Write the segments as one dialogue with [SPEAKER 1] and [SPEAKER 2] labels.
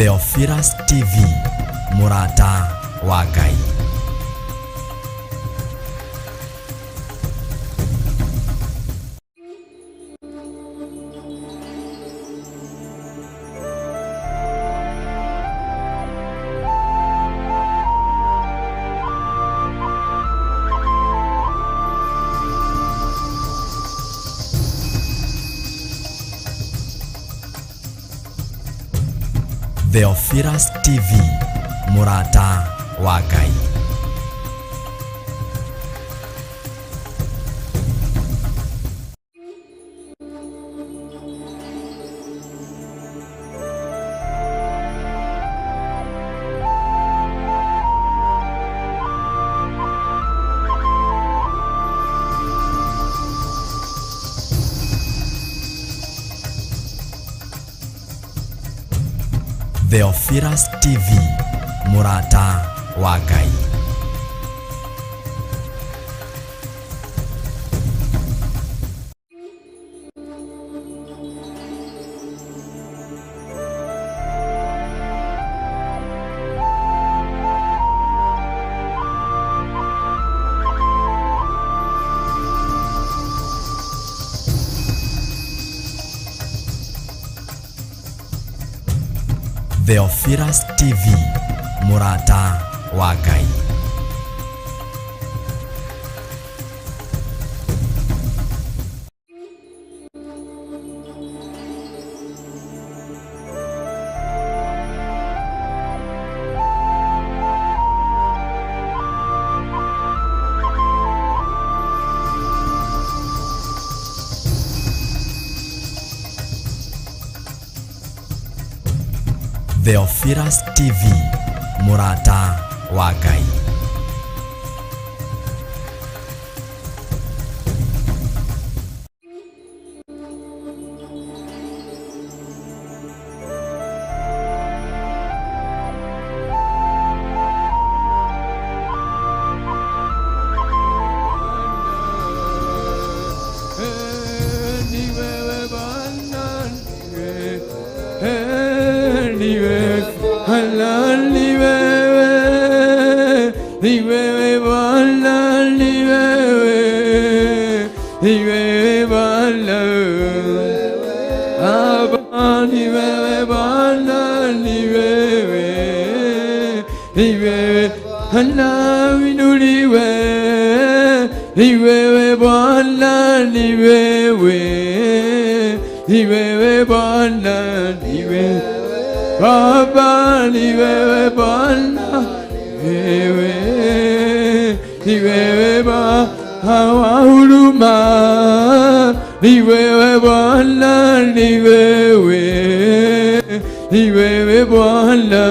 [SPEAKER 1] Theophilus TV, mũrata wa Ngai. Theophilus TV, mũrata wa Ngai. Theophilus TV, mũrata wa Ngai. Theophilus TV, mũrata wa Ngai. Theophilus TV, mũrata wa Ngai.
[SPEAKER 2] Ni wewe Bwana, ni wewe, Hala, ni wewe, ni wewe Bwana, ni wewe, ni wewe Bwana, Baba, ni wewe Bwana, ni wewe, ni wewe, Hala, uinuliwe, ni wewe Bwana, ni wewe, ni wewe Bwana, ni wewe Baba, ni wewe Bwana, wewe, ni wewe Baba wa huruma, ni wewe Bwana, ni wewe, ni wewe Bwana,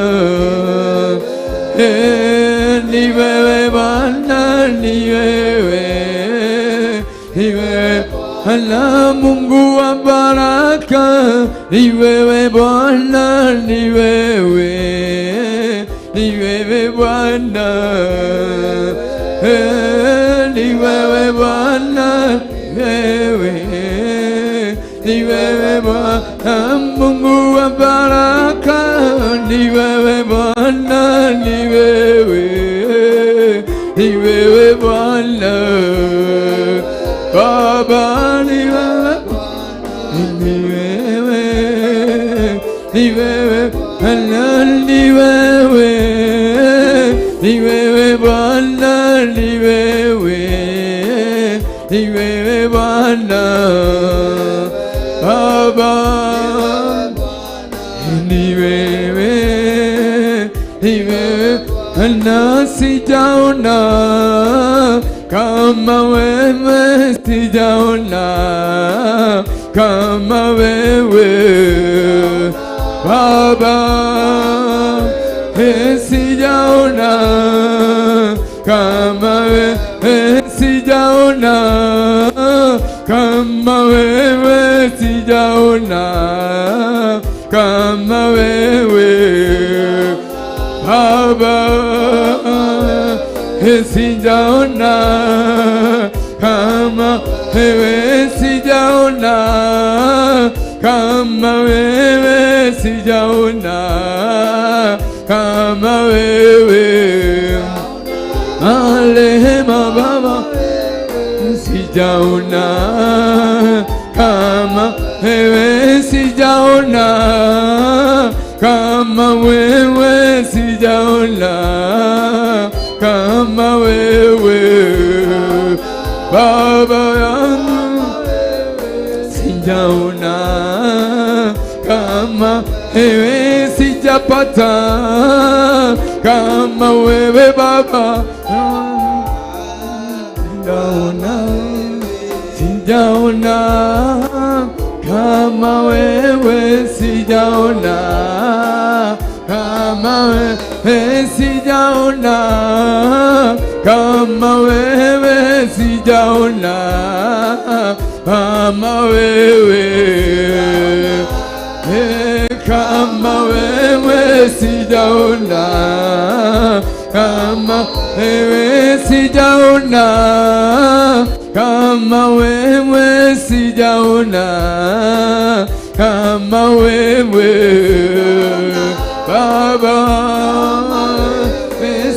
[SPEAKER 2] ni wewe Bwana, ni wewe, ni wewe Bwana, Mungu wa baraka, ni wewe Bwana, ni wewe, ni wewe Bwana, ni wewe Bwana, wewe, ni wewe Bwana, Mungu wa baraka, ni wewe Bwana, ni wewe, ni wewe Bwana, Baba, ni wewe, ni wewe, ni wewe, Bwana, ni wewe, ni wewe Bwana, ni wewe, ni wewe Bwana, Baba, ni wewe, ni wewe Bwana, sijaona kama wewe, sijaona kama wewe Baba, sijaona kama wewe, sijaona kama wewe, sijaona kama wewe Baba, sijaona kama wewe, sijaona kama wewe sijaona, kama wewe marehema Baba sijaona, kama wewe sijaona, kama wewe sijaona, kama wewe Baba yangu sijaona, kama wewe sijapata, kama wewe Baba sijaona, sijaona kama wewe sijaona, kama wewe sijaona, kama wewe sijaona, kama wewe kama wewe sijaona, kama wewe sijaona, kama wewe sijaona, kama wewe Baba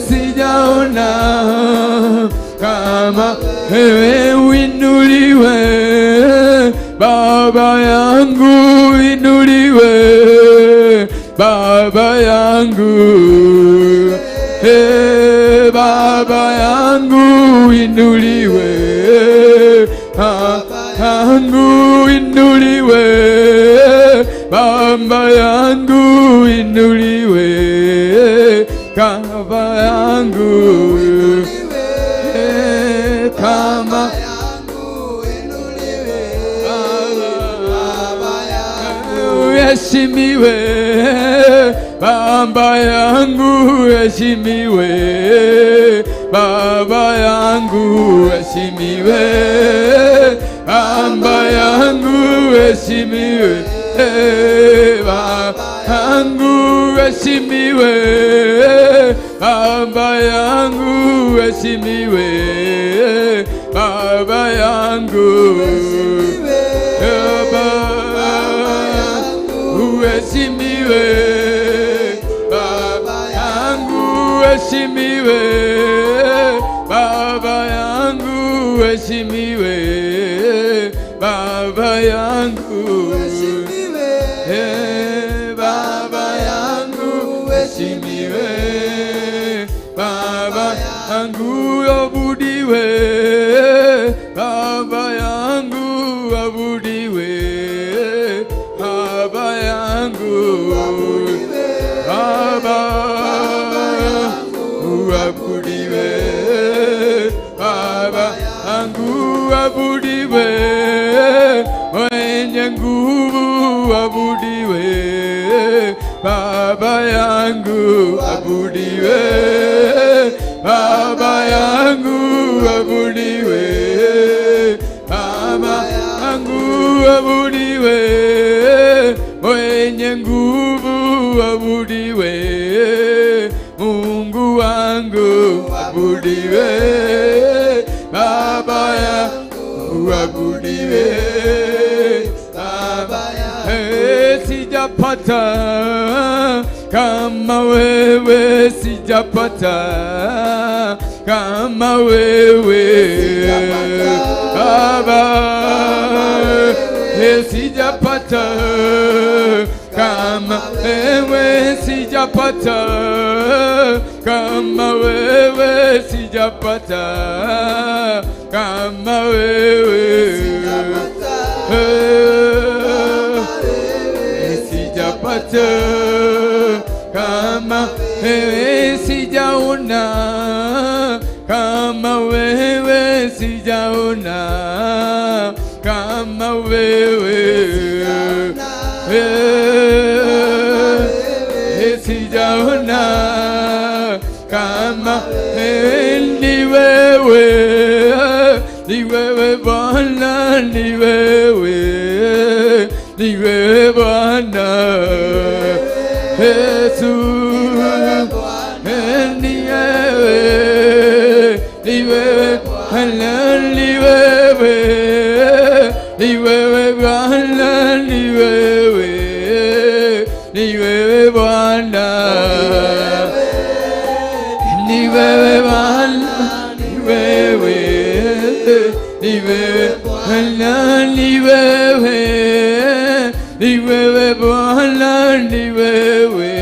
[SPEAKER 2] sijaona, kama wewe uinuliwe, Baba yangu uinuliwe, Baba yangu hey, Baba yangu uinuliwe, yangu uinuliwe, Baba yangu uinuliwe, Baba yangu hey, kama uheshimiwe, Baba yangu uheshimiwe, Baba yangu uheshimiwe, Baba yangu uheshimiwe, Baba yangu uheshimiwe, Baba yangu uheshimiwe, Baba yangu Baba uheshimiwe, Baba yangu uheshimiwe, Baba yangu uheshimiwe, Baba yangu Baba yangu uheshimiwe, Baba yangu abudiwe, Baba yangu abudiwe, Baba yangu Baba uabudiwe, Baba yangu abudiwe, mwenye nguvu abudiwe, Baba yangu abudiwe, Baba yangu abudiwe, Baba yangu abudiwe, mwenye nguvu abudiwe, Mungu wangu abudiwe, Baba yangu abudiwe, Baba sijapata kama wewe, sijapata kama wewe Baba, sijapata kama wewe, sijapata kama wewe, sijapata kama wewe sijapata kama wewe, sijaona kama wewe, sijaona kama wewe sijaona kama ni wewe, ni wewe Bwana, ni wewe, ni wewe Bwana Yesu, ni wewe, ni wewe Bwana, ni wewe, ni wewe Bwana, ni wewe, ni wewe Bwana, ni wewe Bwana, ni wewe, ni wewe Bwana, ni wewe, ni wewe Bwana, ni wewe,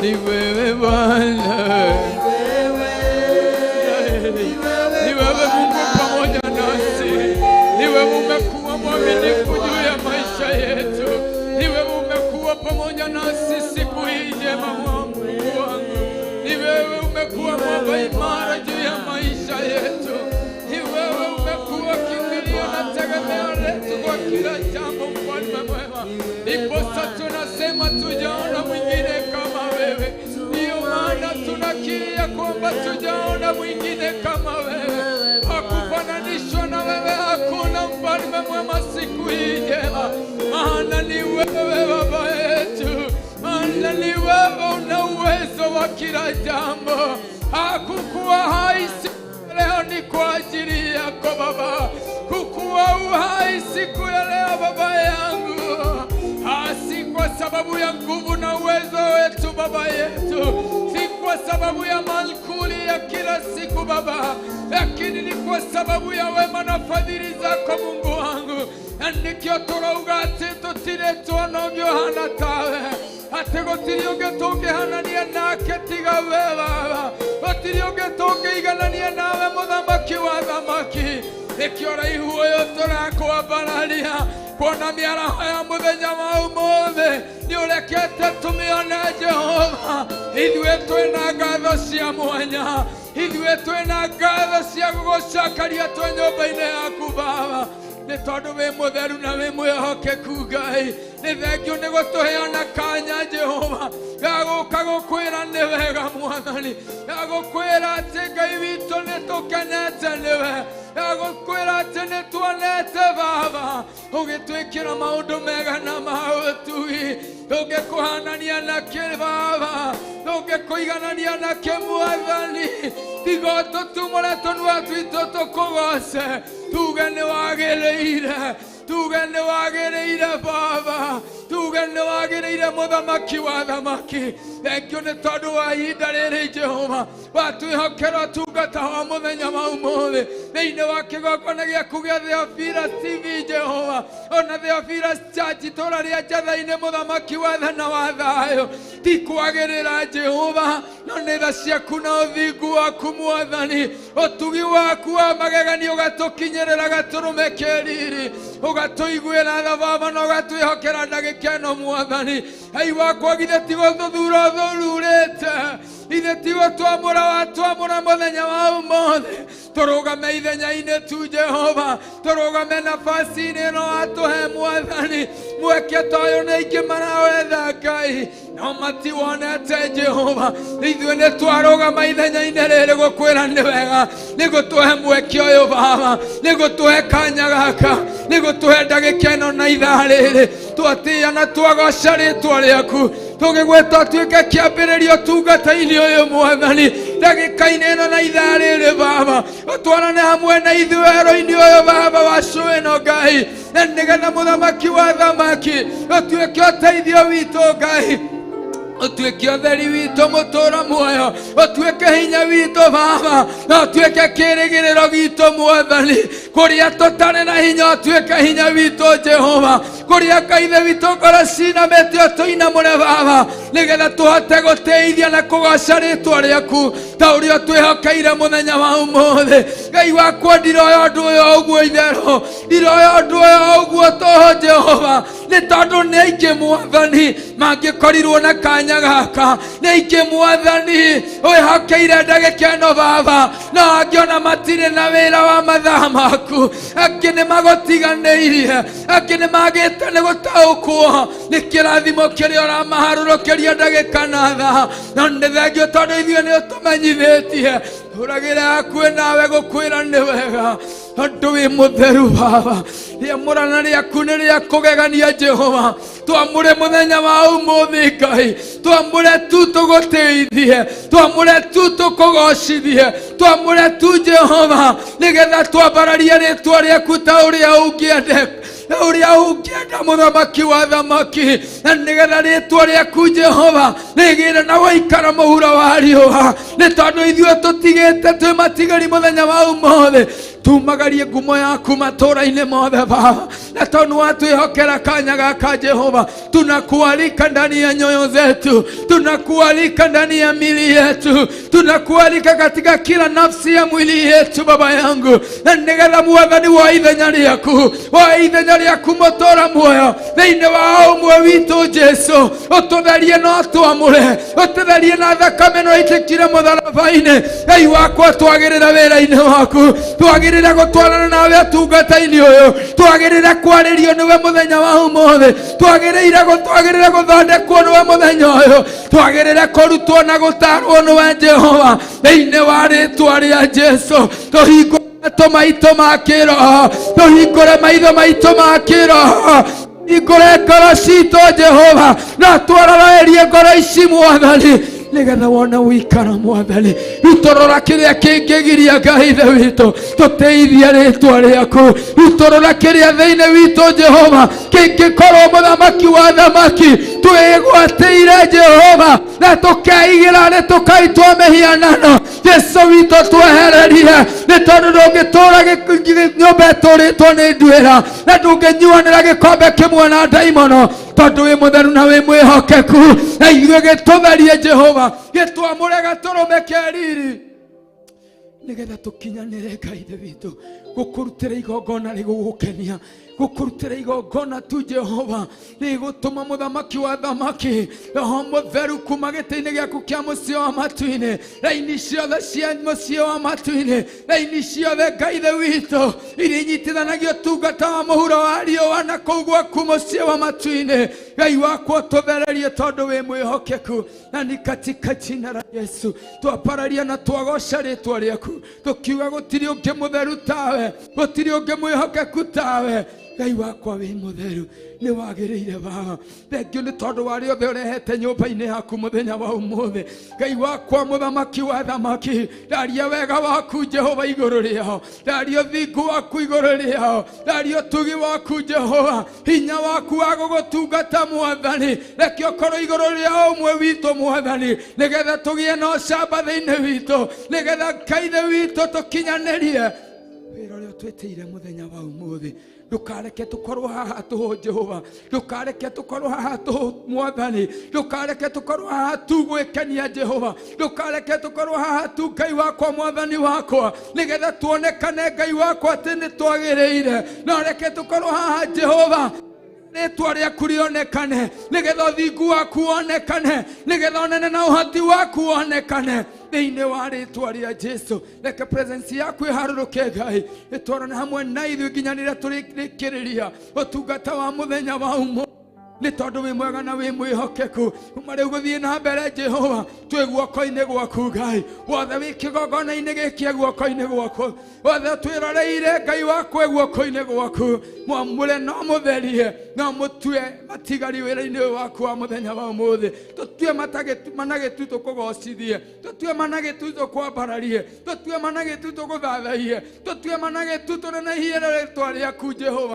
[SPEAKER 2] ni wewe Bwana. Ni wewe Mungu pamoja nasi, ni wewe umekuwa mwaminifu juu ya maisha yetu, ni wewe umekuwa pamoja nasi siku hii njema, Mungu wangu, ni wewe umekuwa mwamba imara juu ya maisha yetu, ni wewe umekuwa kimbilio na tegemeo letu kwa kila jambo, mfalme mwema. Ndiposa tunasema tujaona mwingine kama wewe, ndiyo maana tunakiri ya kwamba tujaona mwingine kama wewe, hakufananishwa na wewe hakuna mfalme mwema siku hii njema, maana ni wewe Baba yetu, maana ni wewe una uwezo wa kila jambo. Hakukuwa hai siku ya leo ni kwa ajili yako Baba, kukuwa uhai siku ya leo Baba yangu, si kwa sababu ya nguvu na uwezo wetu Baba yetu, si kwa sababu ya mankuli ya kila siku Baba, lakini ni kwa sababu ya wema na fadhili zako Mungu wangu, na nikio turauga ati tutire tuona ũngĩ ũhana tawe, atĩ gũtirĩ ũngĩ tũngĩhanania nake tiga we Baba, gũtirĩ ũngĩ tũngĩiganania nawe mũthamaki wa thamaki. Nĩkĩo ũraihu ũyũ tũrakwambararia kuona mĩaraho ya mũthenya wa ũmũthĩ nĩ ũrekete tũmĩone Jehova. Ithuĩ twĩna ngatho cia mwanya, ithuĩ twĩna ngatho cia gũgũcakaria twĩ nyũmba-inĩ yaku Baba, nĩ tondũ wĩ mũtheru na wĩ mwĩhokeku Ngai. Nĩ thengio nĩ gũtũheana kanya Jehova ga gũka gũkwĩra nĩ wega Mwathani, ga gũkwĩra atĩ Ngai witũ nĩ tũkenete nĩwe, ga gũkwĩra atĩ nĩ tuonete Baba ũgĩtwĩkĩra maũndũ mega na ma ũtugi. Tũngĩkũhanania na kĩ Baba? Tũngĩkũiganania na kĩ Mwathani? Tiga tũtumũre tũnua twitũ tũkũgoce, tuge nĩ wagĩrĩire, tuge nĩ wagĩrĩire Baba, tuge nĩ wagĩrĩire mũthamaki wa thamaki. Thengio nĩ tondũ wa ihinda rĩrĩ Jehova watwĩhokera ũtungata wa mũthenya wa ũmũthĩ thĩinĩ wa kĩgongona gĩaku gĩa Theophilus TV Jehova, ona Theophilus Church itũũra rĩa Njatha-inĩ, mũthamaki wa tha na wa thayũ. Ti kwagĩrĩra Jehova, no nĩ tha ciaku na ũthingu waku Mwathani, ũtugi waku wa magegania ũgatũkinyĩrĩra gatũrũme ke riri, ũgatũiguĩra tha Baba na ũgatwĩhokera ndagĩka ĩno Mwathani. Ai wakwa, githĩ ti gũtũthura ũthururĩte, ithe ti gũtwamũra watwamũra mũthenya wa ũmũthĩ tũrũgame ithenya-inĩ tu Jehova, tũrũgame nafasi-inĩ ĩno watũhe Mwathani. Mweke ta ũyũ nĩ aingĩ marawetha Ngai no matiwonete Jehova. Ithuĩ nĩ twarũgama ithenya-inĩ rĩrĩ gũkwĩra nĩ wega, nĩ gũtũhe mweke ũyũ Baba, nĩ gũtũhe kanya gaka, nĩ gũtũhe ndagĩka ĩno na ithaa rĩrĩ twatĩĩa na twagoca rĩtwa rĩaku, tũgĩgwĩta ũtuĩke kĩambĩrĩria ũtungata-inĩ ũyũ Mwathani, ndagĩka-inĩ ĩno na ithaa rĩrĩ Baba, ũtwarane hamwe na ithuĩ werũ-inĩ ũyũ Baba wa cũĩ ĩno Ngai, na nĩgetha mũthamaki wa thamaki ũtuĩke ũteithio witũ Ngai, ũtuĩke ũtheri witũ mũtũũra muoyo, ũtuĩke hinya witũ Baba, na ũtuĩke kĩĩrĩgĩrĩro gitũ Mwathani. Kũrĩa tũtarĩ na hinya ũtuĩke hinya witũ Jehova, kũrĩa Ngai ithe witũ ngoro cinamĩte ũtũinamũre Baba, nĩgetha tũhote gũtĩithia na kũgoca rĩtwa rĩaku ta ũrĩa ũtwĩhokeire mũthenya wa ũmũthĩ. Ngai wakwa, ndiroya ũndũ ũyũ ũguo itherũ, ndiroya ũndũ ũyũ ũguo tũhũ Jehova, nĩ tondũ nĩ aingĩ Mwathani mangĩkorirwo na kanya gaka, nĩ aingĩ Mwathani wĩhokeire ndagĩka ĩno Baba, no angĩ ona matirĩ na wĩra wa mathaa maku, angĩ nĩ magũtiganĩirie, angĩ nĩ magĩte nĩ gũtaũkwo nĩ kĩrathimo kĩrĩa ũramaharũrũkĩria ndagĩka na thaa. No nĩ thengio tondũ ithuĩ nĩ ũtũmenyithĩtie tũragĩre hakuhĩ nawe gũkwĩra nĩ wega. Tondũ wĩ mũtheru Baba, rĩamũrana rĩaku nĩ rĩa kũgegania Jehova. Twamũre mũthenya wa ũmũthĩ Ngai, twamũre tu tũgũtĩithie, twamũre tu tũkũgocithie, twamũre tu Jehova, nĩgetha twambararie rĩtwa rĩaku ta ũrĩa ũngĩendeka, ũrĩa ũngĩenda mũthamaki wa thamaki, na nĩgetha rĩtwa rĩaku Jehova rĩgĩre na gũikara mũhuro wa riũa, nĩ tondũ ithuĩ tũtigĩte twĩ matigari mũthenya wa ũmũthĩ. Tumagarie ngumo yaku matũra-inĩ mothe Baba, na tondũ watwĩhokera kanya gaka Jehova, tunakualika ndani ya nyoyo zetu, tunakualika ndani ya mili yetu, tunakualika katika kila nafsi ya mwili yetu Baba yangu, na nĩgetha mwathani wa ithenya rĩaku, wa ithenya rĩaku mũtũra muoyo thĩinĩ wa ũmwe witũ Jesu, ũtũtherie na ũtwamũre, ũtũtherie na thakame no ĩtĩkire mũtharaba-inĩ. Ngai wakwa, twagĩrĩra wĩra-inĩ waku, twagĩrĩra gũtwarana nawe ũtungata-inĩ ũyũ, twagĩrĩra kwarĩrio nĩwe mũthenya wa ũmũthĩ, twagĩrĩire twagĩrĩra gũthondekwo nĩwe mũthenya ũyũ, twagĩrĩra kũrutwo na gũtarwo nĩwe Jehova, thĩinĩ wa rĩtwa rĩa Jesu. Tũhingũre matũ maitũ ma kĩroho, tũhingũre maitho maitũ ma kĩroho, hingũre ngoro citũ Jehova, na twararaĩrie ngoro ici Mwathani, nĩgetha wone ũikara Mwathani. Rutũrũra kĩrĩa kĩngĩgiria Ngai Ithe witũ tũteithie rĩtwa rĩaku, rutũrũra kĩrĩa thĩinĩ witũ Jehova kĩngĩkorwo mũthamaki wa thamaki twĩgwatĩire Jehova, na tũkeigĩra nĩ tũkaitwo mĩhianano. Jesu witũ twehererie, nĩ tondũ ndũngĩtũra nyũmba ĩtũrĩtwo nĩ nduĩra, na ndũngĩnyuanĩra gĩkombe kĩmwe na ndaimono, tondũ wĩ mũtheru na wĩ mwĩhokeku. Na ithuĩ gĩtũtherie Jehova, gĩtwamũre gatũrũme ke riri, nĩgetha tũkinyanĩre Ngai Ithe witũ gũkũrutĩra igongona rĩgũgũkenia, gũkũrutĩra igongona tu Jehova rĩgũtũma mũthamaki wa thamaki Roho Mũtheru kuma gĩtĩ-inĩ gĩaku kĩa mũciĩ wa matu-inĩ, raini ciothe cia mũciĩ wa matu-inĩ, raini ciothe Ngai Ithe witũ iria inyitithanagia ũtungata wa mũhuro wa riũa na kũu gwaku mũciĩ wa matu-inĩ. Ngai wakwa, ũtũthererie tondũ wĩ mwĩhokeku, na ni katika jina la Yesu twapararia na twagoca rĩtwa rĩaku, tũkiuga gũtirĩ ũngĩ mũtheru tawe, gũtirĩ ũngĩ mwĩhokeku tawe. Ngai wakwa wĩ mũtheru, nĩ wagĩrĩire Baba. Thengiũ nĩ tondũ wa rĩothe ũrehete nyũmba-inĩ yaku mũthenya wa ũmũthĩ. Ngai wakwa mũthamaki wa thamaki, ndaria wega waku Jehova igũrũ rĩao, ndaria ũthingu waku igũrũ rĩao, ndaria ũtugi waku Jehova, hinya waku wa gũgũtungata Mwathani, reke ũkorwo igũrũ rĩa ũmwe witũ Mwathani, nĩgetha tũgĩe na ũcamba thĩinĩ witũ, nĩgetha Ngai Ithe witũ tũkinyanĩrie wĩra ũrĩa ũtwĩtĩire mũthenya wa ũmũthĩ. Ndũkareke tũkorwo haha tũhũ Jehova, ndũkareke tũkorwo haha tũhũ Mwathani, ndũkareke tũkorwo haha tu gwĩkenia Jehova, ndũkareke tũkorwo haha tu Ngai wakwa Mwathani wakwa, nĩgetha tuonekane Ngai wakwa atĩ nĩ twagĩrĩire. No reke tũkorwo haha Jehova, rĩtwa rĩaku rĩonekane, nĩgetha ũthingu waku wonekane, nĩgetha ũnene na ũhoti waku wonekane thĩinĩ wa rĩtwa rĩa Jesu. Reke presence yaku ĩharũrũke Ngai, ĩtwarane hamwe na ithuĩ nginya rĩrĩa tũrĩkĩrĩria ũtungata wa mũthenya wa ũmũthĩ, nĩ tondũ wĩ mwega na wĩ mwĩhokeku. Kuma rĩu gũthiĩ na mbere Jehova, twĩ guoko-inĩ gwaku Ngai, wothe wĩ kĩgongona-inĩ gĩkĩ guoko-inĩ gwaku, wothe twĩroreire Ngai wakwa guoko-inĩ gwaku. Mwamũre no mũtherie, no mũtue matigari wĩra-inĩ ũyũ waku wa mũthenya wa ũmũthĩ. Tũtue managĩtu tũkũgocithie, tũtue managĩtu tũkwambararie, tũtue managĩtu tũgũthathaiye, tũtue managĩtu tũnenehie rĩtwa rĩaku Jehova,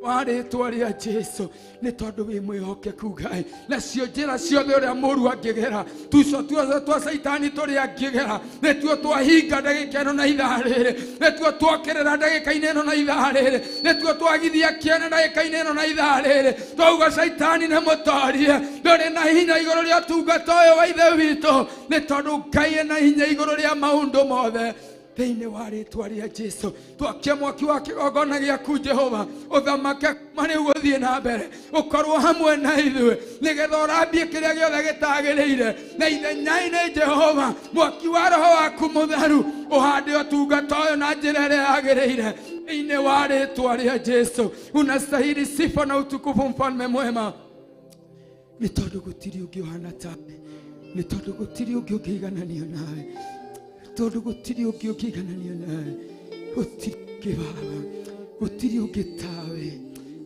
[SPEAKER 2] wa rĩtwa rĩa Jesu, nĩ tondũ wĩ mwĩhokeku Ngai. Nacio njĩra ciothe ũrĩa mũru angĩgera, tuco tuothe twa Caitani tũrĩa angĩgera, nĩtuo twahinga ndagĩka ĩno na ithaa rĩrĩ, nĩtuo twokĩrĩra ndagĩka-inĩ ĩno na ithaa rĩrĩ, nĩtuo twagithia kĩene ndagĩka-inĩ ĩno na ithaa rĩrĩ. Twauga Caitani nĩ mũtorie, ndũrĩ na hinya igũrũ rĩa ũtungata ũyũ wa Ithe witũ, nĩ tondũ Ngai ena hinya igũrũ rĩa maũndũ mothe. Thĩinĩ wa rĩtwa rĩa Jesu, twakia mwaki wa kĩgongona gĩaku Jehova, ũthamake kuma rĩu gũthiĩ na mbere, ũkorwo hamwe na ithuĩ, nĩgetha ũrambie kĩrĩa gĩothe gĩtagĩrĩire. Na ithenya-inĩ Jehova, mwaki wa Roho waku Mũtheru ũhande ũtungata ũyũ na njĩra ĩrĩa yagĩrĩire. Thĩinĩ wa rĩtwa rĩa Jesu, unastahili sifa na utukufu, mfalme mwema, nĩ tondũ gũtirĩ ũngĩ ũhana tawe, nĩ tondũ gũtirĩ ũngĩ ũngĩigananio nawe, tondũ gũtirĩ ũngĩ ũngĩigananio nawe, gũtirĩ. Ũngĩ Baba, gũtirĩ ũngĩ tawe,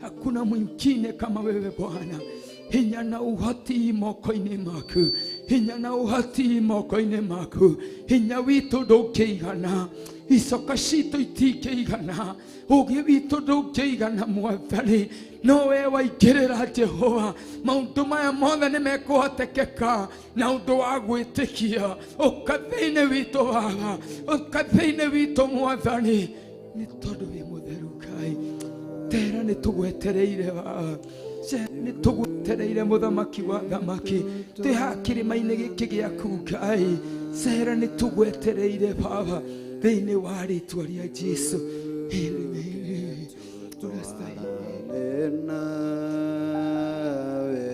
[SPEAKER 2] hakuna mwingine kama wewe Bwana. Hinya na ũhoti moko-inĩ maku, hinya na ũhoti moko-inĩ maku. Hinya witũ ndũngĩigana, icoka citũ itingĩigana, ũgĩ witũ ndũngĩigana Mwathani, no we waingĩrĩra Jehova, maũndũ maya mothe nĩ mekũhotekeka na ũndũ wa gwĩtĩkia. Ũka thĩinĩ witũ Baba, ũka thĩinĩ witũ Mwathani, nĩ tondũ wĩ mũtheru Ngai. Tera nĩ tũgwetereire Baba, nĩ tũgwetereire mũthamaki wa thamaki, twĩ haha kĩrĩma-inĩ gĩkĩ gĩaku Ngai. Cera nĩ tũgwetereire Baba, thĩinĩ wa rĩtwa rĩa Jesu. Amen. Unastahili.
[SPEAKER 3] Nawe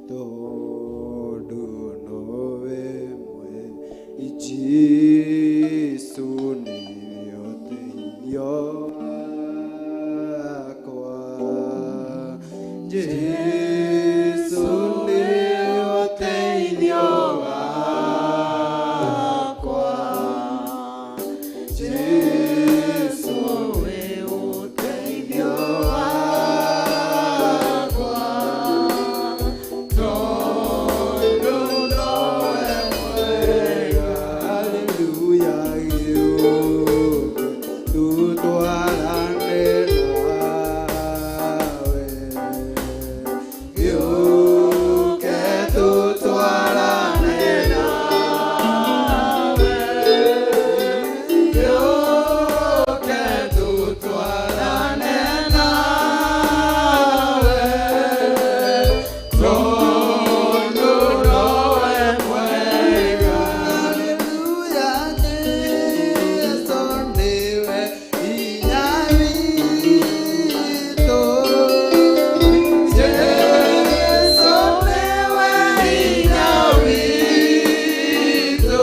[SPEAKER 3] tondũ nowe mwe Jesu nĩwe ũteithio wakwa. Jesu nĩwe ũteithio wakwa. Jesu nĩwe ũteithio wakwa. Tondũ nowe mwega. Haleluya, gĩũke tũtwarane nawe. Gĩũke tũtwarane nawe. Gĩũke tũtwarane nawe. Tondũ nowe mwega. Haleluya, Jesu nĩwe hinya witũ. Jesu nĩwe hinya witũ.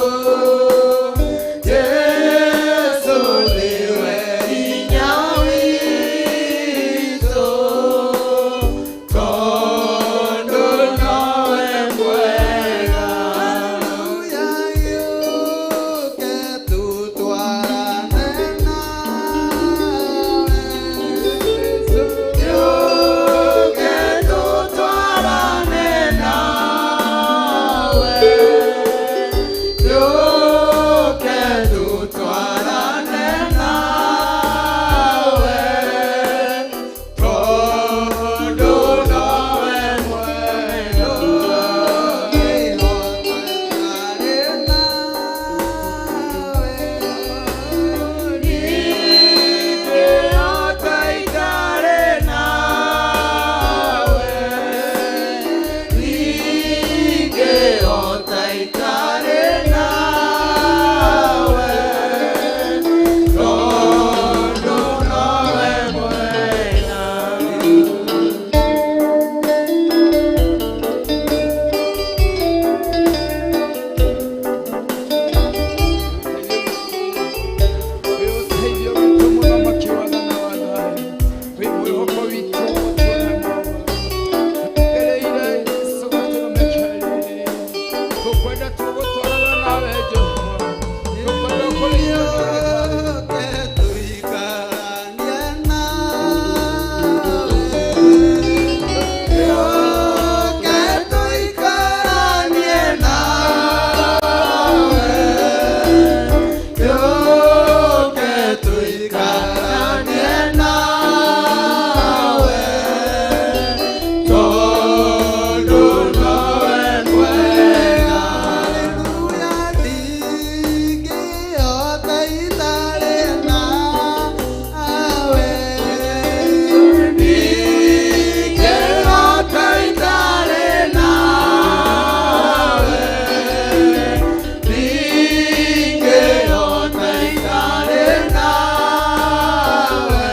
[SPEAKER 3] Jesu nĩwe hinya witũ. Tondũ nowe mwega. Haleluya, gĩũke tũtwarane nawe. Gĩũke tũtwarane nawe. Gĩũke tũtwarane nawe. Tondũ nowe mwega. Ndũngĩhota nawe. Ndingĩhota itarĩ nawe. Ndingĩhota itarĩ nawe. Tondũ nowe mwega.
[SPEAKER 2] Wĩ ũteithio witũ mũthamaki wa thana wa thayũ, wĩ mwĩhoko witũ ũtũreire Jesu gatũrũme kerĩ. Tũkwenda tũgũtwarana nawe Jehova, tũkwenda kũrĩa.
[SPEAKER 3] Gĩũke tũikaranie nawe. Gĩũke tũikaranie nawe. Gĩũke tũikaranie nawe. Tondũ nowe mwega. Haleluya, ndingĩhota itarĩ nawe. Ndingĩhota itarĩ nawe. Ndingĩhota itarĩ nawe.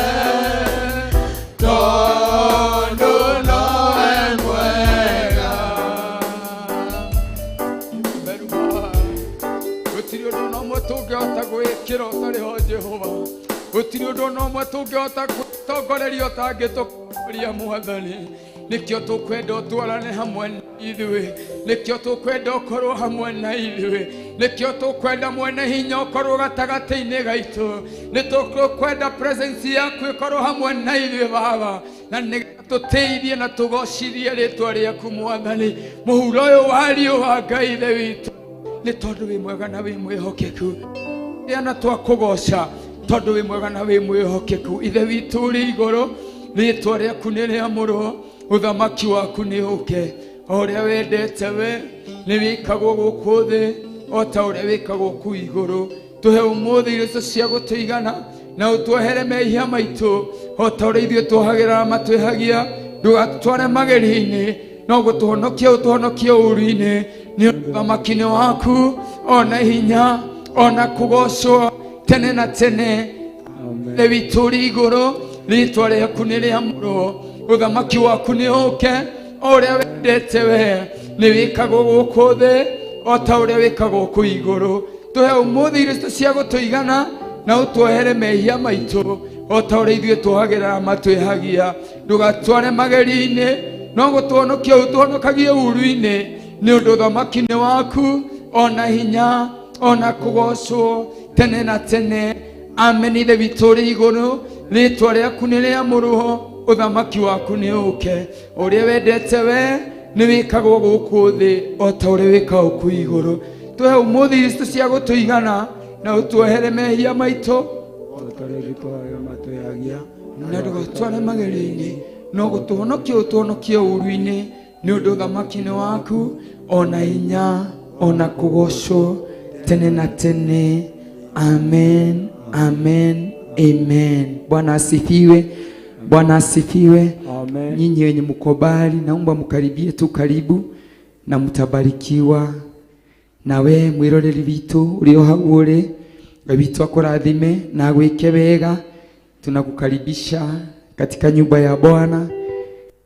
[SPEAKER 3] Tondũ nowe mwega.
[SPEAKER 2] Theru Baba, gũtirĩ ũndũ ona ũmwe tũngĩhota gwĩkĩra ũtarĩ ho Jehova, gũtirĩ ũndũ ona ũmwe tũngĩhota gwĩtongoreria ũtangĩtũkoria Mwathani. Nĩkĩo tũkwenda ũtwarane hamwe na ithuĩ, nĩkĩo tũkwenda ũkorwo hamwe na ithuĩ, nĩkĩo tũkwenda mwene hinya ũkorwo gatagatĩ-inĩ gaitũ, nĩ tũkwenda presence yaku ĩkorwo hamwe na ithuĩ Baba, na nĩgetha tũteithie na tũgocithie rĩtwa rĩaku Mwathani. Mũhuro ũyũ wa riũa Ngai Ithe witũ, nĩ tondũ wĩ mwega na wĩ mwĩhokeku, na twakũgoca tondũ wĩ mwega na wĩ mwĩhokeku. Ithe witũ ũrĩ igũrũ, rĩtwa rĩaku nĩ rĩamũrwo, ũthamaki waku nĩ ũke, o ũrĩa wendete we nĩ wĩkagwo gũkũ thĩ o ta ũrĩa wĩkagwo kũu igũrũ. Tũhe ũmũthĩ irio icio cia gũtũigana, na ũtuohere mehia maitũ o ta ũrĩa ithuĩ tuohagĩra matwĩhagia, ndũgatũtware magerio-inĩ, no gũtũhonokia ũtũhonokie ũũru-inĩ. Nĩ ũndũ ũthamaki nĩ waku, ona hinya, ona kũgocwo tene na tene. Ithe witũ ũrĩ igũrũ, rĩtwa rĩaku nĩ rĩamũrwo, ũthamaki waku nĩ ũke, o ũrĩa wendete we nĩ wĩkagwo gũkũ thĩ o ta ũrĩa wĩkagwo kũu igũrũ. Tũhe ũmũthĩ irio icio cia gũtũigana, na ũtuohere mehia maitũ o ta ũrĩa ithuĩ tuohagĩra matwĩhagia, ndũgatware magerio-inĩ, no gũtũhonokia ũtũhonokagie ũũru-inĩ. Nĩ ũndũ ũthamaki nĩ waku, ona hinya, ona kũgocwo tene na tene. Amen. Ithe witũ ũrĩ igũrũ, rĩtwa rĩaku nĩ rĩamũrwo, ũthamaki waku nĩ ũke, ũrĩa wendete we nĩ wĩkagwo gũkũ thĩ o ta ũrĩa wĩkagwo kũu igũrũ. Tũhe ũmũthĩ irio icio cia gũtũigana, na ũtuohere mehia maitũ
[SPEAKER 4] o ta ũrĩa ithuĩ tuohagĩra matwĩhagia,
[SPEAKER 2] na ndũgatware magerio-inĩ, no gũtũhonokia ũtũhonokie ũũru-inĩ. Nĩ ũndũ ũthamaki nĩ waku, ona hinya, ona kũgocwo tene na tene. Amen, amen, amen. Bwana asifiwe. Bwana asifiwe.
[SPEAKER 4] Amen.
[SPEAKER 2] Nyinyi wenye mko mbali, naomba mkaribie tu karibu na mtabarikiwa. Nawe mwiroreri witũ ũrĩ o hau ũrĩ, Ngai witũ akũrathime na agwĩke wega. Tunakukaribisha katika nyumba ya Bwana,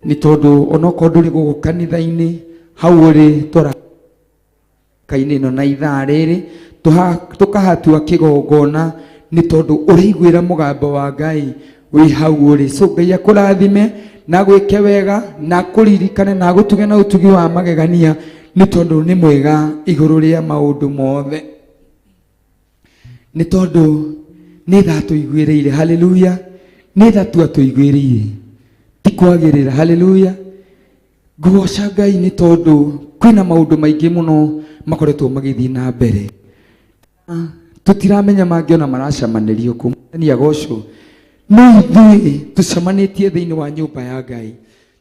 [SPEAKER 2] nĩ tondũ onokorwo ndũrĩ gũkũ kanitha-inĩ, hau ũrĩ twara kainĩ ĩno na ithaa rĩrĩ tũkahatua kĩgongona, nĩ tondũ ũraiguĩra mũgambo wa Ngai wĩ hau ũrĩ. So Ngai akũrathime na agwĩke wega na akũririkane na agũtuge na ũtugi wa magegania, nĩ tondũ nĩ mwega igũrũ rĩa maũndũ mothe, nĩ tondũ nĩ tha tũiguĩrĩire. Haleluya! Nĩ tha tu atũiguĩrĩire, ti kwagĩrĩra. Haleluya! Ngũgoca Ngai nĩ tondũ kwĩna maũndũ maingĩ mũno makoretwo magĩthiĩ na mbere, tũtiramenya mangĩona maracamanĩrio kũ. Mwathani agocwo. No ithuĩ tũcemanĩtie thĩinĩ wa nyũmba ya Ngai,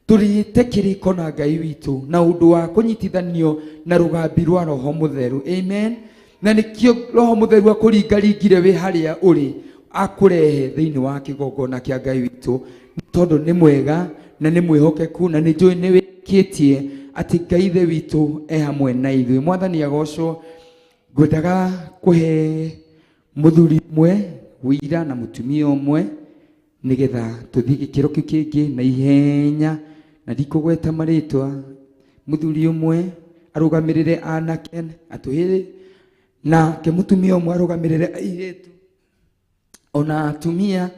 [SPEAKER 2] tũrĩte kĩrĩko na Ngai witũ na ũndũ wa kũnyitithanio na rũgambi rwa Roho Mũtheru. Amen. Na nĩkĩo Roho Mũtheru akũringaringire wĩ harĩa ũrĩ, akũrehe thĩinĩ wa kĩgongona kĩa Ngai witũ, tondũ nĩ mwega na nĩ mwĩhokeku, na nĩ njũĩ nĩ wĩkĩtie atĩ Ngai Ithe witũ e hamwe na ithuĩ. Mwathani agocwo. Ngwendaga kũhe mũthuri ũmwe wĩira na mũtumia ũmwe, nĩgetha tũthiĩ gĩkĩro kĩu kĩngĩ na ihenya, na ndikũgweta marĩtwa. Mũthuri ũmwe arũgamĩrĩre anake atũhĩrĩ, nake mũtumia ũmwe arũgamĩrĩre airĩtu ona atumia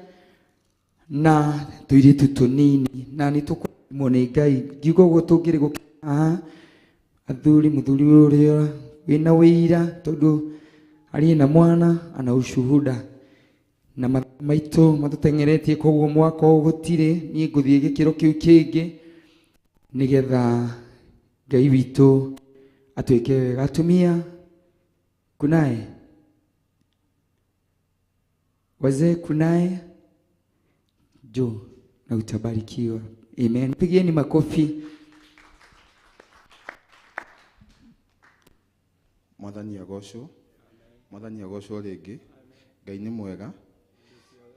[SPEAKER 2] na tũirĩtu tũnini, na nĩ tũkũrathimwo nĩ Ngai. Ngiuga ũguo tũngĩrĩ gũkĩra haha, athuri, mũthuri ũrĩa wĩna wĩira, tondũ arĩ na mwana ana ushuhuda, na maitũ matũteng'eretie, koguo mwaka ũyũ gũtirĩ, niĩ ngũthiĩ gĩkĩro kĩu kĩngĩ, nĩgetha Ngai witũ atwĩke wega. Atumia kunaye, wazee kunaye, njoo na utabarikiwa. Amen. Pigieni makofi.
[SPEAKER 5] Mwathani agocwo. Mwathani agocwo rĩngĩ. Ngai nĩ mwega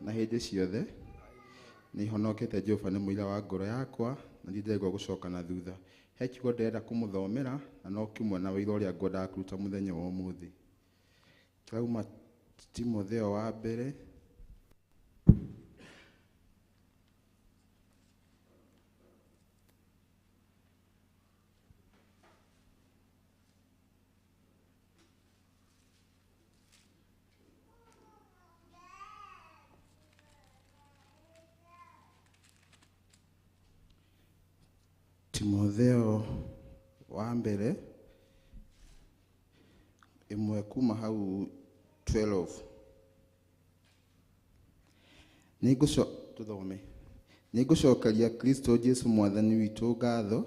[SPEAKER 5] na hĩndĩ ciothe. Nĩ honokete Jehova nĩ mũira wa ngoro yakwa, na ndindegwa gũcoka na thutha. He kiugo ndĩrenda kũmũthomera, na no kĩmwe na wĩira ũrĩa ngwendaga kũruta mũthenya wa ũmũthĩ. Kĩrauma Timotheo wa mbere Timotheo wa mbere ĩmwe kuma hau 12. Nĩngũco tũthome. Nĩngũcokeria Kristo Jesu mwathani witũ ngatho,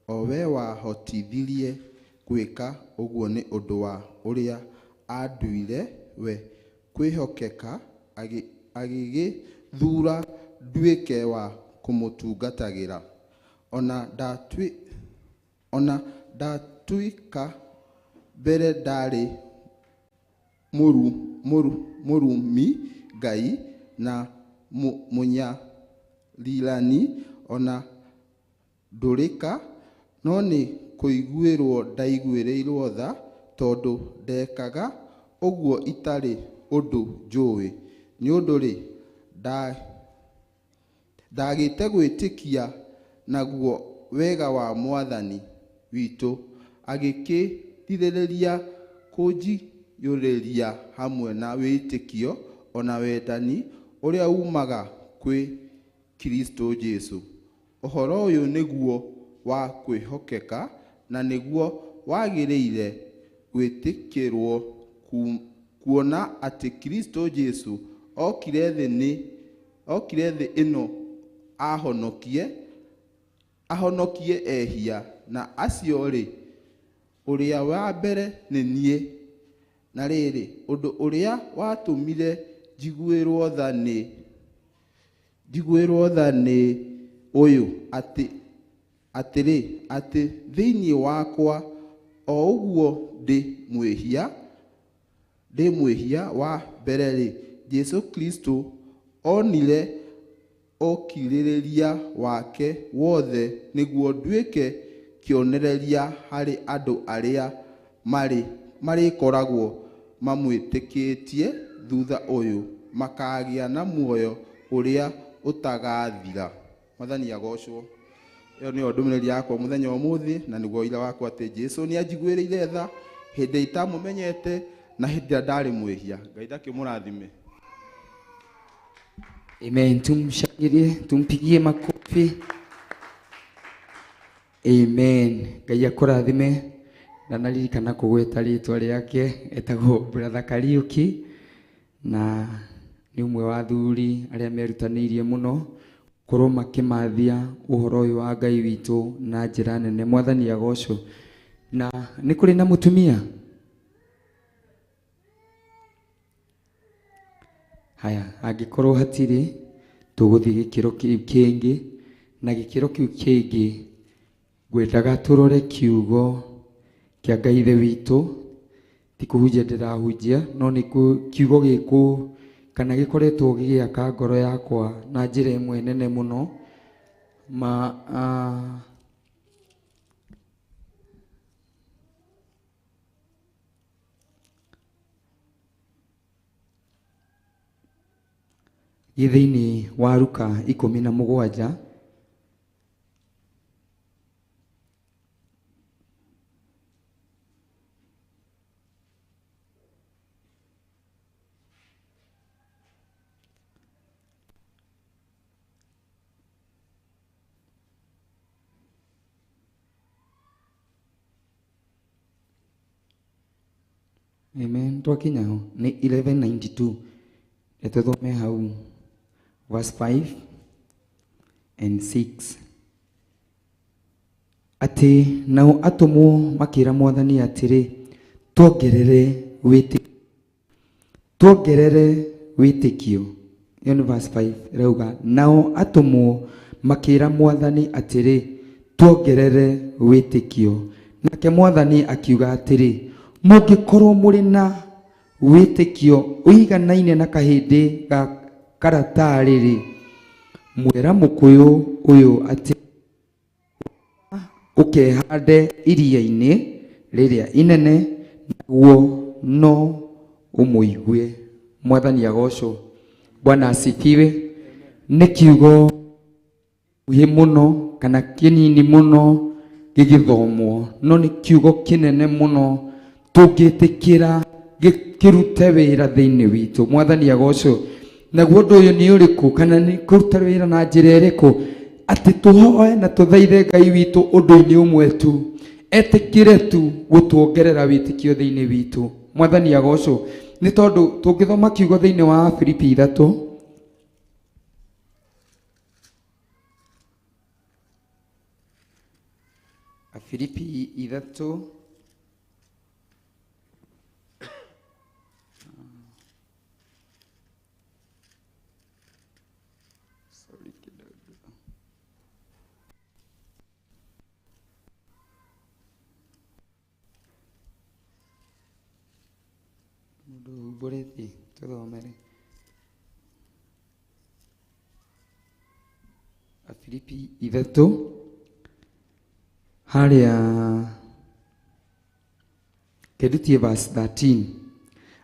[SPEAKER 5] o we wahotithirie gwĩka ũguo nĩ ũndũ wa ũrĩa anduire we kwĩhokeka, agĩgĩthura nduĩke wa kũmũtungatagĩra. Ona ndatuĩka mbere ndarĩ mũrumi Ngai na mũnyarirani ona ndũrĩka, no nĩ kũiguĩrwo ndaiguĩrĩirwo tha, tondũ ndekaga ũguo itarĩ ũndũ njũĩ. Nĩ ũndũ-rĩ, ndagĩte gwĩtĩkia naguo wega wa mwathani witũ agĩkĩrirĩria kũnjiyũrĩrĩria hamwe na wĩtĩkio ona wendani ũrĩa umaga kwĩ Kristo Jesu. Ũhoro ũyũ nĩguo wa kwĩhokeka na nĩguo wagĩrĩire gwĩtĩkĩrwo, kuona atĩ Kristo Jesu okire thĩ ĩno ahonokie ehia, na acio-rĩ, ũrĩa wa mbere nĩ niĩ. Na rĩrĩ, ũndũ ũrĩa watũmire njiguĩrwo tha nĩ ũyũ, atĩrĩ, atĩ thĩinĩ wakwa o ũguo ndĩ mwĩhia wa mbere-rĩ, Jesu Kristo onire ũkirĩrĩria wake wothe nĩguo nduĩke kĩonereria harĩ andũ arĩa marĩkoragwo mamwĩtĩkĩtie thutha ũyũ, makagĩa na muoyo ũrĩa ũtagathira. Mwathani agocwo. Ĩyo nĩyo ndũmĩrĩri yakwa mũthenya ũmũthĩ, na nĩguo ũira wakwa atĩ Jesu nĩ anjiguĩrĩire tha hĩndĩ itamũmenyete na hĩndĩ ĩrĩa ndarĩ mwĩhia. Ngai ndakĩmũrathime.
[SPEAKER 6] Amen. Tumshangilie, tumpigie makofi. Amen. Ngai akũrathime. Na naririkana kũgweta rĩtwa rĩake, etagwo Brother Kariuki, na nĩ ũmwe wa athuri arĩa merutanĩirie mũno gũkorwo makĩmathia ũhoro ũyũ wa Ngai witũ na njĩra nene. Mwathani agocwo. Na nĩ kũrĩ na mũtumia? Haya, angĩkorwo hatirĩ, tũgũthiĩ gĩkĩro kĩu kĩngĩ, na gĩkĩro kĩu kĩngĩ ngwendaga tũrore kiugo kĩa Ngai Ithe witũ. Ti kũhunjia ndĩrahunjia, no nĩ kiugo gĩkũ kana gĩkoretwo gĩgĩaka ngoro yakwa na njĩra ĩmwe nene mũno. Gĩ thĩinĩ wa Luka 17. Amen. Twakinya ho ni 1192. Nĩtũthome hau verse 5 and 6. Atĩ nao atũmwo makĩra Mwathani atĩrĩ, tuongerere wĩtĩkio. Ĩyo nĩ verse 5 ĩrauga, nao atũmwo makĩra Mwathani atĩrĩ, tuongerere wĩtĩkio. Nake Mwathani akiuga atĩrĩ, mũngĩkorwo mũrĩ na wĩtĩkio ũiganaine na kahĩndĩ ga karatarĩ-rĩ, mwĩra mũkũyũ ũyũ atĩ ũkehande iria-inĩ rĩrĩa inene, naguo no ũmũigue. Mwathani agocwo. Bwana asifiwe. Nĩ kiugo gĩkuhĩ mũno kana kĩnini mũno gĩgĩthomwo, no nĩ kiugo kĩnene mũno tũngĩtĩkĩra kĩrute wĩra thĩinĩ witũ. Mwathani agocwo. Naguo ũndũ ũyũ nĩ ũrĩkũ, kana nĩ kũruta wĩra na njĩra ĩrĩkũ? Atĩ tũhoe na tũthaithe Ngai witũ ũndũ-inĩ ũmwe tu, etĩkĩre tu gũtuongerera wĩtĩkio thĩinĩ witũ. Mwathani agocwo. Nĩ tondũ tũngĩthoma kiugo thĩinĩ wa Filipi 3, Filipi 3, sorry kidogo. Mũndũ umbũrĩtie tũthomere Afilipi 3 harĩa kendutie verse 13,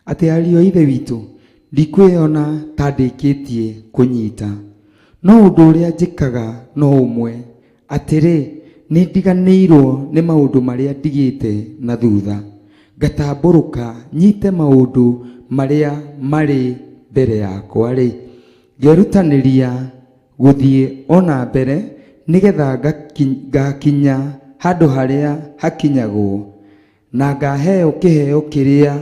[SPEAKER 6] atĩ ariũ a Ithe witũ, ndikwĩona ta ndĩkĩtie kũnyita, no ũndũ ũrĩa njĩkaga no ũmwe, atĩrĩ, nĩ ndiganĩirwo nĩ maũndũ marĩa ndigĩte na thutha, ngatambũrũka nyite maũndũ marĩa marĩ mbere yakwa rĩ, ngerutanĩria gũthiĩ ona mbere nĩgetha ngakinya handũ harĩa hakinyagwo, na ngaheo kĩheo kĩrĩa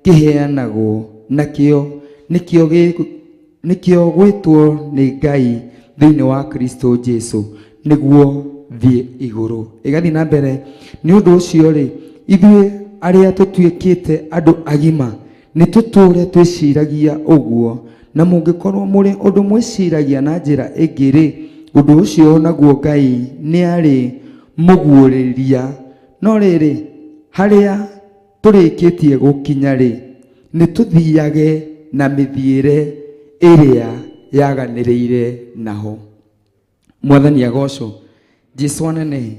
[SPEAKER 6] kĩheanagwo nakĩo nĩkĩo gwĩtwo nĩ Ngai thĩinĩ wa Kristo Jesu, nĩguo thiĩ igũrũ. Ĩgathiĩ na mbere, nĩ ũndũ ũcio rĩ, ithuĩ arĩa tũtuĩkĩte andũ agima nĩ tũtũre twĩciragia ũguo, na mũngĩkorwo mũrĩ ũndũ mwĩciragia na njĩra ĩngĩ rĩ, ũndũ ũcio naguo Ngai nĩ arĩ mũguũrĩria. No rĩrĩ, harĩa tũrĩkĩtie gũkinya rĩ, nĩ tũthiage na mĩthiĩre ĩrĩa yaganĩrĩire naho. Mwathani agocwo. Jesu anenehe.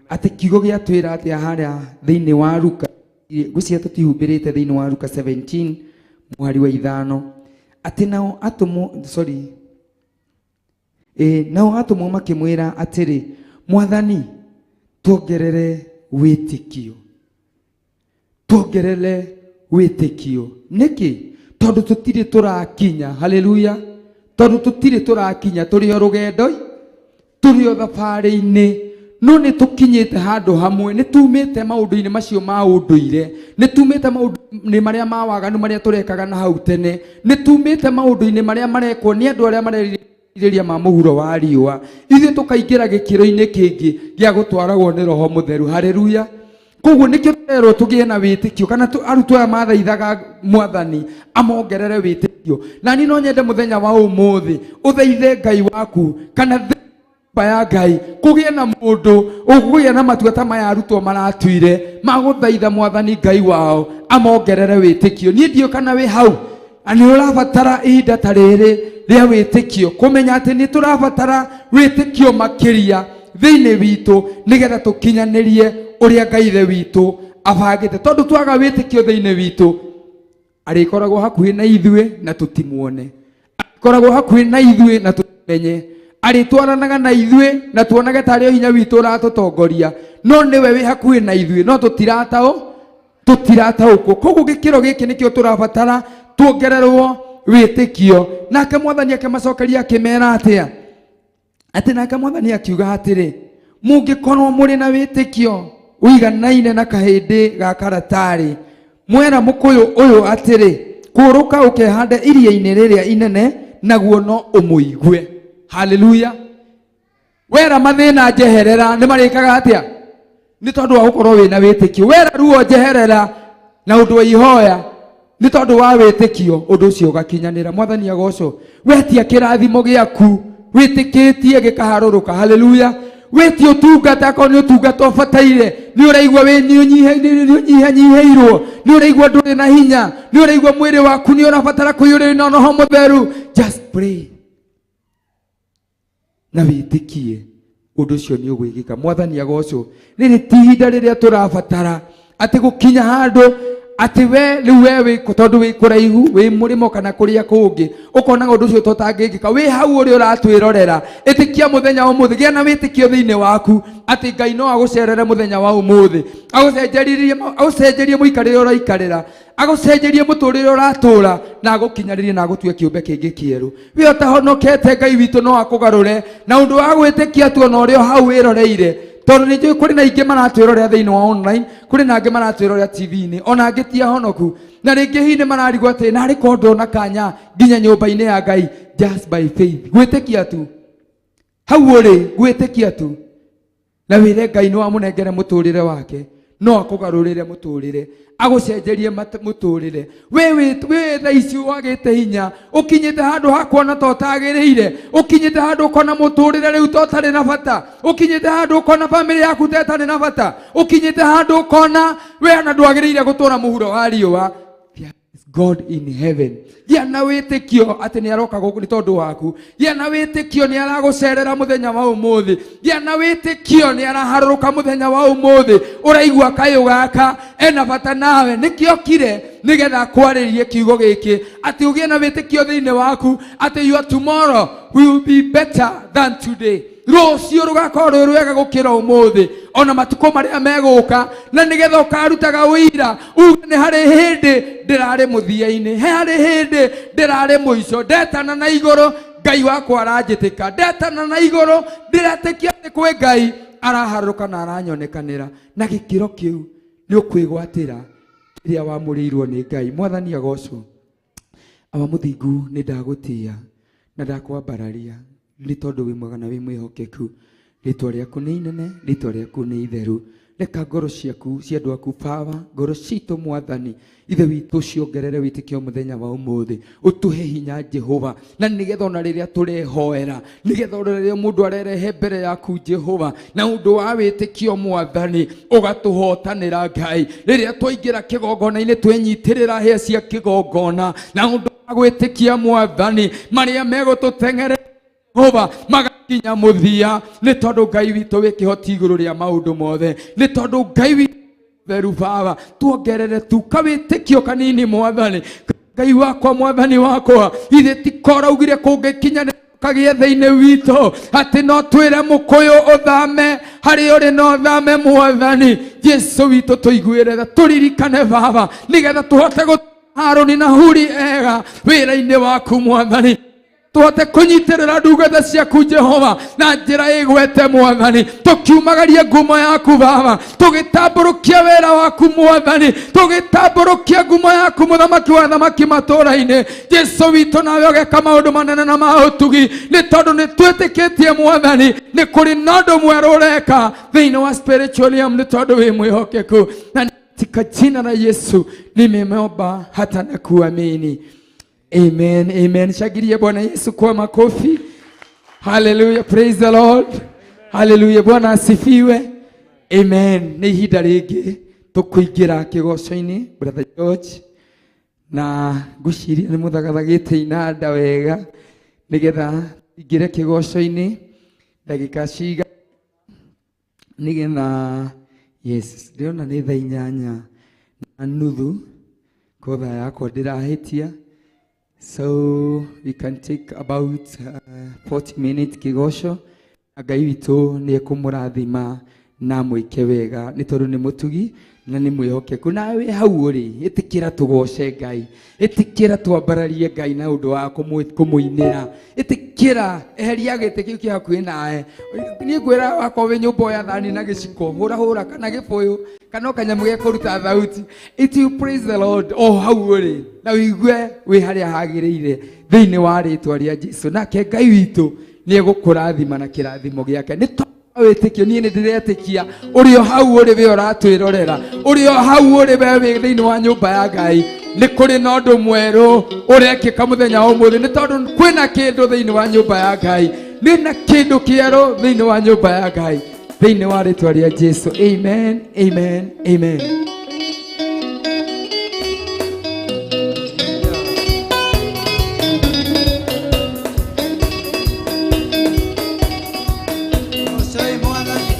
[SPEAKER 6] Atĩ kiugo gĩatwĩra atĩa harĩa thĩinĩ wa Luka, ngwĩciria tũtihumbĩrĩte thĩinĩ wa Luka 17 mũhari wa 5, atĩ nao atũmwo, sorry, nao atũmwo makĩmwĩra atĩrĩ, Mwathani, tuongerere wĩtĩkio, tuongerere wĩtĩkio. Nĩkĩ? Tondũ tũtirĩ tũrakinya. Haleluya. Tondũ tũtirĩ tũrakinya, tũrĩ o rũgendo, tũrĩ o thabarĩ-inĩ, no nĩ tũkinyĩte handũ hamwe, nĩ tumĩte maũndũ-inĩ macio ma ũndũire, nĩ tumĩte maũndũ-inĩ marĩa ma waganu marĩa tũrekaga na hau tene, nĩ tumĩte maũndũ-inĩ marĩa marekwo nĩ andũ arĩa marerirĩria ma mũhuro wa riũa, ithuĩ tũkaingĩra gĩkĩro-inĩ kĩngĩ gĩa gũtwaragwo nĩ Roho Mũtheru. Haleluya. Koguo nĩkĩo tũrerwo tũgĩe na wĩtĩkio, kana arutwo aya mathaithaga Mwathani amongerere wĩtĩkio. Na niĩ no nyende mũthenya wa ũmũthĩ ũthaithe Ngai waku, kana nyũmba ya Ngai kũgĩe na mũndũ ũkũgĩa na matua ta maya arutwo maratuire magũthaitha Mwathani Ngai wao amongerere wĩtĩkio. Niĩ ndiũĩ kana wĩ hau, na nĩ ũrabatara ihinda ta rĩrĩ rĩa wĩtĩkio, kũmenya atĩ nĩ tũrabatara wĩtĩkio makĩria thĩinĩ witũ nĩgetha tũkinyanĩrie ũrĩa Ngai Ithe witũ abangĩte. Tondũ twaga wĩtĩkio thĩinĩ witũ, arĩkoragwo hakuhĩ na ithuĩ na tũtimuone, arĩkoragwo hakuhĩ na ithuĩ na tũmenye, arĩtwaranaga na ithuĩ na tuonage tarĩ o hinya witũ ũratũtongoria, no nĩwe wĩ hakuhĩ na ithuĩ, no tũtirataũkwo. Koguo gĩkĩro gĩkĩ nĩkĩo tũrabatara tuongererwo wĩtĩkio. Nake Mwathani akĩmacokeria akĩmera atĩa? Atĩ nake Mwathani akiuga atĩrĩ, mũngĩkorwo mũrĩ na wĩtĩkio ũiganaine na kahĩndĩ ga karatarĩ, mwera mũkũyũ ũyũ atĩrĩ, kũũrũka ũkehande iria-inĩ rĩrĩa inene, naguo no ũmũigue. Haleluya. Wera mathĩna njeherera, nĩ marĩkaga atĩa? Nĩ tondũ wa gũkorwo wĩna wĩtĩkio. Wera ruo njeherera na ũndũ wa ihoya, nĩ tondũ wa wĩtĩkio ũndũ ũcio ũgakinyanĩra. Mwathani agocwo. Wetia kĩrathimo gĩaku wĩtĩkĩtie gĩkaharũrũka. Haleluya. Wĩtie ũtungata, akorwo nĩ ũtungata ũbataire, nĩ ũraigua wĩ nĩ ũnyihanyihĩirwo, nĩ ũraigua ndũrĩ na hinya, nĩ ũraigua mwĩrĩ waku nĩ ũrabatara kũiyũrĩrwo na Roho Mũtheru, just pray na wĩtĩkie ũndũ ũcio nĩ ũgwĩkĩka. Mwathani agocwo. Rĩrĩ ti ihinda rĩrĩa tũrabatara atĩ gũkinya handũ Atĩ we rĩu we wĩ tondũ wĩ kũraihu wĩ mũrĩmo kana kũrĩa kũngĩ ũkona ũndũ ũcio tũtangĩkĩka wĩ hau ũrĩa ũratwĩrorera ĩtĩkia mũthenya wa ũmũthĩ gĩa na wĩtĩkio thĩinĩ waku atĩ Ngai no agũcerere mũthenya wa ũmũthĩ agũcenjerie mũikarĩre ũraikarĩra agũcenjerie mũtũrĩre ũratũra na agũkinyarĩrie na agũtue kĩũmbe kĩngĩ kĩerũ we ũtahonokete Ngai witũ no akũgarũre na ũndũ wa gwĩtĩkia tu ona ũrĩa hau wĩroreire tondũ nĩ njũĩ kũrĩ na ingĩ maratwĩrorera thĩinĩ wa online kũrĩ na angĩ maratwĩrorera TV-inĩ ona angĩ ti ahonoku na rĩngĩ hihi nĩ mararigwo atĩ narĩ korwo ndona kanya nginya nyũmba-inĩ ya Ngai just by faith gwĩtĩkia tu hau ũrĩ gwĩtĩkia tu na wĩre Ngai nĩ wamũnengere mũtũrĩre wake no akũgarũrĩre mũtũrĩre agũcenjerie mũtũrĩre we wĩ thaa ici wagĩte hinya ũkinyĩte handũ ha kuona ta ũtagĩrĩire ũkinyĩte handũ ũkona mũtũrĩre rĩu ta ũtarĩ na bata ũkinyĩte handũ ũkona bamĩrĩ yaku ta ĩtarĩ na bata ũkinyĩte handũ ũkona we ona ndwagĩrĩire gũtũra mũhuro wa riũa. God in heaven gĩa na wĩtĩkio atĩ nĩ aroka gũkũ nĩ tondũ waku gĩa na wĩtĩkio nĩ aragũcerera mũthenya wa ũmũthĩ gĩa na wĩtĩkio nĩ araharũrũka mũthenya wa ũmũthĩ ũraigua kayũ gaka ena bata nawe nĩkĩo kire nĩgetha akwarĩrie kiugo gĩkĩ atĩ ũgĩe na wĩtĩkio thĩinĩ waku atĩ your tomorrow will be better than today rũciũ rũgakorwo rwĩ rwega gũkĩra ũmũthĩ ona matukũ marĩa megũka na nĩgetha ũkarutaga ũira uge nĩ harĩ hĩndĩ ndĩrarĩ mũthia-inĩ he harĩ hĩndĩ ndĩrarĩ mũico ndetana na igũrũ Ngai wakwa aranjĩtĩka ndetana na igũrũ ndĩretĩkia atĩ kwĩ Ngai araharũrũka na aranyonekanĩra na gĩkĩro kĩu nĩ ũkwĩgwatĩra kĩrĩa wamũrĩirwo nĩ Ngai. Mwathani agocwo. Awa mũthingu nĩ ndagũtĩĩa na ndakwambararia nĩ tondũ wĩ mwega na wĩ mwĩhokeku rĩtwa rĩaku nĩ inene rĩtwa rĩaku nĩ itheru reka ngoro ciaku cia andũ aku Baba ngoro citũ Mwathani ithe witũ ciongerere wĩtĩkio mũthenya wa ũmũthĩ ũtũhe hinya Jehova na nĩgetha ona rĩrĩa tũrehoera nĩgetha ona rĩrĩa mũndũ arerehe mbere yaku Jehova na ũndũ wa wĩtĩkio Mwathani ũgatũhotanĩra Ngai rĩrĩa twaingĩra kĩgongona-inĩ twenyitĩrĩra hĩa cia kĩgongona na ũndũ wa gwĩtĩkia Mwathani marĩa megũtũteng'erera Jehova magakinya mũthia nĩ tondũ Ngai witũ wĩ kĩhoti igũrũ rĩa maũndũ mothe nĩ tondũ Ngai witũ theru Baba tuongerere tu kawĩtĩkio kanini Mwathani Ngai wakwa Mwathani wakwa ithe ti koraugire kũngĩkinya kagĩe thĩinĩ witũ atĩ no twĩre mũkũyũ ũthame harĩa ũrĩ no ũthame Mwathani Jesu witũ tũiguĩre tha tũririkane Baba nĩgetha tũhote gũ Harũni na Huri ega wĩra-inĩ waku Mwathani tũhote kũnyitĩrĩra ndungata ciaku Jehova na njĩra ĩgwete Mwathani tũkiumagaria ngumo yaku Baba tũgĩtambũrũkia wĩra waku Mwathani tũgĩtambũrũkia ngumo yaku mũthamaki wa thamaki matũũra-inĩ Jesu witũ nawe ũgeka maũndũ manene na ma ũtugi nĩ tondũ nĩ twĩtĩkĩtie Mwathani nĩ kũrĩ na ũndũ mwerũ ũreka thĩinĩ wa spiritualium nĩ tondũ wĩ mwĩhokeku na katika jina la Yesu nimeomba hata na kuamini. Amen, amen. Shangilie Bwana Yesu kwa makofi. Hallelujah, praise the Lord. Hallelujah, Bwana asifiwe. Amen. Nĩ ihinda rĩngĩ tũkũingĩra kĩgoco-inĩ Brother George na ngwĩciria nĩ mũthagathagĩte inanda wega nĩgetha ingĩre kĩgoco-inĩ ndagĩka ciga nĩgetha yes ndĩrona nĩ thaa 8:30 ko thaa yakwa ndĩrahĩtia. So we can take about 40 minutes kĩgoco Ngai witũ nĩ ekũmũrathima na mwĩke wega nĩ tondũ nĩ mũtugi na nĩ mwĩhokeku nawe wĩ hau ũrĩ ĩtĩkĩra tũgoce Ngai ĩtĩkĩra twambararie Ngai na ũndũ wa kũmũinĩra ĩtĩkĩra eheria gĩtĩ kĩu kĩ hakuhĩ nawe niĩ ngwĩra wakorwo wĩ nyũmba oya thani na gĩciko hũra hũra kana gĩbũyũ kana o kanyamũ ge kũruta thauti it you praise the Lord o hau ũrĩ na ũigue wĩ harĩa hagĩrĩire thĩinĩ wa rĩtwa rĩa Jesu nake Ngai witũ nĩ egũkũrathima na kĩrathimo gĩake nĩ wĩtĩkio niĩ nĩ ndĩretĩkia ũrĩ o hau ũrĩ we ũratwĩrorera ũrĩ o hau ũrĩ we wĩ thĩinĩ wa nyũmba ya Ngai nĩ kũrĩ na ũndũ mwerũ ũrekĩka mũthenya wa ũmũthĩ nĩ tondũ kwĩna kĩndũ thĩinĩ wa nyũmba ya Ngai nĩ na kĩndũ kĩerũ thĩinĩ wa nyũmba ya Ngai thĩinĩ wa rĩtwa rĩa Jesu. Amen, amen, amen.
[SPEAKER 3] Mwathani.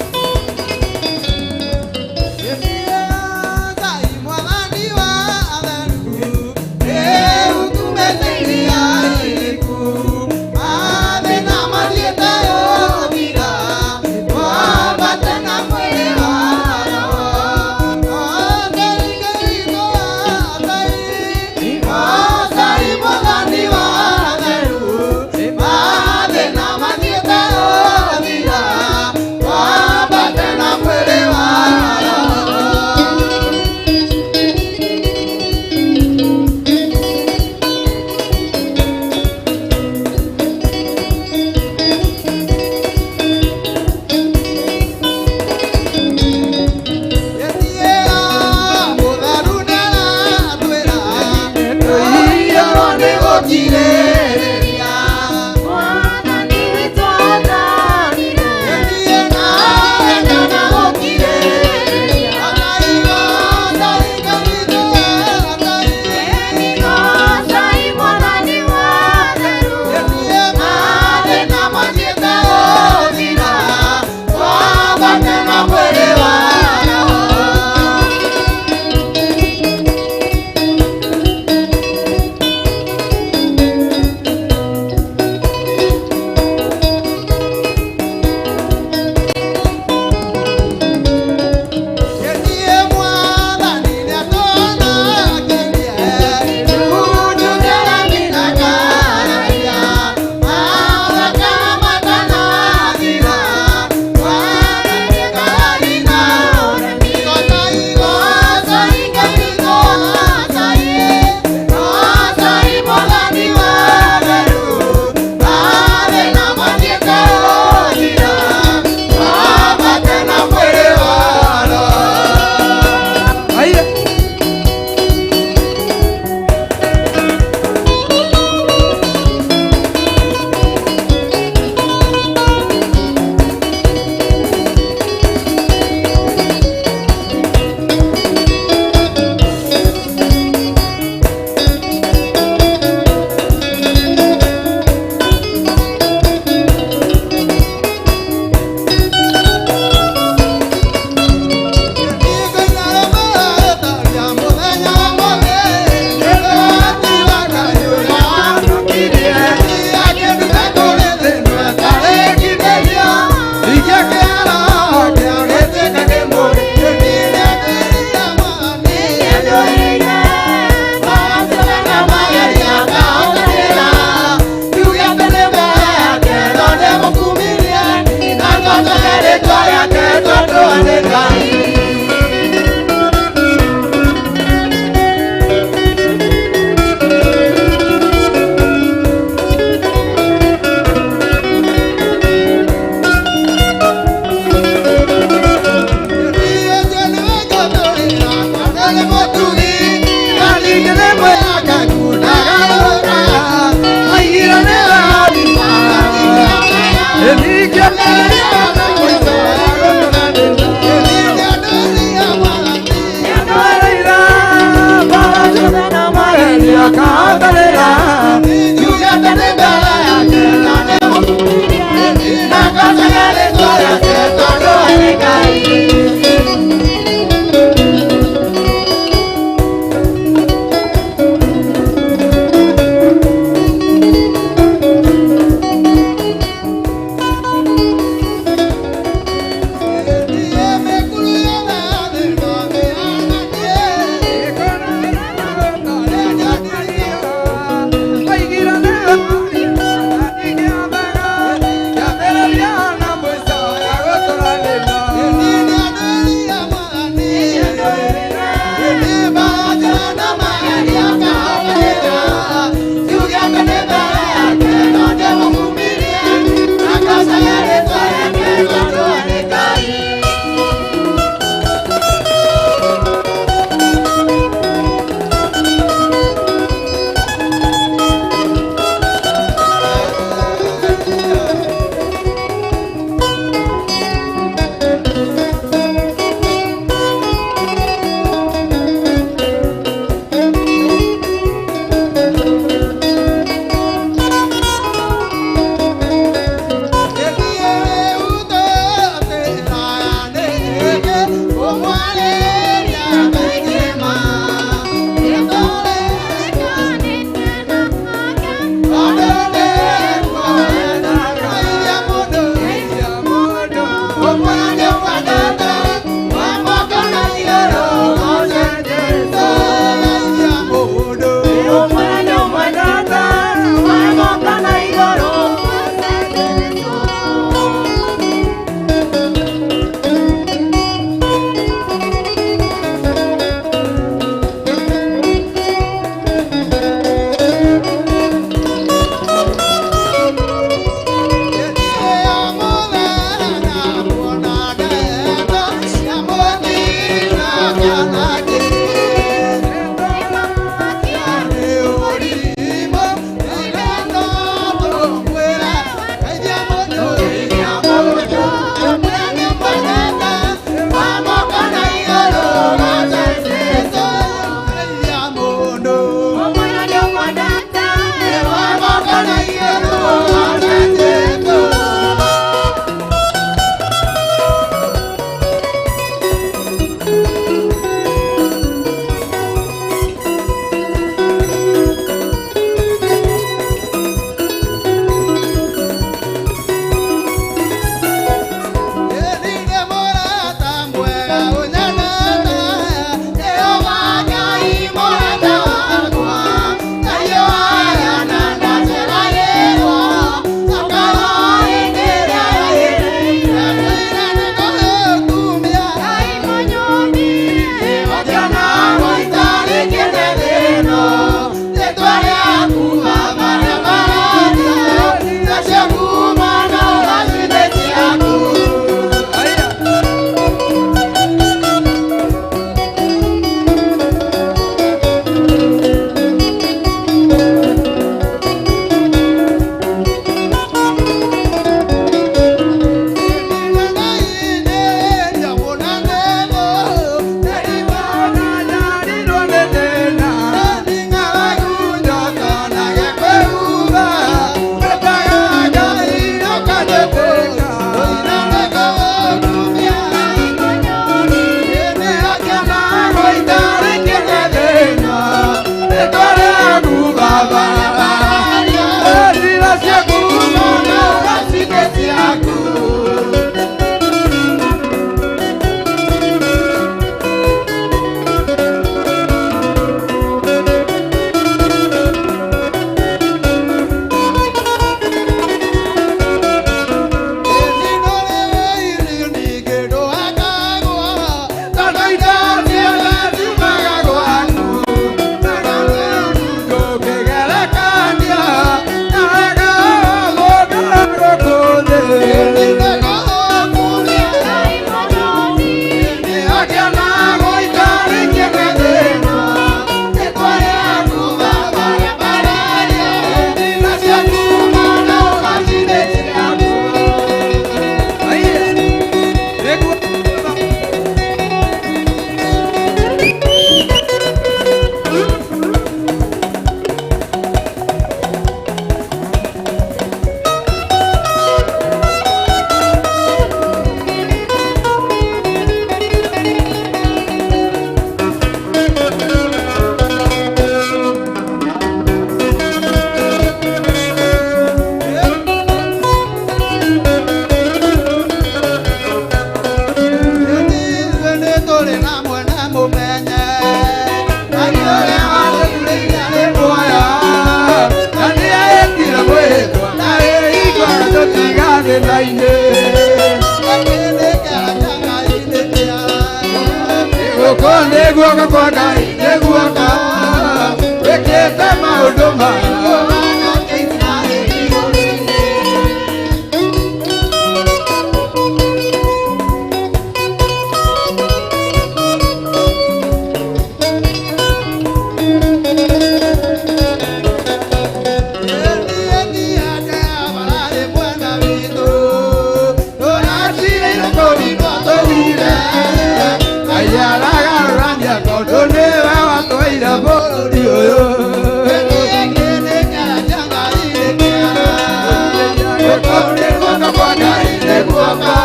[SPEAKER 3] guoko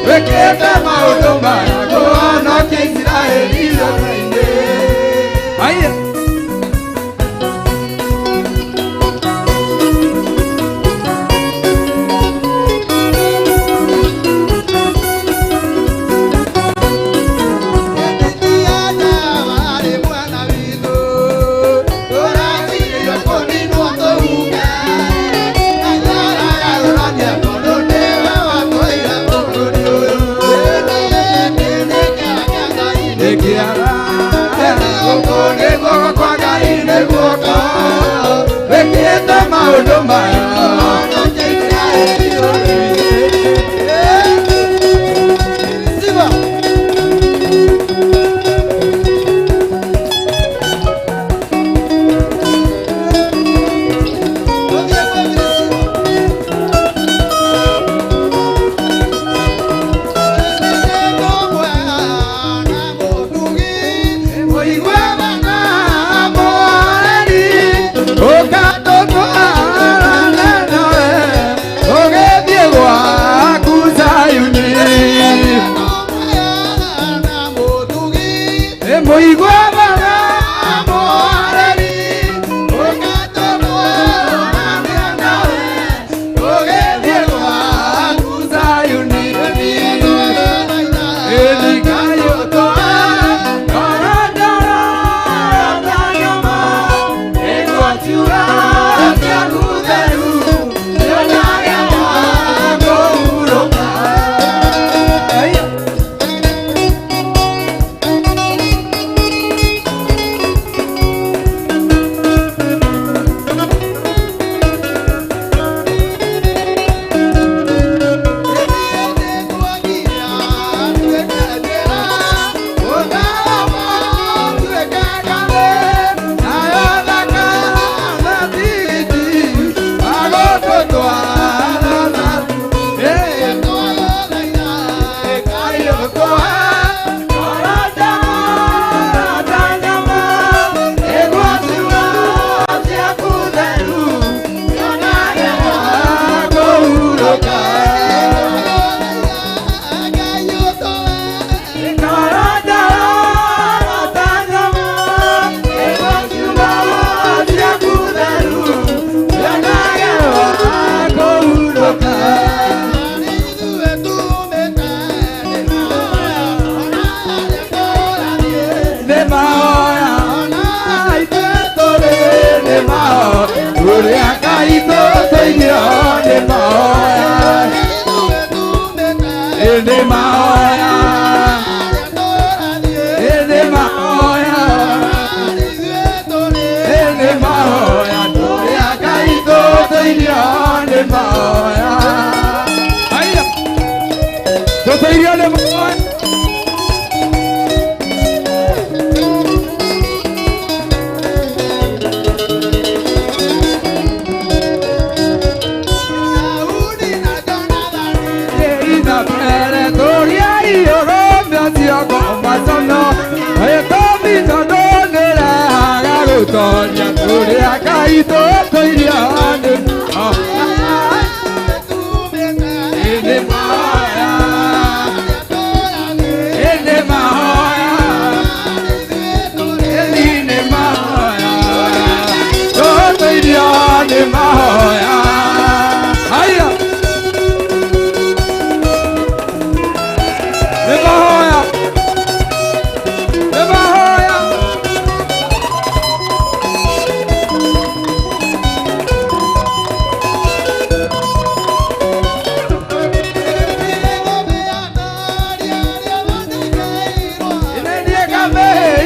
[SPEAKER 3] wĩkĩte maũndũ maya kũhonokia Isiraeli rũrũ-inĩ.
[SPEAKER 2] Aya.
[SPEAKER 3] Wĩkĩte maũndũ maya kũhonokia Isiraeli rũrũ-inĩ.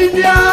[SPEAKER 2] India,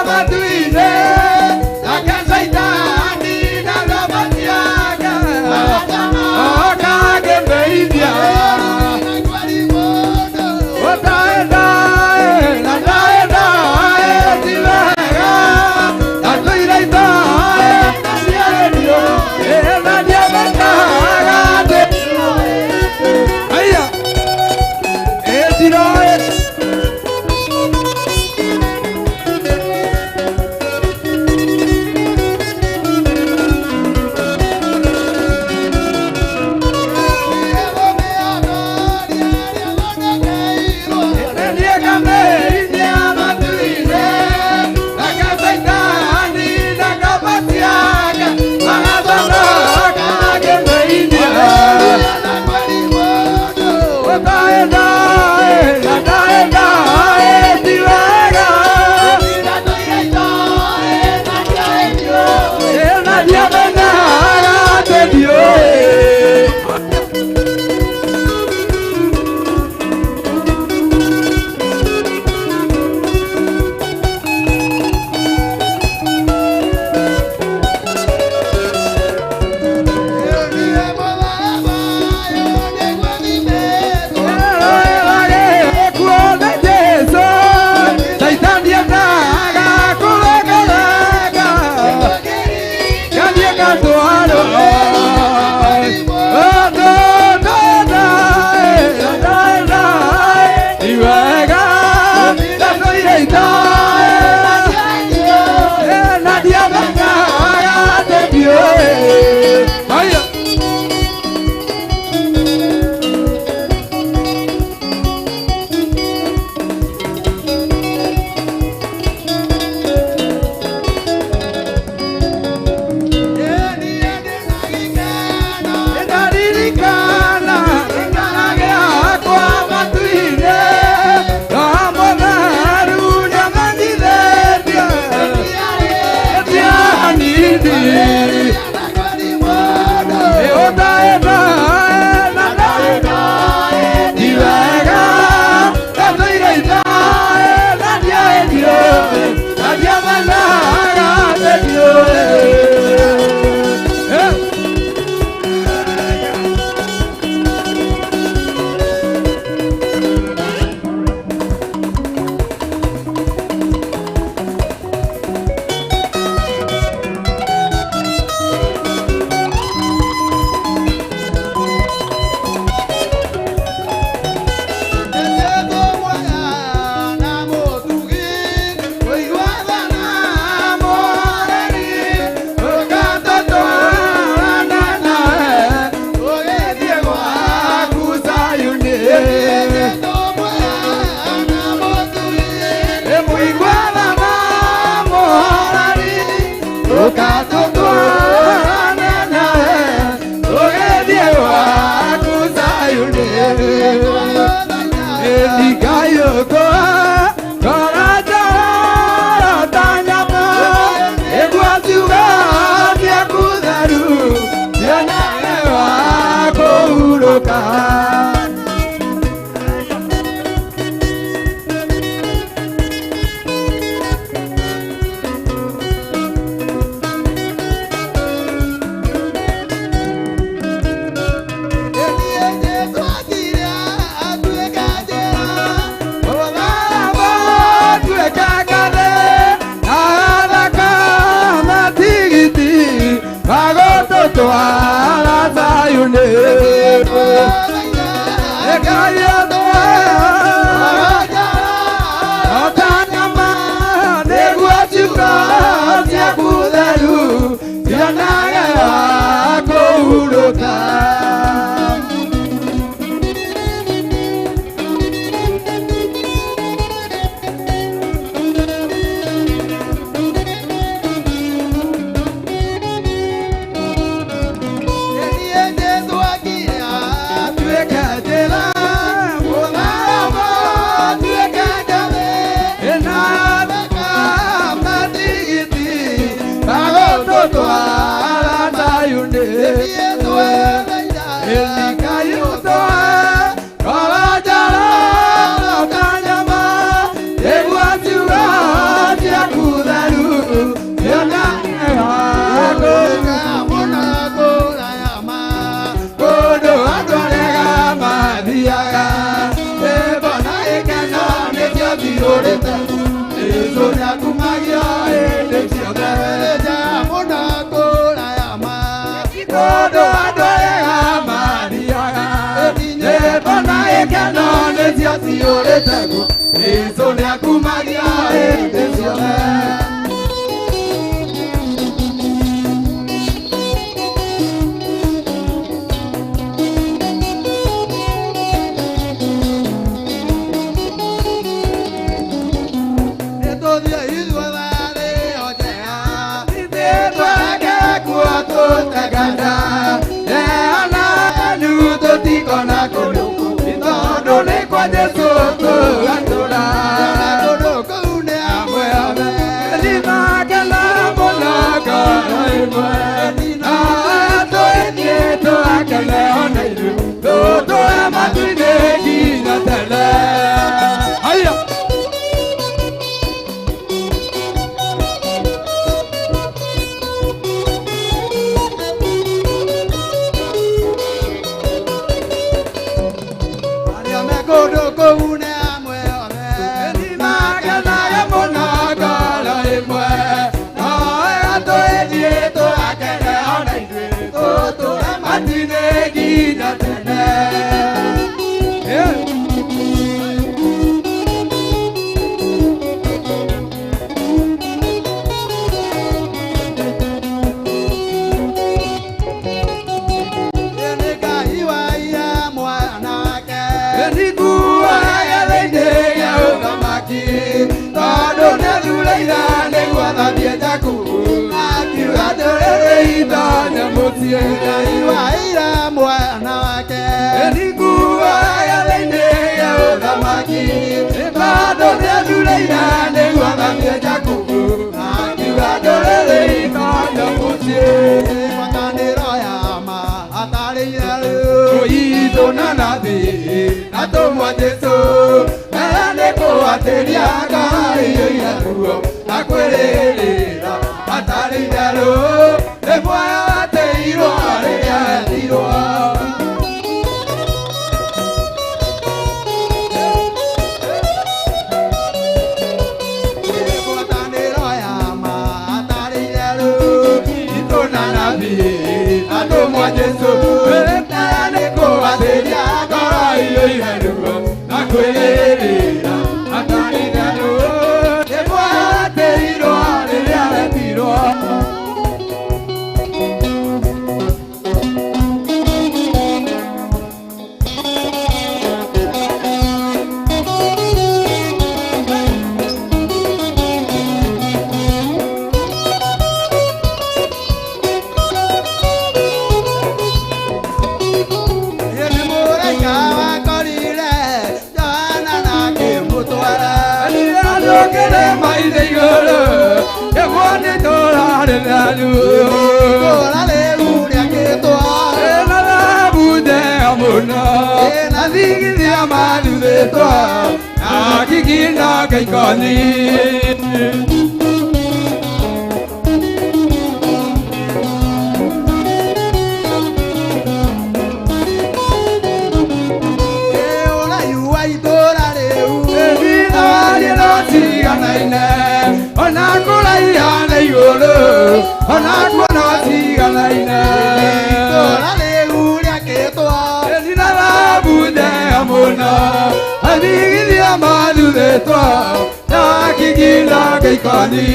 [SPEAKER 3] Kona Atũmwo Jesũ tũgatũra kũndũ kũu nĩ amwe ame nĩmakena mũno ngoro ĩmwe na twĩthiĩ tũgakene ona ithuĩ tũtũre matu-inĩ nginya tene.
[SPEAKER 2] Haya.
[SPEAKER 4] Arĩa me kũndũ kũu nĩ amwe ame
[SPEAKER 3] Nĩmakenaga mũno ngoro ĩmwe na twĩthiĩ tũgakene ona ithuĩ tũtũre matu-inĩ nginya tene.
[SPEAKER 2] Yeah.
[SPEAKER 4] Nĩ Ngai wa ira mwanake
[SPEAKER 3] Nĩnguaga thĩinĩ gĩa ũthamaki tondũ nĩathureire nĩguo athambie Jakubu akiuga ndũrĩrĩ itonye mũciĩ.
[SPEAKER 4] Ngai wa ira mwanake
[SPEAKER 3] Nĩnguaga thĩinĩ gĩa ũthamaki tondũ nĩathureire nĩguo athambie Jakubu akiuga ndũrĩrĩ itonye mũciĩ.
[SPEAKER 4] Ngwatanĩro ya ma atarĩ itherũ
[SPEAKER 3] Itũ na nabii atũmwo Jesũ mera nĩ kũhatĩria Ngai ĩiye ruo na kwĩrĩrĩra atarĩ itherũ nĩ muoyo atĩirwo rĩrĩa etirwo.
[SPEAKER 4] Ngwatanĩro ya ma atarĩ itherũ
[SPEAKER 3] Itũ na nabii atũmwo Jesũ mera nĩ kũhatĩria Ngai ĩiye ruo na kwĩrĩrĩra atarĩ itherũ nĩ muoyo atĩirwo rĩrĩa etirwo.
[SPEAKER 4] Nĩ mũraika wakorire Johana na akĩmũtwara
[SPEAKER 3] Nĩandũkĩre maithe igũrũ nĩguo nĩtũrarĩ thanyu
[SPEAKER 4] Itũũra rĩu rĩakĩtwo
[SPEAKER 3] na thahabu njega mũno na thigithia mathuthĩtwo na kiki na kaikoni.
[SPEAKER 4] Ũraihu wa itũũra rĩu
[SPEAKER 3] Thawaria no ciganaine ona kũraiha na igũrũ ona kuo no ciganaine.
[SPEAKER 4] Itũũra rĩu rĩakĩtwo
[SPEAKER 3] Nina thahabu njega mũno athigithia mathuthĩtwo na kiki na kaikoni.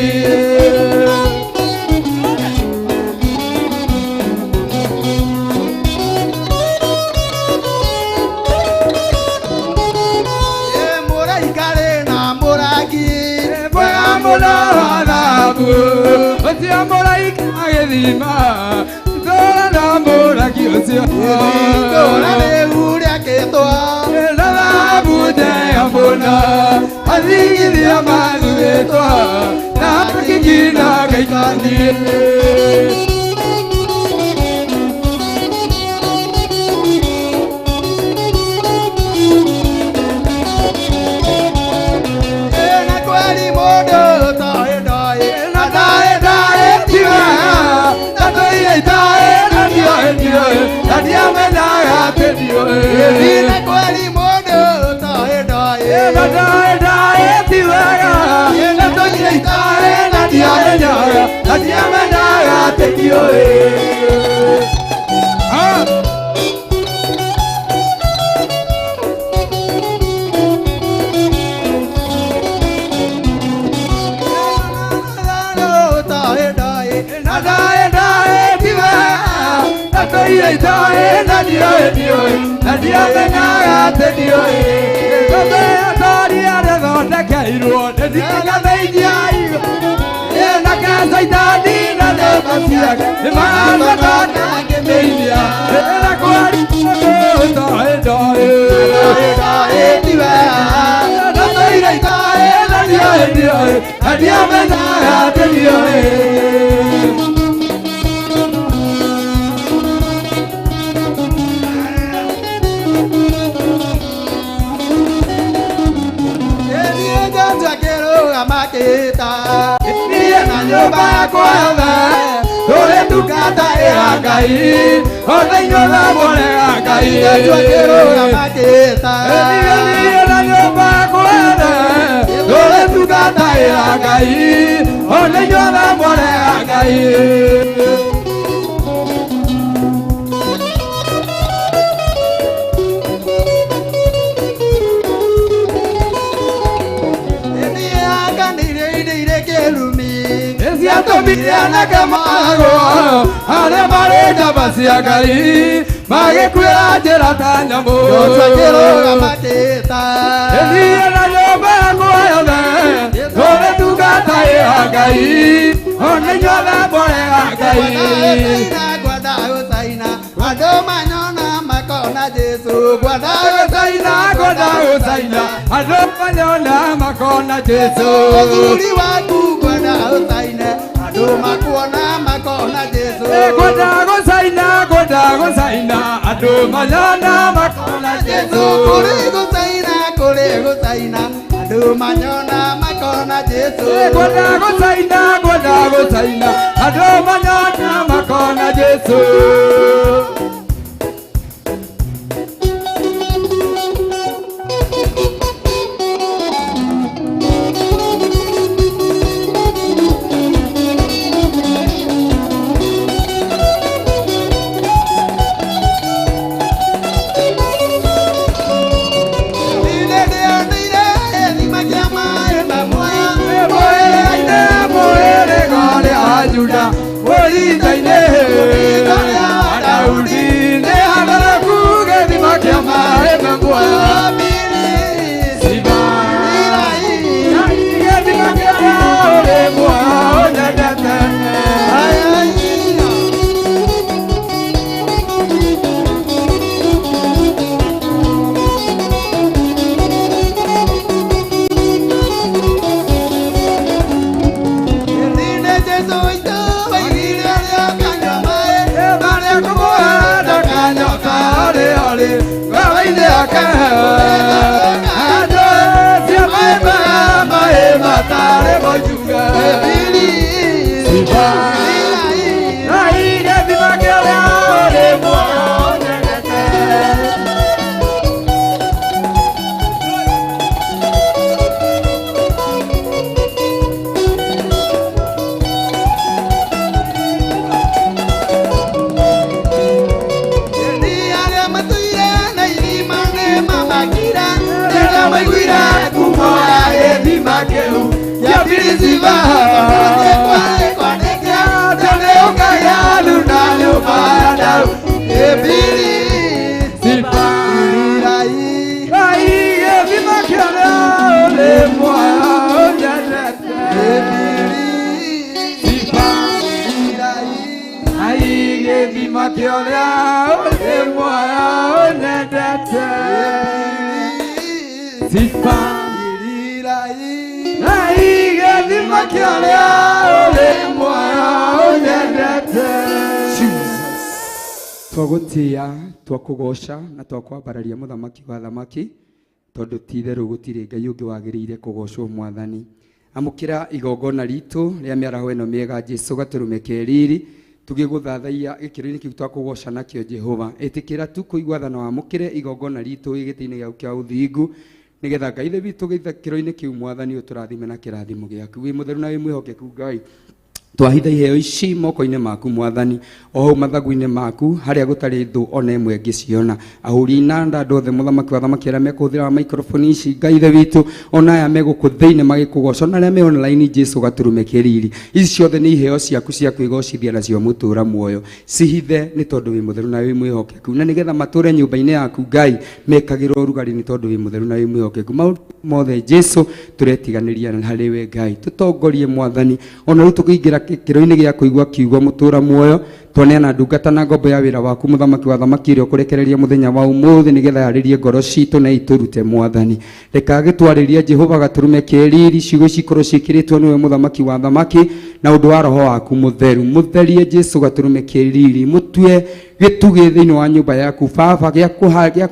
[SPEAKER 4] Ĩ mũraika rĩ na mũrangi
[SPEAKER 3] Mwega mũno wa thahabu ũcio mũraika agĩthima itũũra na mũrangi ũcio
[SPEAKER 4] Itũũra rĩu rĩakĩtwo
[SPEAKER 3] na thahabu njega mũno athigithia mathuthĩtwo na kiki na kaikoni.
[SPEAKER 4] Na kweri mũndũ toĩ ndoĩ
[SPEAKER 3] Na ndaĩ ndaĩ ti wega na tũiye itaĩ na ndioĩ ndioĩ na ndiamenyaga atĩ ndiũĩ.
[SPEAKER 4] Na kweri mũndũ toĩ ndoĩ
[SPEAKER 3] Na ndaĩ ndaĩ ti wega na tũiye itaĩ na ndiamenyaga na ndiamenyaga atĩ ndiũĩ.
[SPEAKER 2] Ah.
[SPEAKER 4] Toĩ ndoĩ
[SPEAKER 3] Na ndaĩ ndaĩ ti wega na tũiye itaĩ na ndioĩ ndioĩ na ndiamenyaga atĩ ndiũĩ. Tũtũĩ atori arĩa thondekeirwo nĩ ndikathĩingia igũrũ na kacaitani na thĩna ciake nĩ magacoka ngĩmĩinia na kwari mũndũ ũtoĩ ndoĩ.
[SPEAKER 4] Ndoĩ ti wega
[SPEAKER 3] ndioĩ na ndiamenyaga atĩ ndioĩ. Niĩ na nyũmba yakwa yothe tũrĩ ndungata ya Ngai, othe inyuothe mũrega Ngai. Niĩ na nyũmba yakwa yothe tũrĩ ndungata ya Ngai, othe inyuothe mũrega Ngai. Ciatũmire anake magwo arĩa marĩ njamba cia Ngai magĩkuĩra njĩra ta nyamũ. Niĩ na nyũmba yakwa yothe tũrĩ ndungata ya Ngai, ona inyuothe mũrega Ngai.
[SPEAKER 4] Andũ manyona makona Jesu,
[SPEAKER 3] Ngwenda gũcaina, ngwenda gũcaina, andũ manyona makona Jesu.
[SPEAKER 4] Mũthuri waku ngwenda ũcaine, andũ makuona makona Jesu.
[SPEAKER 3] Ngwenda gũcaina, ngwenda gũcaina, andũ manyona makona Jesu.
[SPEAKER 4] Kũrĩ gũcaina, kũrĩ gũcaina, andũ manyona makona Jesu.
[SPEAKER 3] Ngwenda gũcaina, ngwenda gũcaina, andũ manyona makona Jesu. Juda, mũrita-inĩ Daudi nĩ hatharaku gĩthima kĩa maaĩ me muoyo. Siba gĩthima kĩa ũrĩ muoyo ũnyendete. Twagũtĩĩa, twakũgoca na twakwambararia mũthamaki wa thamaki, tondũ ti itherũ gũtirĩ Ngai ũngĩ wagĩrĩire kũgocwo mwathani. Amũkĩra igongona ritũ rĩa mĩaraho ĩno mĩega Jesũ gatũrũme ke riri, tũgĩgũthathaiya gĩkĩro-inĩ kĩu twakũgoca nakĩo Jehova. Ĩtĩkĩra tu kũigua tha na wamũkĩre igongona ritũ gĩtĩ-inĩ gĩaku kĩa ũthingu, nĩgetha Ngai Ithe witũ gĩkĩro-inĩ kĩu mwathani ũtũrathime na kĩrathimo gĩaku. Wĩ mũtheru na wĩ mwĩhokeku Ngai. Twahitha iheo ici moko-inĩ maku mwathani, o hau mathagu-inĩ maku harĩa gũtarĩ thũ ona ĩmwe ĩngĩciona. Ahũri inanda andũ othe mũthamaki wa thamaki arĩa mekũhũthĩra microphone ici Ngai Ithe witũ, ona aya me gũkũ thĩinĩ magĩkũgoca, ona arĩa me online Jesũ gatũrũme ke riri. Ici ciothe nĩ iheo ciaku cia kwĩgocithia nacio mũtũra muoyo. Cihithe nĩ tondũ wĩ mũtheru na wĩ mwĩhokeku, na nĩgetha matũre nyũmba-inĩ yaku Ngai mekagĩrwo ũrugarĩ nĩ tondũ wĩ mũtheru na wĩ mwĩhokeku. Maũndũ mothe Jesũ tũretiganĩria harĩ we Ngai, tũtongorie mwathani ona rĩu tũkĩingĩra
[SPEAKER 6] gĩkĩro-inĩ gĩa kũigua kiugo mũtũra muoyo. Twaneana ndungata na ngombo ya wĩra waku mũthamaki wa thamaki ĩrĩa ũkũrekereria mũthenya wa ũmũthĩ nĩgetha yarĩrie ngoro citũ na itũrute mwathani. Reka gĩtwarĩria Jehova gatũrũme keriri ciugo cikorwo ciĩkĩrĩtwo nĩwe mũthamaki wa thamaki na ũndũ wa roho waku mũtheru. Mũtherie Jesu gatũrũme keriri, mũtue gĩtugĩ thĩinĩ wa nyũmba yaku baba gĩa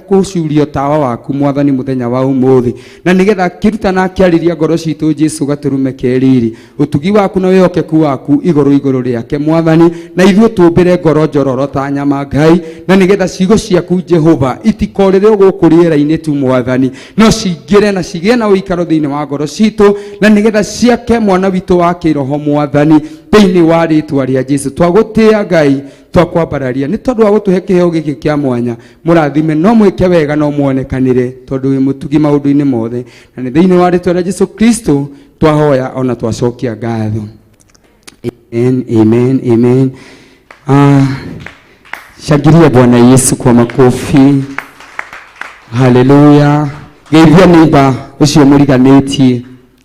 [SPEAKER 6] gũcurio tawa waku mwathani mũthenya wa ũmũthĩ, na nĩgetha kĩrutana kĩarĩria ngoro citũ Jesu gatũrũme keriri, ũtugi waku na wĩhokeku waku igũrũ igũrũ rĩake mwathani, na ithuĩ tũmbĩre ngoro njororo ta nyama Ngai, na nĩgetha ciugo ciaku Jehova itikorĩre gũkũ rĩera-inĩ tu mwathani, no cingĩre na cigĩe na ũikaro thĩinĩ wa ngoro citũ, na nĩgetha ciake mwana witũ wa kĩroho mwathani thĩinĩ wa rĩtwa rĩa Jesu. Twagũtĩĩa Ngai, twakwambararia nĩ tondũ wa gũtũhe kĩheo gĩkĩ kĩa mwanya. Mũrathime no mwĩke wega no muonekanĩre tondũ wĩ mũtugi maũndũ-inĩ mothe, na nĩ thĩinĩ wa rĩtwa rĩa Jesu Kristo twahoya ona twacokia ngatho. Amen, amen, amen. Shangilia Bwana Yesu kwa makofi. Haleluya. Geithia neighbor ucio mũriganĩtie,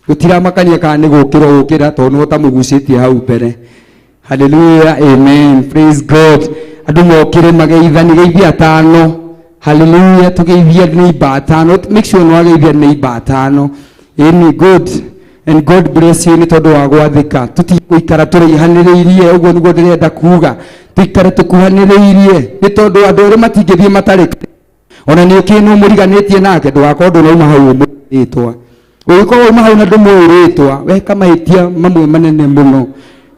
[SPEAKER 6] gũtiramakania kana nĩ gũkĩra gũkĩra tondũ nĩwe ũtamũgucĩtie hau mbere. Hallelujah, amen. Praise God. Andũ mokĩre mageithani, geithia atano. Hallelujah, tugeithia neighbor atano. Make sure nĩ wageithia neighbor atano. Ĩni, good. And God bless you nĩ tondũ wa gwathĩka. Tũtigũikara tũraihanĩrĩirie, ũguo nĩguo ndĩrenda kuga. Tũikare tũkuhanĩrĩirie nĩ tondũ andũ erĩ matingĩthiĩ matarĩ. Ona nĩ ũkĩ nĩ ũmũriganĩtie nake, ndũgakorwo ndũnauma hau ũmũrĩtwa. Ũngĩkorwo uma hau na ndũmũĩrĩtwa, weka mahĩtia mamwe manene mũno.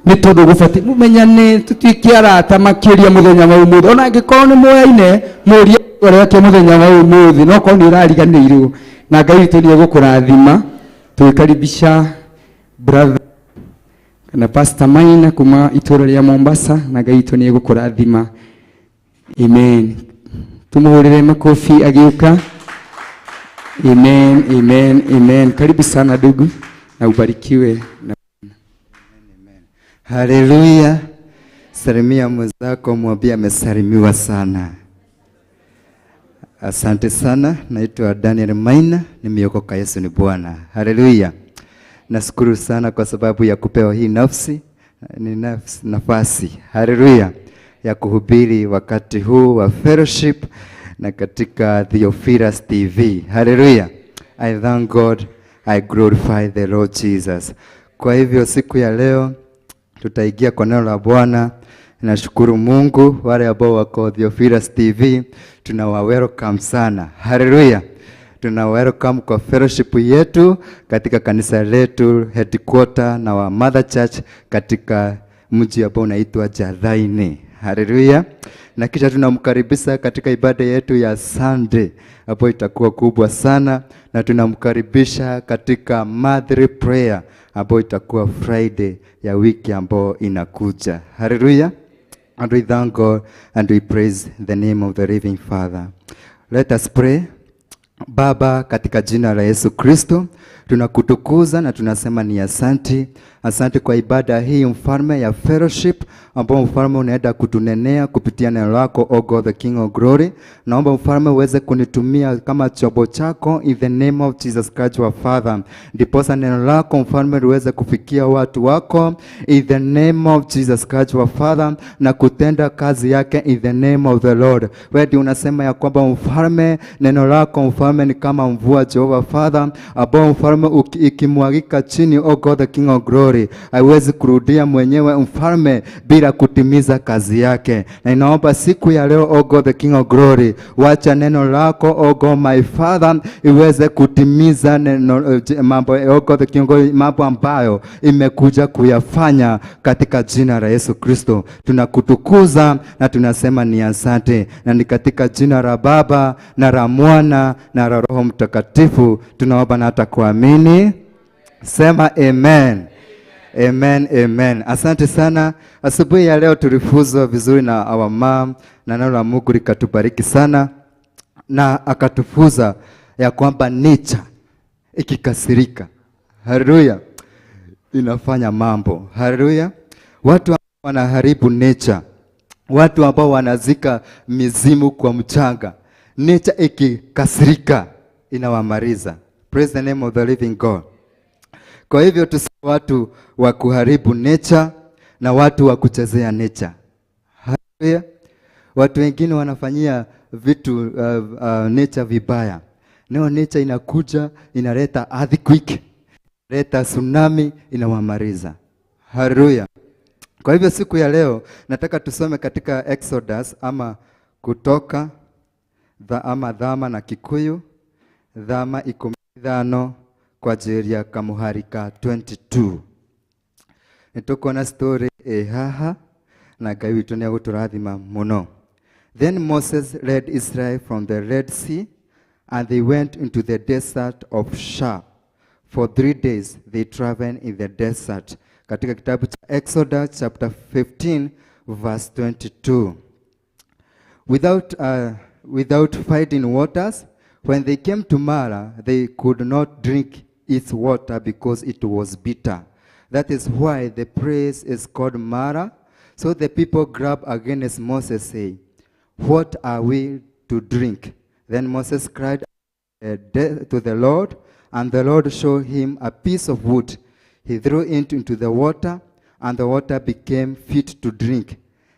[SPEAKER 6] Nĩ tondũ gũbatiĩ mũmenyane, tũtuĩke arata makĩria mũthenya wa ũmũthĩ. Ona angĩkorwo nĩ mũyaine, mũrie rĩake mũthenya wa ũmũthĩ, no korwo nĩ ũrariganĩirwo. Na Ngai witũ nĩ egũkũrathima. Tũgĩkaribisha brother kana Pastor Maina kuma itũra rĩa Mombasa, na Ngai witũ nĩ egũkũrathima. Amen. Tumuhurire makofi agĩũka. Amen, amen, amen. Karibu sana ndugu na ubarikiwe na
[SPEAKER 7] Haleluya. Salimia mwenzako, mwambie amesalimiwa sana. Asante sana. Naitwa Daniel Maina, nimeokoka, Yesu ni Bwana. Haleluya. Nashukuru sana kwa sababu ya kupewa hii nafsi, ni nafasi. Haleluya. Ya kuhubiri wakati huu wa fellowship na katika Theophilus TV. Haleluya. I thank God, I glorify the Lord Jesus. Kwa hivyo siku ya leo tutaingia kwa neno la Bwana. Nashukuru Mungu, wale ambao wako Theophilus TV tunawa welcome sana. Haleluya. Tuna welcome kwa fellowship yetu katika kanisa letu headquarter na wa Mother Church katika mji ambao unaitwa Jathaini. Haleluya. Na kisha tunamkaribisha katika ibada yetu ya Sunday hapo itakuwa kubwa sana, na tunamkaribisha katika Monthly Prayer hapo itakuwa Friday ya wiki ambayo inakuja. Haleluya. And we thank God and we praise the name of the living Father. Let us pray. Baba, katika jina la Yesu Kristo tunakutukuza na tunasema ni asante. Asante kwa ibada hii mfalme ya fellowship ambao mfalme unaenda kutunenea kupitia neno lako, O God the King of Glory. Naomba mfalme uweze kunitumia kama chombo chako in the name of Jesus Christ our Father. Ndiposa neno lako mfalme liweze kufikia watu wako in the name of Jesus Christ our Father, na kutenda kazi yake in the name of the Lord. Wewe ndiye unasema ya kwamba mfalme neno lako mfalme ni kama mvua Jehovah Father, ambao mfalme ikimwagika chini, O God the King of Glory, haiwezi kurudia mwenyewe mfalme bila kutimiza kazi yake. Na inaomba siku ya leo, O God the King of Glory, wacha neno lako, O God my Father, iweze kutimiza neno, mambo, O God the King of Glory, mambo ambayo imekuja kuyafanya katika jina la Yesu Kristo. Tunakutukuza na tunasema ni asante, na ni katika jina la Baba na la Mwana na la Roho Mtakatifu tunaomba na hata kuamini. Sema amen. Amen, amen. Asante sana. Asubuhi ya leo tulifuzwa vizuri na our mom, na neno la Mungu likatubariki sana, na akatufuza ya kwamba nature ikikasirika, haleluya, inafanya mambo. Haleluya. Watu wanaharibu nature, watu ambao wanazika mizimu kwa mchanga, nature ikikasirika inawamaliza. Praise the name of the living God. Kwa hivyo tusi watu wa kuharibu nature, na watu wa kuchezea nature. Haleluya. Watu wengine wanafanyia vitu nature vibaya. Nao nature inakuja inaleta earthquake, leta tsunami, inawamaliza. Haleluya. Kwa hivyo siku ya leo nataka tusome katika Exodus ama Kutoka ama Thama na Kikuyu, Thama 15 kwanjĩrĩria kamũhari ka 22. Nĩtũkuona story ĩ haha na Ngai witũ nĩegũtũrathima mũno. Then Moses led Israel from the Red Sea, and they went into the desert of Shur. For 3 days they traveled in the desert. Katika kitabu cha Exodus chapter 15 verse 22. Without finding waters, when they came to Mara, they could not drink its water because it was bitter. That is why the place is called Mara. So the people grumbled against Moses, saying, "What are we to drink?" Then Moses cried to the Lord, and the Lord showed him a piece of wood. He threw it into the water, and the water became fit to drink.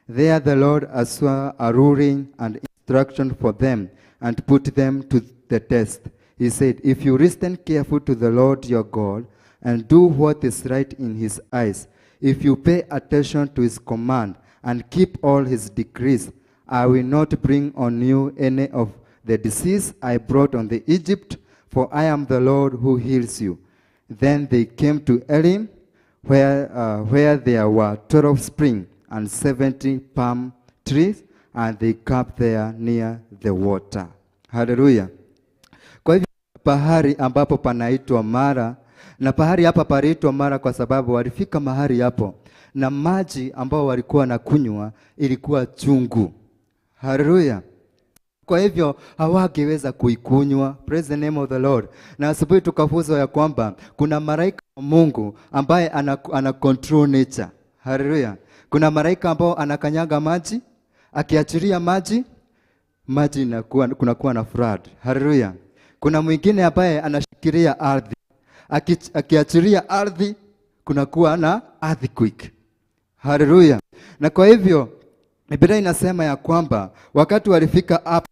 [SPEAKER 7] There the Lord assured a ruling and instruction for them and put them to the test. He said, "If you listen carefully to the Lord your God and do what is right in his eyes, if you pay attention to his command and keep all his decrees, I will not bring on you any of the disease I brought on the Egypt, for I am the Lord who heals you." Then they came to Elim, where there were 12 springs and 70 palm trees, and they camped there near the water. Hallelujah. Kwa hivyo pahali ambapo panaitwa Mara, na pahali hapa paliitwa Mara kwa sababu walifika mahali hapo na maji ambao walikuwa na kunywa ilikuwa chungu. Haleluya. Kwa hivyo hawangeweza kuikunywa. Praise the name of the Lord. Na asubuhi tukafunzwa ya kwamba kuna malaika wa Mungu ambaye ana control nature. Haleluya. Kuna malaika ambao anakanyaga maji, akiachilia maji, maji inakuwa, kunakuwa na flood. Haleluya. Kuna mwingine ambaye anashikilia ardhi, akiachilia ardhi kunakuwa na earthquake. Haleluya. Na kwa hivyo Biblia inasema ya kwamba wakati walifika hapa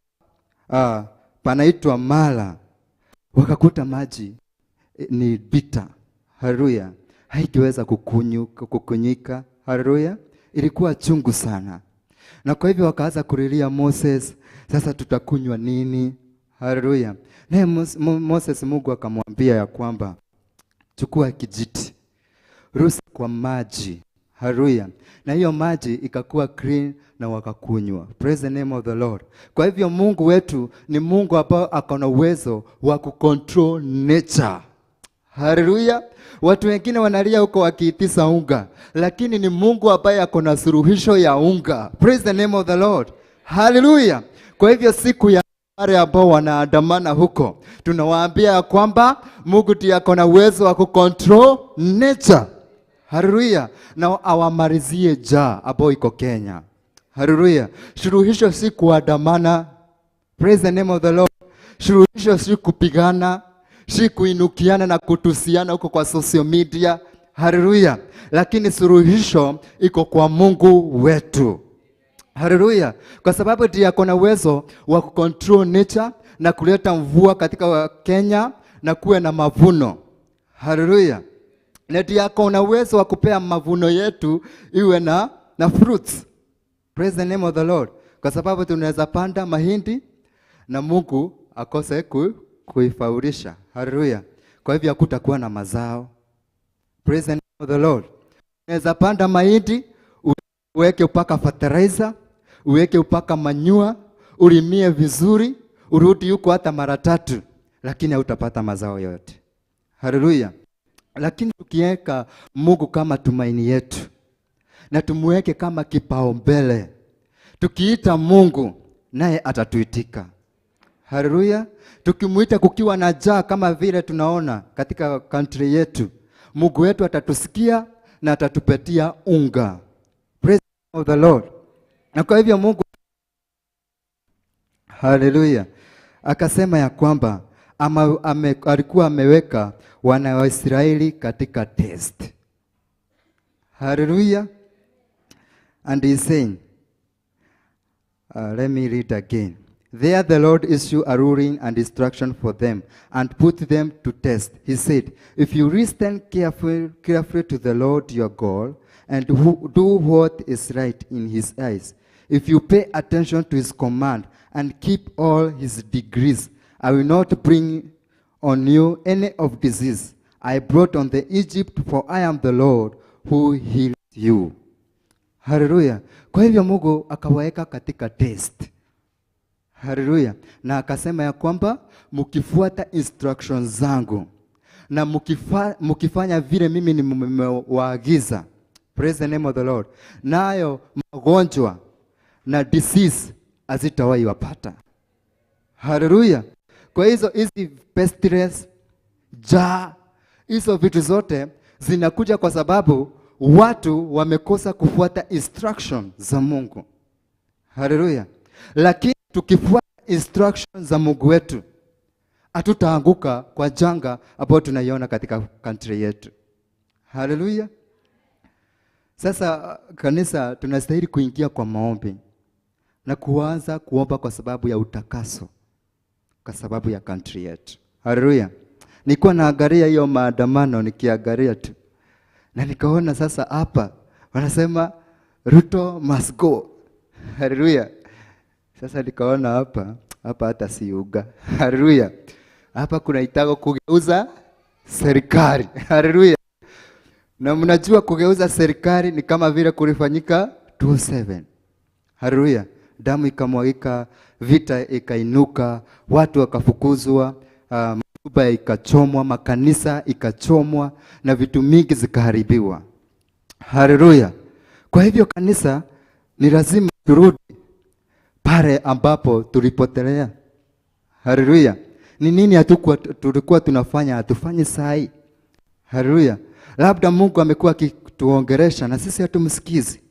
[SPEAKER 7] panaitwa Mara, wakakuta maji ni bitter. Haleluya. Haingeweza kukunyika. Haleluya. Ilikuwa chungu sana. Na kwa hivyo wakaanza kulilia Moses, "Sasa tutakunywa nini?" Haleluya. Naye Moses, Mungu akamwambia ya kwamba chukua kijiti, rusa kwa maji. Haleluya. Na hiyo maji ikakuwa clean na wakakunywa. Praise the name of the Lord. Kwa hivyo Mungu wetu ni Mungu ambao ako na uwezo wa kucontrol nature. Haleluya. Watu wengine wanalia huko wakiitisa unga, lakini ni Mungu ambaye ako na suluhisho ya unga. Praise the name of the Lord. Haleluya. Kwa hivyo siku ya wale ambao wanaandamana huko, tunawaambia ya kwamba Mungu ndiye ako na uwezo wa kucontrol nature. Haleluya. Na awamalizie njaa ambao iko Kenya. Haleluya. Suluhisho si kuandamana. Praise the name of the Lord. Suluhisho si kupigana, si kuinukiana na kutusiana huko kwa social media. Haleluya. Lakini suluhisho iko kwa Mungu wetu. Haleluya. Kwa sababu ndiye ako na uwezo wa kucontrol nature na kuleta mvua katika Kenya na kuwe na mavuno. Haleluya. Na ndiye ako na uwezo wa kupea mavuno yetu iwe na fruits. Praise the name of the Lord. Kwa sababu tunaweza panda mahindi na Mungu akose kuifaulisha. Haleluya. Kwa hivyo hakutakuwa na mazao. Praise the name of the Lord. Unaweza panda mahindi, uweke upaka fertilizer, uweke upaka manure, ulimie vizuri, urudi huko hata mara tatu, lakini hautapata mazao yote. Haleluya. Lakini tukiweka Mungu kama tumaini yetu na tumuweke kama kipaumbele, tukiita Mungu naye atatuitika. Haleluya. Tukimuita kukiwa na njaa kama vile tunaona katika country yetu, Mungu wetu atatusikia na atatupatia unga. Praise of the Lord. Na kwa hivyo Mungu, haleluya, akasema ya kwamba alikuwa ameweka wana wa Israeli katika test. Haleluya. And he's saying, let me read again. There the Lord issued a ruling and instruction for them and put them to test. He said, if you listen carefully to the Lord your God and do what is right in his eyes, if you pay attention to his command and keep all his decrees, I will not bring on you any of disease I brought on the Egypt, for I am the Lord who heals you. Haleluya. Kwa hivyo Mungu akawaweka katika test. Haleluya. Na akasema ya kwamba mkifuata instructions zangu na mkifanya vile mimi nimewaagiza. Praise the name of the Lord. Nayo magonjwa na disease hazitawahi wapata. Haleluya. Kwa hizo hizi pestilence, njaa, hizo vitu zote zinakuja kwa sababu watu wamekosa kufuata instruction za Mungu. Haleluya. Lakini tukifuata instruction za Mungu wetu, hatutaanguka kwa janga ambayo tunaiona katika country yetu. Haleluya. Sasa kanisa, tunastahili kuingia kwa maombi na kuanza kuomba kwa sababu ya utakaso, kwa sababu ya country yetu. Haleluya. Nilikuwa naangalia hiyo maandamano, nikiangalia tu na nikaona sasa hapa wanasema Ruto must go. Haleluya. Sasa nikaona hapa hata si uga. Haleluya. Hapa kuna itago kugeuza serikali. Haleluya. Na mnajua kugeuza serikali ni kama vile kulifanyika 27. Haleluya. Damu ikamwagika, vita ikainuka, watu wakafukuzwa, nyumba ikachomwa, makanisa ikachomwa na vitu mingi zikaharibiwa. Haleluya. Kwa hivyo kanisa ni lazima turudi pale ambapo tulipotelea. Haleluya. Ni nini hatukuwa tulikuwa tunafanya hatufanyi sahi? Haleluya. Labda Mungu amekuwa akituongeresha na sisi hatumsikizi.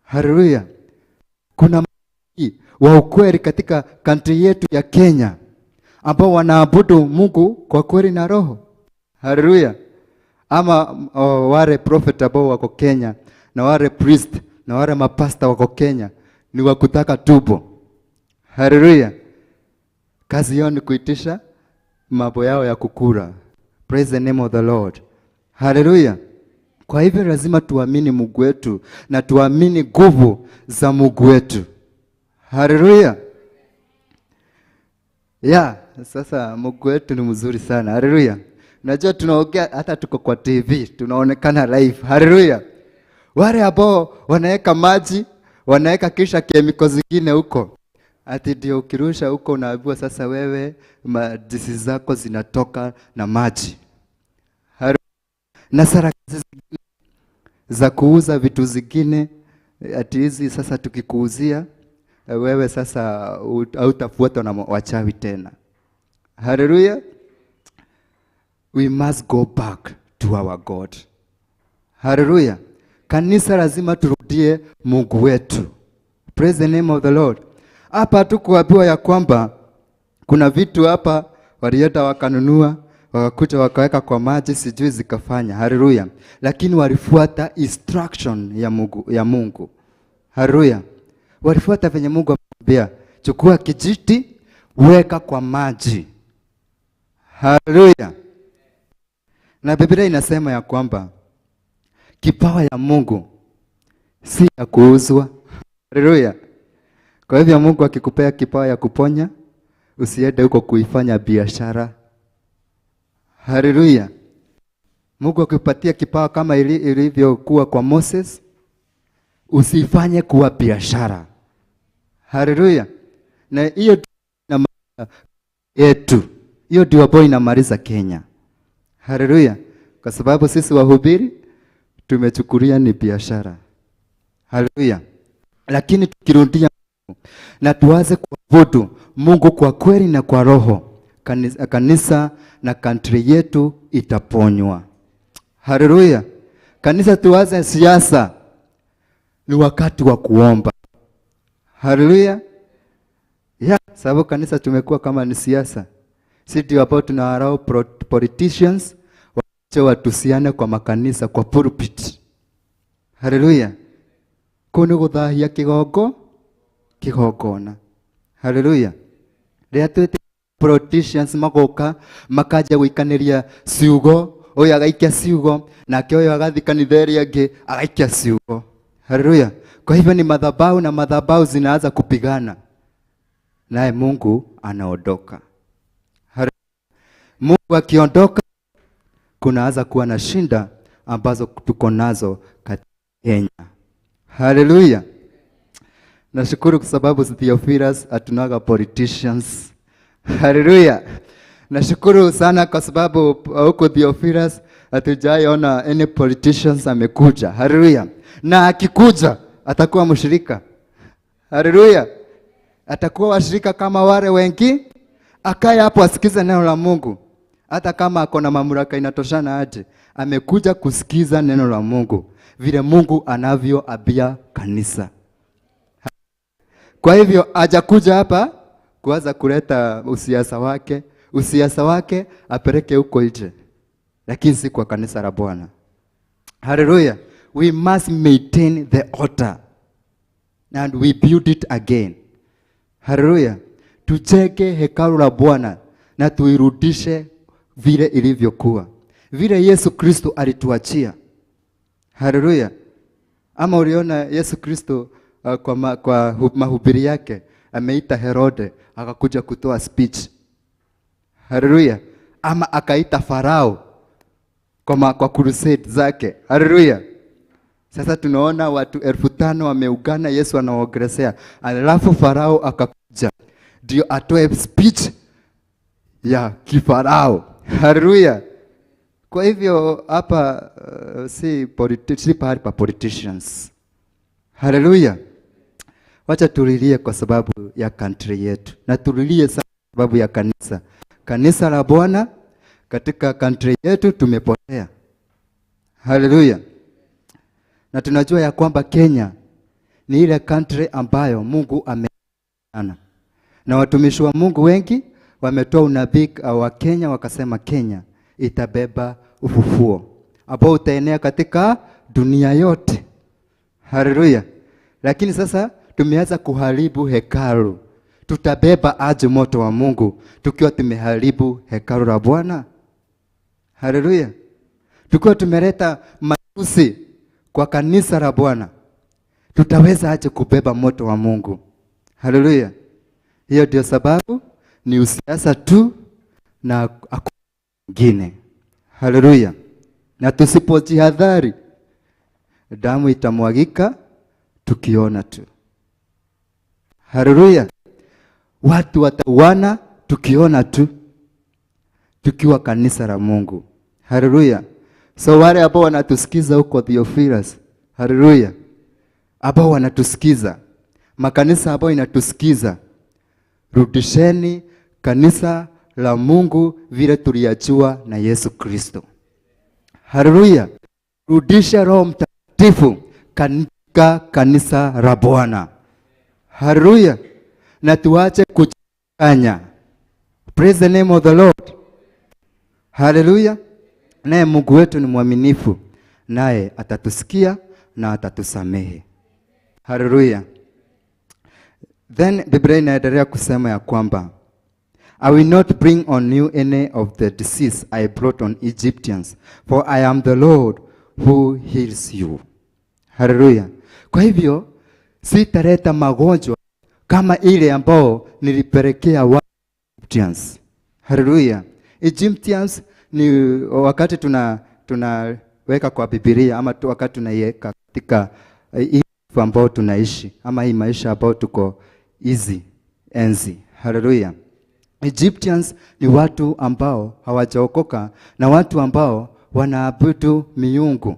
[SPEAKER 7] Haleluya. Kuna wa ukweli katika country yetu ya Kenya ambao wanaabudu Mungu kwa kweli na roho. Haleluya. Ama wale prophet ambao wako Kenya na wale priest na wale mapasta wako Kenya ni wa kutaka tubo. Haleluya. Kazi yao ni kuitisha mambo yao ya kukura. Praise the name of the Lord. Haleluya. Kwa hivyo lazima tuamini Mungu wetu na tuamini nguvu za Mungu wetu. Haleluya. Ya, sasa Mungu wetu ni mzuri sana. Haleluya. Najua tunaongea hata tuko kwa TV, tunaonekana live. Haleluya. Wale ambao wanaweka maji, wanaweka kisha kemiko zingine huko. Ati ndio ukirusha huko unaambiwa sasa wewe disease zako zinatoka na maji. Haleluya. Na sarakasi zingine za kuuza vitu zingine, ati hizi sasa tukikuuzia wewe sasa hautafuatwa na wachawi tena. Haleluya. We must go back to our God. Haleluya. Kanisa lazima turudie Mungu wetu. Praise the name of the Lord. Hapa tukuambiwa ya kwamba kuna vitu hapa walienda wakanunua, wakakuja wakaweka kwa maji, sijui zikafanya. Haleluya. Lakini walifuata instruction ya Mungu, ya Mungu. Haleluya. Walifuata venye Mungu amwambia, chukua kijiti weka kwa maji. Haleluya. Na Biblia inasema ya kwamba kipawa ya Mungu si ya kuuzwa. Haleluya. Kwa hivyo Mungu akikupea kipawa ya kuponya, usiende huko kuifanya biashara. Haleluya. Mungu akikupatia kipawa kama ilivyokuwa kwa Moses, usifanye kuwa biashara. Haleluya. Na hiyo yetu, hiyo ndio ambayo inamaliza Kenya. Haleluya. Kwa sababu sisi wahubiri tumechukulia ni biashara. Haleluya. Lakini tukirudia na tuanze kuabudu Mungu kwa kweli na kwa roho, kanisa na country yetu itaponywa. Haleluya. Kanisa tuanze siasa, ni wakati wa kuomba. Haleluya. Ya, sababu kanisa tumekuwa kama ni siasa. Sisi ndio ambao tunaharau politicians wache watusiane kwa makanisa, kwa pulpit. Haleluya. Kũu nĩ gũthahia kĩgongona. Haleluya. Rĩrĩa twĩte politicians magoka makanjia gũikanĩria ciugo, ũyũ agaikia ciugo nake ũyũ agathiĩ kanitha ĩrĩa ĩngĩ agaikia ciugo. Haleluya. Kwa hivyo ni madhabahu na madhabahu zinaanza kupigana, naye Mungu anaondoka. Haleluya. Mungu akiondoka kunaanza kuwa na shinda ambazo tuko nazo katika Kenya. Haleluya. Nashukuru kwa sababu Theophilus hatunaga politicians. Haleluya. Nashukuru sana kwa sababu huko Theophilus hatujaiona any politicians amekuja. Haleluya. Na akikuja atakuwa mshirika. Haleluya. Atakuwa washirika kama wale wengi. Akae hapo asikize neno la Mungu. Hata kama ako na mamlaka inatoshana aje, amekuja kusikiza neno la Mungu vile Mungu anavyoambia kanisa. Kwa hivyo hajakuja hapa kuanza kuleta usiasa wake, usiasa wake apeleke huko nje, lakini si kwa kanisa la Bwana. Haleluya. We must maintain the altar and we build it again. Haleluya. Tujenge hekalu la Bwana na tuirudishe vile ilivyokuwa, vile Yesu Kristo alituachia. Haleluya. Ama uliona Yesu Kristo kwa mahubiri yake ameita Herode akakuja kutoa speech. Haleluya. Ama akaita Farao kwa crusade zake. Haleluya. Sasa tunaona watu 5,000 wameugana, Yesu anawaongelesea. Alafu Farao akakuja ndio atoe speech ya kifarao. Haleluya. Kwa hivyo hapa si pahali pa politicians. Haleluya. Wacha tulilie kwa sababu ya country yetu, na tulilie sana kwa sababu ya kanisa. Kanisa la Bwana katika country yetu tumepotea. Haleluya. Na tunajua ya kwamba Kenya ni ile country ambayo Mungu ameana. Na watumishi wa Mungu wengi wametoa unabii wa Kenya, wakasema Kenya itabeba ufufuo ambao utaenea katika dunia yote. Haleluya. Lakini sasa tumeanza kuharibu hekalu. Tutabeba aje moto wa Mungu tukiwa tumeharibu hekalu la Bwana? Haleluya. Tukiwa tumeleta matusi kwa kanisa la Bwana, tutaweza aje kubeba moto wa Mungu? Haleluya. Hiyo ndio sababu ni usiasa tu na mwingine. Haleluya. Na tusipojihadhari, damu itamwagika tukiona tu. Haleluya. Watu watauana tukiona tu, tukiwa kanisa la Mungu. Haleluya. So wale ambao wanatusikiza huko Theophilus, haleluya, ambao wanatusikiza, makanisa ambao inatusikiza, rudisheni kanisa la Mungu vile tuliachiwa na Yesu Kristo. Haleluya. Rudisha Roho Mtakatifu katika kanisa la Bwana. Haleluya. Na tuache kuchanganya. Praise the name of the Lord. Haleluya. Naye Mungu wetu ni mwaminifu, naye atatusikia na atatusamehe. Haleluya. Then Biblia inaendelea kusema ya kwamba I will not bring on you any of the disease I brought on Egyptians, for I am the Lord who heals you. Haleluya. Kwa hivyo sitaleta magonjwa kama ile ambao nilipelekea wa Egyptians. Haleluya. Egyptians ni wakati tunaweka kwa Biblia ama wakati tunaiweka katika hii ambao tunaishi ama hii maisha ambao tuko hizi enzi. Haleluya. Egyptians ni watu ambao hawajaokoka na watu ambao wanaabudu miungu.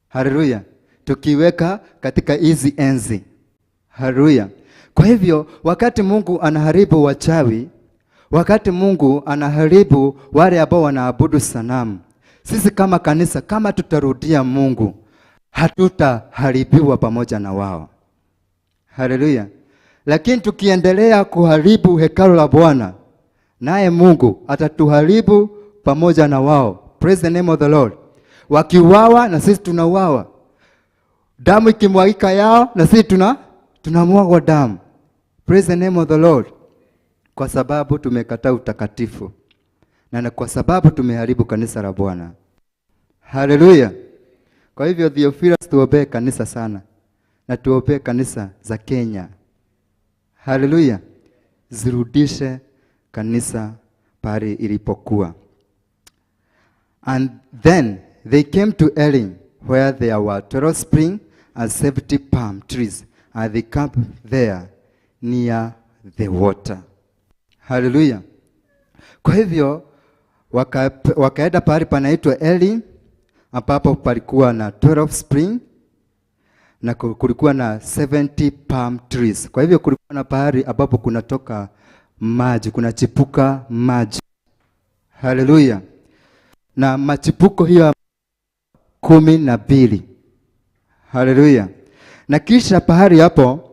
[SPEAKER 7] Haleluya. Tukiweka katika hizi enzi. Haleluya. Kwa hivyo wakati Mungu anaharibu wachawi, wakati Mungu anaharibu wale ambao wanaabudu sanamu, sisi kama kanisa, kama tutarudia Mungu, hatutaharibiwa pamoja na wao. Haleluya. Lakini tukiendelea kuharibu hekalu la Bwana, naye Mungu atatuharibu pamoja na wao. Praise the name of the Lord. Wakiuawa na sisi tunauawa. Damu ikimwagika yao na sisi tunamwagwa damu. Praise the name of the Lord. Kwa sababu tumekataa utakatifu na kwa sababu tumeharibu kanisa la Bwana. Haleluya. Kwa hivyo Theophilus, tuombee kanisa sana na tuombee kanisa za Kenya. Haleluya. Zirudishe kanisa pale ilipokuwa. And then they came to Elim, where there were 12 springs and 70 palm trees, and they camped there near the water. Haleluya. Kwa hivyo wakaenda pahali panaitwa Elim, ambapo palikuwa na 12 spring na kulikuwa na 70 palm trees. Kwa hivyo kulikuwa na pahali ambapo kunatoka maji, kunachipuka maji. Haleluya. Na machipuko hiyo 12. Haleluya. Na kisha pahali hapo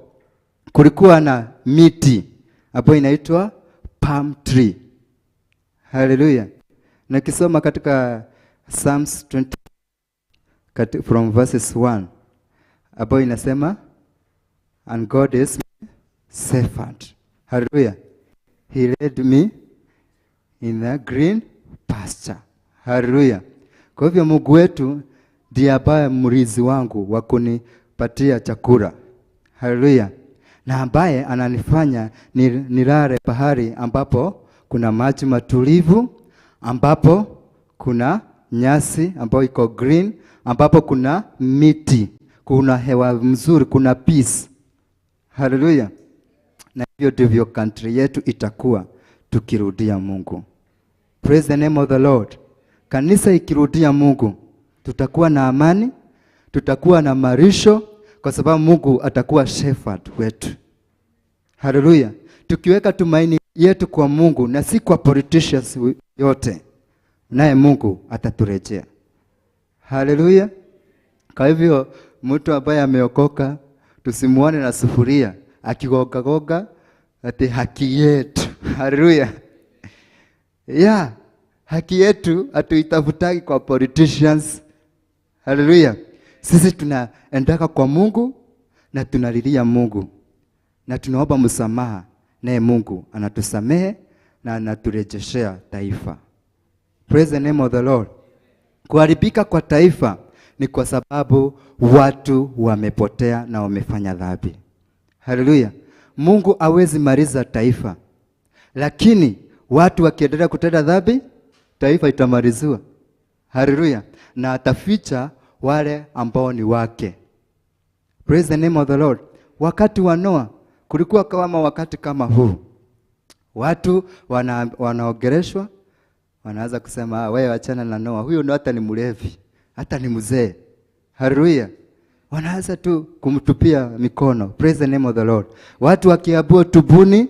[SPEAKER 7] kulikuwa na miti ambayo inaitwa palm tree. Haleluya. Na kisoma katika Psalms 20 from verses 1 ambayo inasema, and God is my servant. Haleluya. He led me in the green pasture. Haleluya. Kwa hivyo Mungu wetu ndiye ambaye mrizi wangu wa kunipatia chakula. Haleluya. Na ambaye ananifanya nilale pahali ambapo kuna maji matulivu, ambapo kuna nyasi ambayo iko green, ambapo kuna miti, kuna hewa mzuri, kuna peace. Haleluya. Na hivyo ndivyo country yetu itakuwa tukirudia Mungu. Praise the name of the Lord. Kanisa ikirudia Mungu, tutakuwa na amani, tutakuwa na marisho, kwa sababu Mungu atakuwa shepherd wetu. Haleluya. Tukiweka tumaini yetu kwa Mungu na si kwa politicians yote, naye Mungu ataturejea. Haleluya. Kwa hivyo mtu ambaye ameokoka tusimuone na sufuria akigoga goga ati haki yetu. Haleluya. Yeah, haki yetu hatuitafutaki kwa politicians. Haleluya. Sisi tunaendaka kwa Mungu na tunalilia Mungu na tunaomba msamaha, naye Mungu anatusamehe na anaturejeshea taifa. Praise the name of the Lord. Kuharibika kwa taifa ni kwa sababu watu wamepotea na wamefanya dhambi. Haleluya. Mungu hawezi maliza taifa, lakini watu wakiendelea kutenda dhambi, taifa itamaliziwa. Haleluya. Na ataficha wale ambao ni wake. Praise the name of the Lord. Wakati wa Noa kulikuwa kama wakati kama huu. Watu wanaogereshwa, wanaanza kusema, wewe achana na Noa, huyo ndo hata ni mlevi, hata ni mzee. Haleluya. Wanaanza tu kumtupia mikono. Praise the name of the Lord. Watu wakiabua tubuni,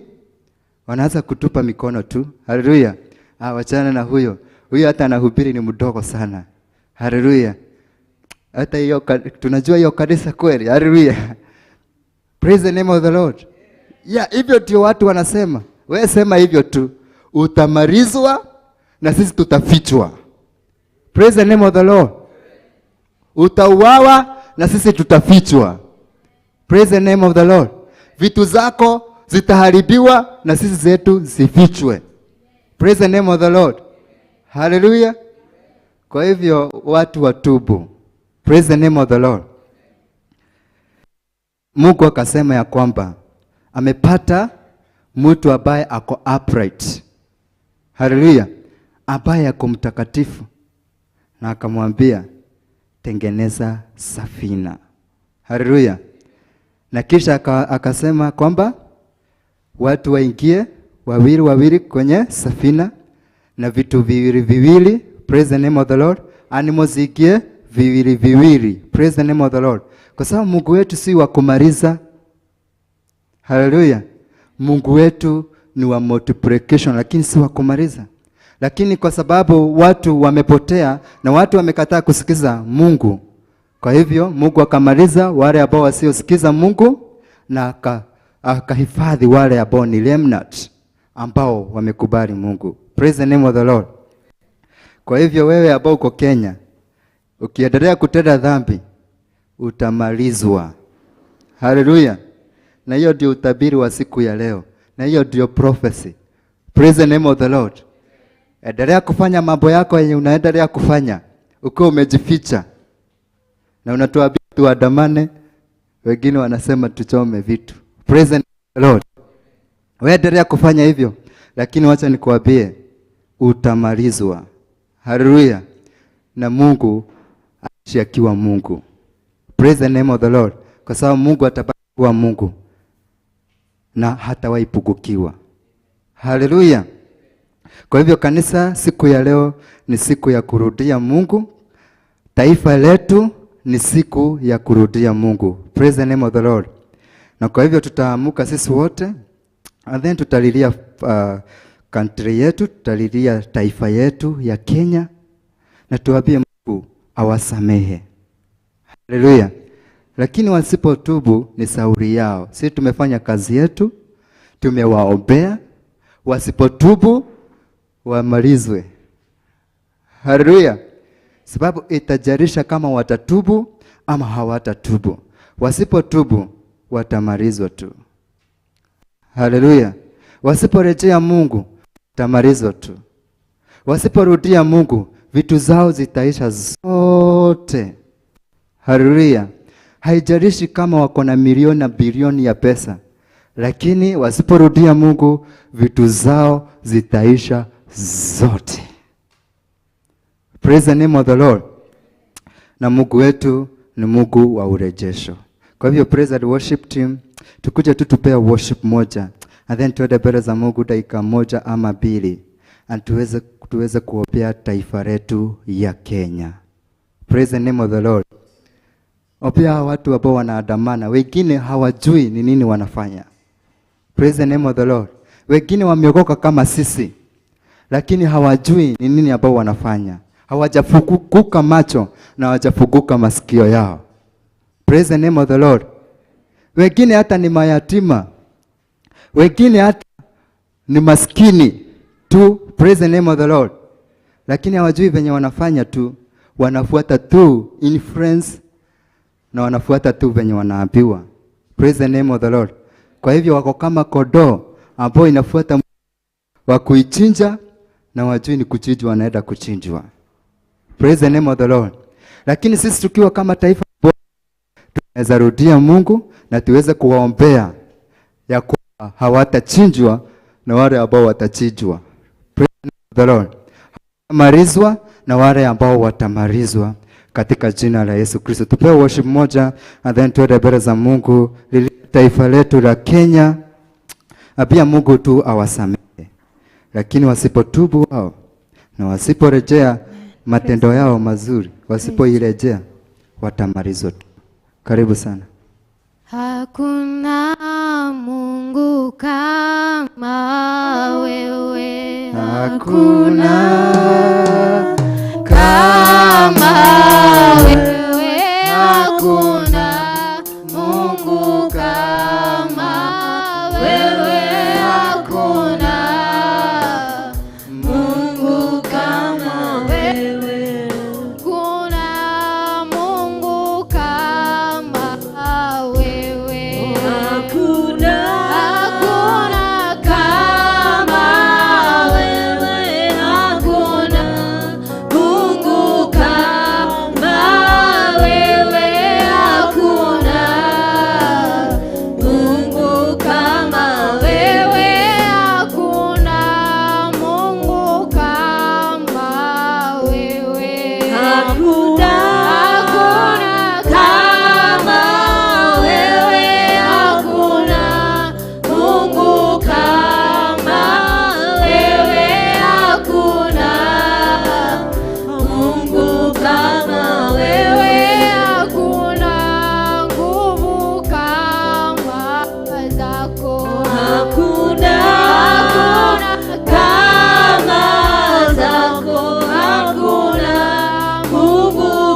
[SPEAKER 7] wanaanza kutupa mikono tu. Haleluya. Wachana na huyo. Huyo hata anahubiri ni mdogo sana. Haleluya. Hata hiyo tunajua hiyo kanisa kweli. Haleluya. Praise the name of the Lord. Yeah, hivyo ndio watu wanasema. Wewe sema hivyo tu, utamalizwa na sisi tutafichwa. Praise the name of the Lord. Utauawa na sisi tutafichwa. Praise the name of the Lord. Vitu zako zitaharibiwa na sisi zetu zifichwe. Praise the name of the Lord. Hallelujah. Kwa hivyo watu watubu. Praise the name of the Lord. Mungu akasema ya kwamba amepata mtu ambaye ako upright. Hallelujah. Ambaye ako mtakatifu. Na akamwambia tengeneza safina. Hallelujah. Na kisha akasema kwamba watu waingie wawili wawili kwenye safina na vitu viwili viwili. Praise the name of the Lord. Animals ingie viwili viwili. Praise the name of the Lord. Kwa sababu Mungu wetu si wa kumaliza. Hallelujah. Mungu wetu ni wa multiplication, lakini si wa kumaliza. Lakini kwa sababu watu wamepotea na watu wamekataa kusikiza Mungu, kwa hivyo Mungu akamaliza wale ambao wasiosikiza Mungu na akahifadhi wale ambao ni remnant, ambao wamekubali Mungu. Praise the name of the Lord. Kwa hivyo wewe ambao uko Kenya, ukiendelea kutenda dhambi, Utamalizwa. Haleluya. Na hiyo ndio utabiri wa siku ya leo, na hiyo ndio prophecy. Praise the name of the Lord. Endelea kufanya mambo yako yenye unaendelea kufanya ukiwa umejificha, na unatuambia tuandamane, wengine wanasema tuchome vitu. Praise the name of the Lord. Wewe endelea kufanya hivyo, lakini wacha nikuambie, utamalizwa. Haleluya. Na Mungu aishi akiwa Mungu. Praise the name of the Lord. Kwa sababu Mungu atabaki kuwa Mungu na hatawahi pungukiwa. Haleluya. Kwa hivyo kanisa, siku ya leo ni siku ya kurudia Mungu. Taifa letu ni siku ya kurudia Mungu. Praise the name of the Lord. Na kwa hivyo tutaamuka sisi wote and then tutalilia country yetu, tutalilia taifa yetu ya Kenya na tuambie Mungu awasamehe. Haleluya. Lakini wasipotubu ni sauri yao. Sisi tumefanya kazi yetu, tumewaombea. Wasipotubu wamalizwe. Haleluya. Sababu itajarisha kama watatubu ama hawatatubu. Wasipotubu watamalizwa tu. Haleluya. Wasiporejea Mungu watamalizwa tu. Wasiporudia Mungu vitu zao zitaisha zote. Haleluya. Haijalishi kama wako na milioni na bilioni ya pesa, lakini wasiporudia Mungu vitu zao zitaisha zote. Praise the name of the Lord. Na Mungu wetu ni Mungu wa urejesho. Kwa hivyo praise and worship team, tukuje tu tupea worship moja and then tuende mbele za Mungu dakika moja ama mbili and tuweze kuombea taifa letu ya Kenya. Praise the name of the Lord. Ombea hawa watu ambao wanaandamana, wengine hawajui ni nini wanafanya. Praise the name of the Lord. Wengine wameokoka kama sisi, lakini hawajui ni nini ambao wanafanya. Hawajafunguka macho na hawajafunguka masikio yao. Praise the name of the Lord. Wengine hata ni mayatima, wengine hata ni maskini tu. Praise the name of the Lord. Lakini hawajui venye wanafanya tu, wanafuata tu influence na wanafuata tu venye wanaambiwa. Praise the name of the Lord. Kwa hivyo wako kama kondoo ambao inafuata wa kuichinja na wajui ni kuchinjwa, wanaenda kuchinjwa. Praise the name of the Lord. Lakini sisi tukiwa kama taifa tunaweza rudia Mungu na tuweze kuwaombea ya kuwa hawatachinjwa na wale ambao watachinjwa. Praise the name of the Lord. Hawatamarizwa na wale ambao watamarizwa katika jina la Yesu Kristo. Tupewe worship moja and then tuende mbele za Mungu. Lili taifa letu la Kenya, na pia Mungu tu awasamehe, lakini wasipotubu wao na wasiporejea matendo yao mazuri, wasipoirejea watamalizwa tu. Karibu sana.
[SPEAKER 8] Hakuna Mungu kama wewe,
[SPEAKER 7] Hakuna
[SPEAKER 8] kama wewe, hakuna Mungu kama wewe, hakuna Mungu kama wewe, kuna Mungu kama wewe,
[SPEAKER 9] Hakuna,
[SPEAKER 8] hakuna kama wewe, hakuna Mungu kama wewe, hakuna Mungu kama wewe, hakuna Mungu kama wewe,
[SPEAKER 9] hakuna,
[SPEAKER 8] hakuna kama wewe, hakuna Mungu kama wewe, hakuna Mungu kama wewe, hakuna nguvu kama zako,
[SPEAKER 9] hakuna,
[SPEAKER 8] hakuna
[SPEAKER 9] kama zako, hakuna nguvu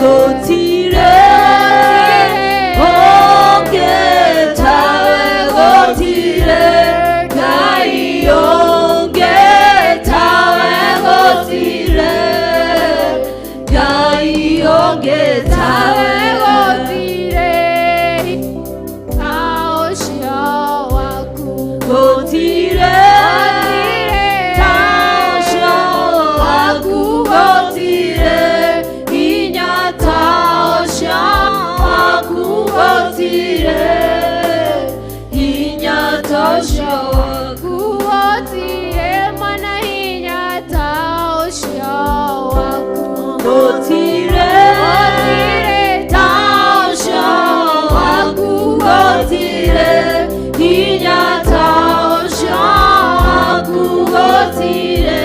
[SPEAKER 9] Gũtirĩ ũngĩ tawe, gũtirĩ Ngai ũngĩ tawe, gũtirĩ Ngai ũngĩ tawe,
[SPEAKER 8] gũtirĩ ta ũcio waku.
[SPEAKER 9] Gũtirĩ ta ũcio waku, gũtirĩ hinya ta ũcio waku, gũtirĩ hinya ta ũcio waku.
[SPEAKER 8] Gũtirĩ mwana hinya ta ũcio waku.
[SPEAKER 9] Gũtirĩ ta ũcio waku, gũtirĩ hinya ta ũcio waku, gũtirĩ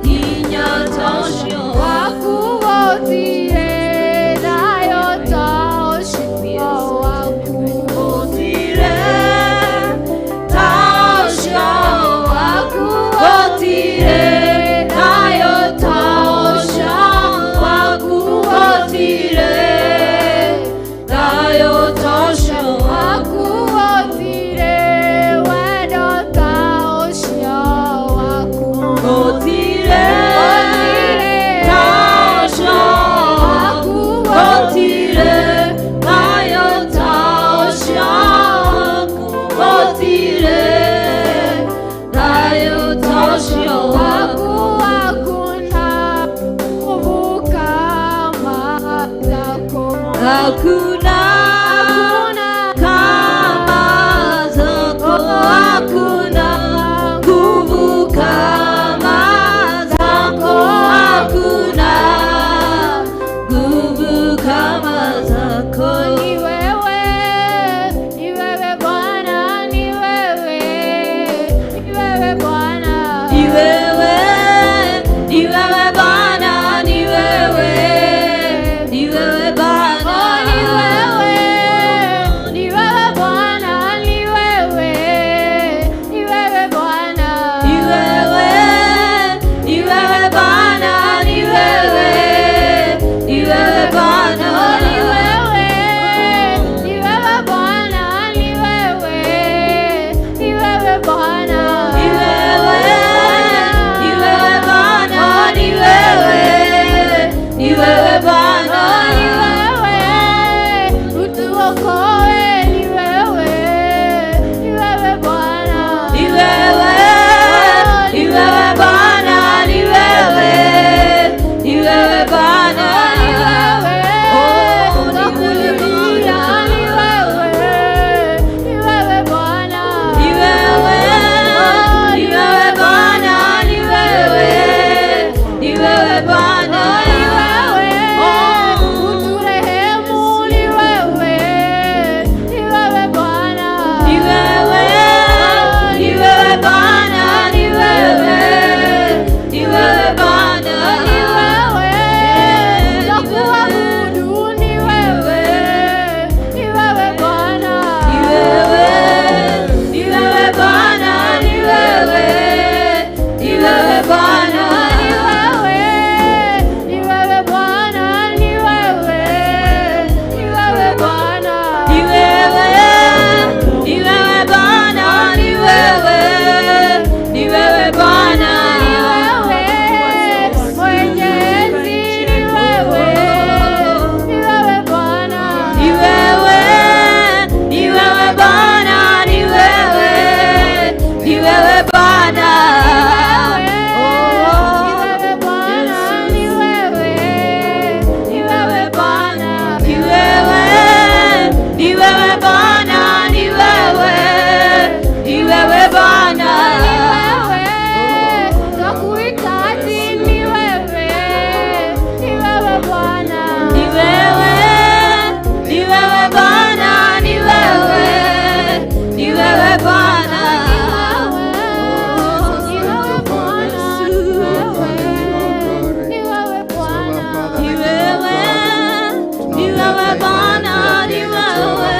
[SPEAKER 9] hinya ta ũcio
[SPEAKER 8] waku. Gũtirĩ thayũ ta ũcio waku.
[SPEAKER 9] Gũtirĩ ta ũcio waku, gũtirĩ thayũ ta ũcio waku, gũtirĩ thayũ ta ũcio waku.
[SPEAKER 8] Waku. Gũtirĩ wendo ta ũcio waku.
[SPEAKER 9] Gũtirĩ ta ũcio waku, gũtirĩ thayũ ta ũcio waku, gũtirĩ thayũ ta ũcio waku.
[SPEAKER 8] Waku hakuna nguvu kama zako.
[SPEAKER 9] Hakuna kama zako, hakuna nguvu kama zako, hakuna nguvu kama zako.
[SPEAKER 8] Ni wewe, ni wewe Bwana, ni wewe, ni wewe Bwana.
[SPEAKER 9] Ni wewe, ni wewe Bwana, ni wewe, ni wewe Bwana.
[SPEAKER 8] Oh, ni wewe, ni wewe Bwana, ni wewe, ni wewe Bwana.
[SPEAKER 9] Ni wewe, ni wewe Bwana, ni wewe, ni wewe Bwana.
[SPEAKER 8] Oh, ni wewe, ni wewe Bwana, ni wewe, ni wewe Bwana.
[SPEAKER 9] Ni wewe, ni wewe Bwana, ni wewe, ni wewe Bwana.
[SPEAKER 8] Oh, ni wewe, utuokoe, ni wewe, ni wewe Bwana.
[SPEAKER 9] Ni wewe, ni wewe Bwana, ni wewe, ni wewe Bwana.
[SPEAKER 8] Ni wewe,
[SPEAKER 9] Oh, ni
[SPEAKER 8] twakulilia, ni wewe, ni wewe Bwana.
[SPEAKER 9] Ni wewe, ni wewe Bwana, ni wewe, ni wewe Bwana.
[SPEAKER 8] Ni wewe, uturehemu, ni wewe, ni wewe Bwana.
[SPEAKER 9] Ni wewe, ni wewe Bwana, ni wewe, ni wewe Bwana.
[SPEAKER 8] Ni wewe, twakuabudu, ni wewe, ni wewe Bwana.
[SPEAKER 9] Ni wewe, ni wewe Bwana, ni wewe, ni wewe Bwana.
[SPEAKER 8] Ni wewe, ni wewe Bwana, ni wewe, ni wewe Bwana.
[SPEAKER 9] Ni wewe, ni wewe Bwana, ni wewe, ni wewe Bwana.
[SPEAKER 8] Ni wewe, Mwenyezi, ni wewe, ni wewe Bwana.
[SPEAKER 9] Ni wewe, ni wewe Bwana, ni wewe, ni wewe Bwana.
[SPEAKER 8] Ni wewe Bwana, ni wewe, ni wewe Bwana.
[SPEAKER 9] Ni wewe, ni wewe Bwana, ni wewe, ni wewe Bwana.
[SPEAKER 8] Ni wewe, twakuhitaji, ni wewe, ni wewe Bwana.
[SPEAKER 9] Ni wewe, ni wewe Bwana, ni wewe, ni wewe Bwana.
[SPEAKER 8] Ni wewe Bwana, ni wewe, ni wewe Bwana.
[SPEAKER 9] Ni wewe, ni wewe Bwana, ni wewe,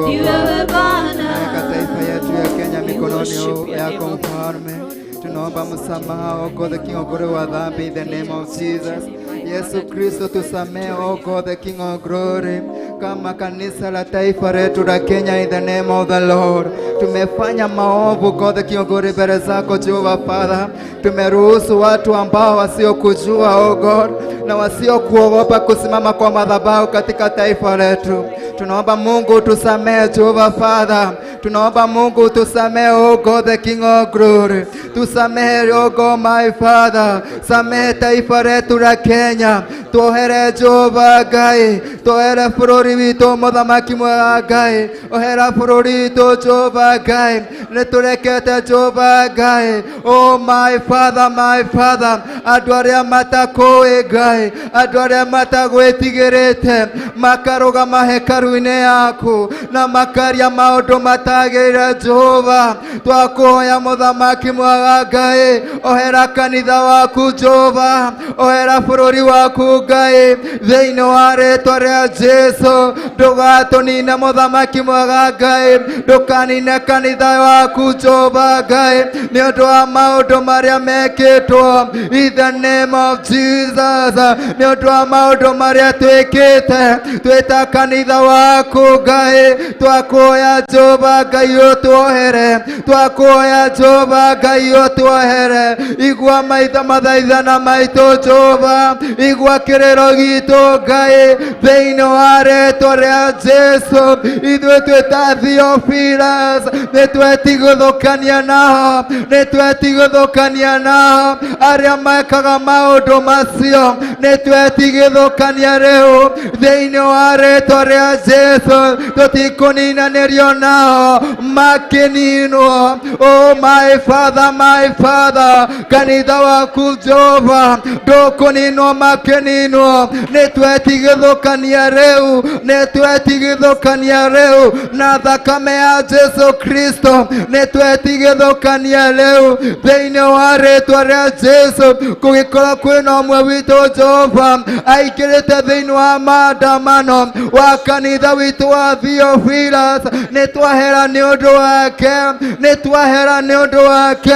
[SPEAKER 9] ni wewe Bwana.
[SPEAKER 7] Naweka taifa yetu ya Kenya mikononi yako Mfalme. Tunaomba msamaha, O God, the King of glory, wa dhambi, in the name of Jesus. Yesu Kristo tusamehe, O God the King of Glory. Kama kanisa la taifa letu la Kenya, in the name of the Lord, tumefanya maovu, God the King of Glory, mbele zako Jehovah Father. Tumeruhusu watu ambao wasiokujua, O God, na wasiokuogopa kusimama kwa madhabahu katika taifa letu. Tunaomba Mungu tusamehe, Jehovah Father. Tunaomba Mungu tusamehe, O God the King of Glory. Tusamehe, O God my Father. Samehe taifa letu la Kenya. Tuohere Jehova Ngai, tuohere bũrũri witũ mũthamaki mwega Ngai, ohera bũrũri witũ Jehova Ngai, nĩtũrekete Jehova Ngai. Oh my Father, my Father, andũ arĩa matakũĩ Ngai, andũ arĩa matagwĩtigĩrĩte makarũgama hekaru-inĩ yaku na makaria maũndũ matagĩrĩire Jehova. Twakũhoya mũthamaki mwega Ngai, ohera kanitha waku Jehova, ohera bũrũri waku Ngai, thĩinĩ wa rĩtwa rĩa Jesu. Ndũgatũnine mũthamaki mwega Ngai, ndũkanine kanitha waku Jehova Ngai, nĩ ũndũ wa maũndũ marĩa mekĩtwo, in the name of Jesus, nĩ ũndũ wa maũndũ marĩa twĩkĩte twĩta kanitha waku Ngai. Twakũhoya Jehova Ngai ũtuohere, twakũhoya Jehova Ngai ũtuohere. Igua maitha mathaithana maitũ Jehova, igua kĩrĩro gitũ Ngai, thĩinĩ wa rĩtwa rĩa Jesu. Ithuĩ twĩta Theophilus, nĩtwetigũthũkania nao, nĩtwetigũthũkania nao arĩa mekaga maũndũ macio, nĩtwetigithũkania rĩu thĩinĩ wa rĩtwa rĩa Jesu. Tũtikũninanĩrio nao makĩninwo. Oh my Father, my Father, kanitha waku Jehova ndũkũninwo makĩninwo. Nĩtwetigithũkania rĩu, nĩtwetigithũkania rĩu na thakame ya Jesu Kristo, nĩtwetigithũkania rĩu thĩinĩ wa rĩtwa rĩa Jesu. Kũgĩkorwo kwĩna ũmwe witũ Jehova aingĩrĩte thĩinĩ wa maandamano wa kanitha witũ wa Theophilus, nĩtwahera nĩ ũndũ wake, nĩtwahera nĩ ũndũ wake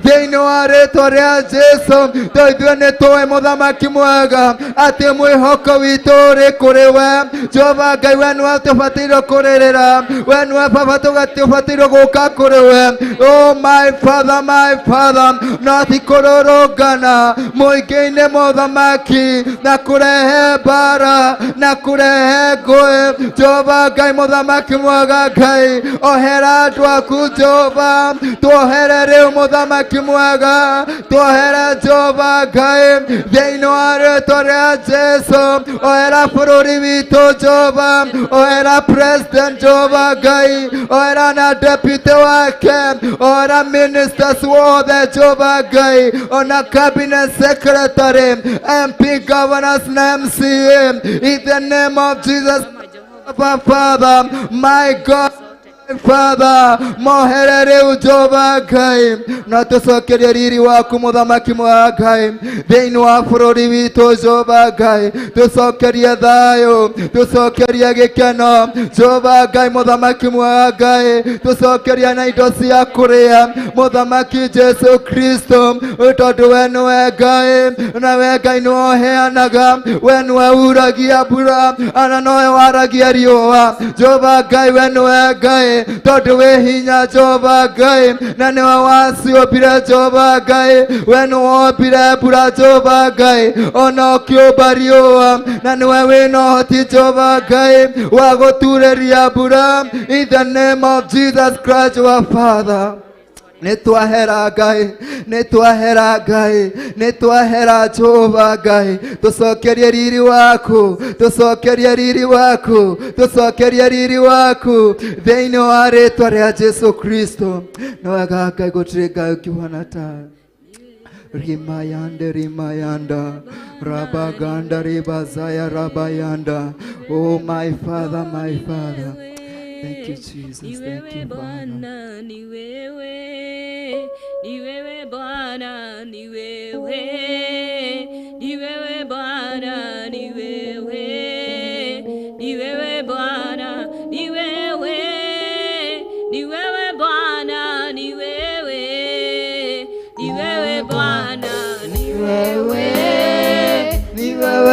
[SPEAKER 7] thĩinĩ wa rĩtwa rĩa Jesu. To ithuĩ nĩtũĩ mũthamaki mwega atĩ mwĩhoko witũ ũrĩ kũrĩ we Jehova Ngai. We nĩwe tũbataire kũrĩrĩra, we nĩwe Baba tũbataire gũka kũrĩ we. Oh my Father, my Father, no ti kũrũrũngana mũingĩ-inĩ mũthamaki na kũrehe mbara na kũrehe ngũĩ. Jehova Ngai mũthamaki mwega Ngai, ohera andũ aku Jehova, tuohere rĩu mũthamaki mwega, tuohere Jehova Ngai thĩinĩ wa rĩtwa rĩa Jesu. Ohera bũrũri witũ Jehova, ohera president Jehova Ngai, ohera na deputy wake, ohera ministers wothe Jehova Ngai, ona cabinet secretary, MP, governors na MCA, in the name of Jesus. Father, my God, Father, mohere rĩu Jehova Ngai, na tũcokerie riri waku mũthamaki mwega Ngai thĩinĩ wa bũrũri witũ Jehova Ngai. Tũcokerie thayũ, tũcokerie gĩkeno Jehova Ngai mũthamaki mwega Ngai, tũcokerie na indo cia kũrĩa mũthamaki Jesu Kristo, tondũ we nĩwe Ngai, na we Ngai nĩwe ũheanaga, we nĩwe uragia mbura ana nowe waragia riũa. Jehova Ngai, we nĩwe Ngai, tondũ wĩ hinya Jehova Ngai, na nĩwe waciũmbire Jehova Ngai, we nĩwe wombire mbura Jehova Ngai, ona ũkĩũmba riũa, na nĩwe wĩna ũhoti Jehova Ngai wa gũturĩria mbura, in the name of Jesus Christ our Father. Nĩtwahera Ngai, nĩtwahera Ngai, nĩtwahera Jehova Ngai. Tũcokerie riri waku, tũcokerie riri waku, tũcokerie riri waku thĩinĩ wa rĩtwa rĩa Jesu Kristo. Nĩ wega Ngai, gũtirĩ Ngai ũkĩhuana tawe. Rimayande rimayanda rabaganda ribazaya rabayanda. Oh my Father, my Father. Thank you Jesus, thank you Father.
[SPEAKER 9] Bwana ni wewe, ni wewe Bwana ni wewe, ni wewe Bwana ni wewe, ni wewe Bwana ni wewe, ni wewe Bwana ni wewe, ni wewe Bwana ni
[SPEAKER 7] wewe, ni wewe.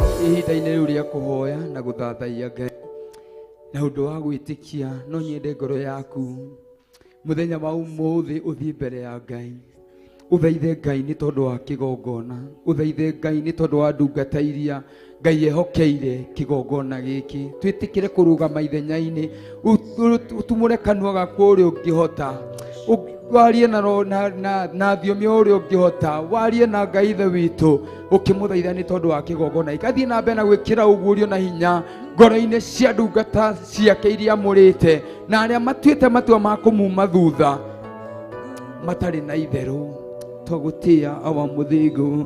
[SPEAKER 6] Ihinda-inĩ rĩu rĩa kũhoya na gũthathaiya Ngai na ũndũ wa gwĩtĩkia, no nyende ngoro yaku mũthenya wa ũmũthĩ ũthiĩ mbere ya Ngai, ũthaithe Ngai nĩ tondũ wa kĩgongona, ũthaithe Ngai nĩ tondũ wa ndungata iria Ngai ehokeire kĩgongona gĩkĩ. Twĩtĩkĩre kũrũgama ithenya-inĩ, ũtumũre kanua gaku ũrĩa ũngĩhota, warie na na thiomi ũrĩa ũngĩhota, warie na Ngai Ithe witũ ũkĩmũthaitha nĩ tondũ wa kĩgongona. Ikathiĩ na mbere na gwĩkĩra ũguũrio na hinya ngoro-inĩ cia ndungata ciake iria amũrĩte na arĩa matuĩte matua ma kũmuma thutha matarĩ na itherũ. Twagũtĩĩa awa mũthingu,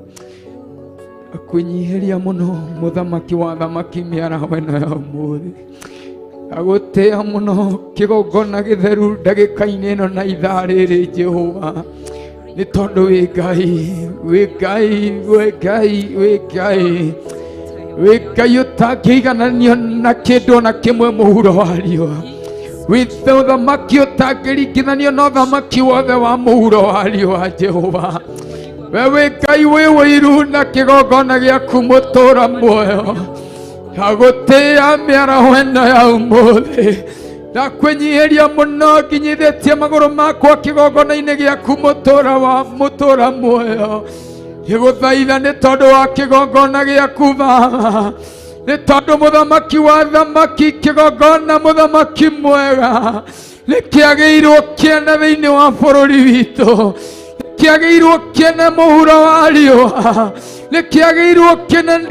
[SPEAKER 6] akwĩnyihĩria mũno mũthamaki wa thamaki mĩaraho ĩno ya ũmũthĩ, agũtĩĩa mũno kĩgongona gĩtheru ndagĩka-inĩ ĩno na ithaa rĩrĩ Jehova, nĩ tondũ wĩ Ngai, wĩ Ngai, wĩ Ngai, wĩ Ngai, wĩ Ngai ũtangĩigananio na kĩndũ ona kĩmwe mũhuro wa riũa, wĩ ũthamaki ũtangĩringithanio na ũthamaki wothe wa mũhuro wa riũa Jehova. We wĩ Ngai wĩ wĩiru na kĩgongona gĩaku mũtũra muoyo, agũtĩĩa mĩaraho ĩno ya ũmũthĩ, ndakwĩnyihĩria mũno nginyithĩtie magũrũ makwa kĩgongona-inĩ gĩaku mũtũra wa mũtũra muoyo, ngĩgũthaitha nĩ tondũ wa kĩgongona gĩaku Baba, nĩ tondũ mũthamaki wa thamaki, kĩgongona mũthamaki mwega nĩ kĩagĩrĩirwo kĩene thĩinĩ wa bũrũri witũ, kĩagĩrĩirwo kĩene mũhuro wa riũa, nĩ kĩagĩrĩirwo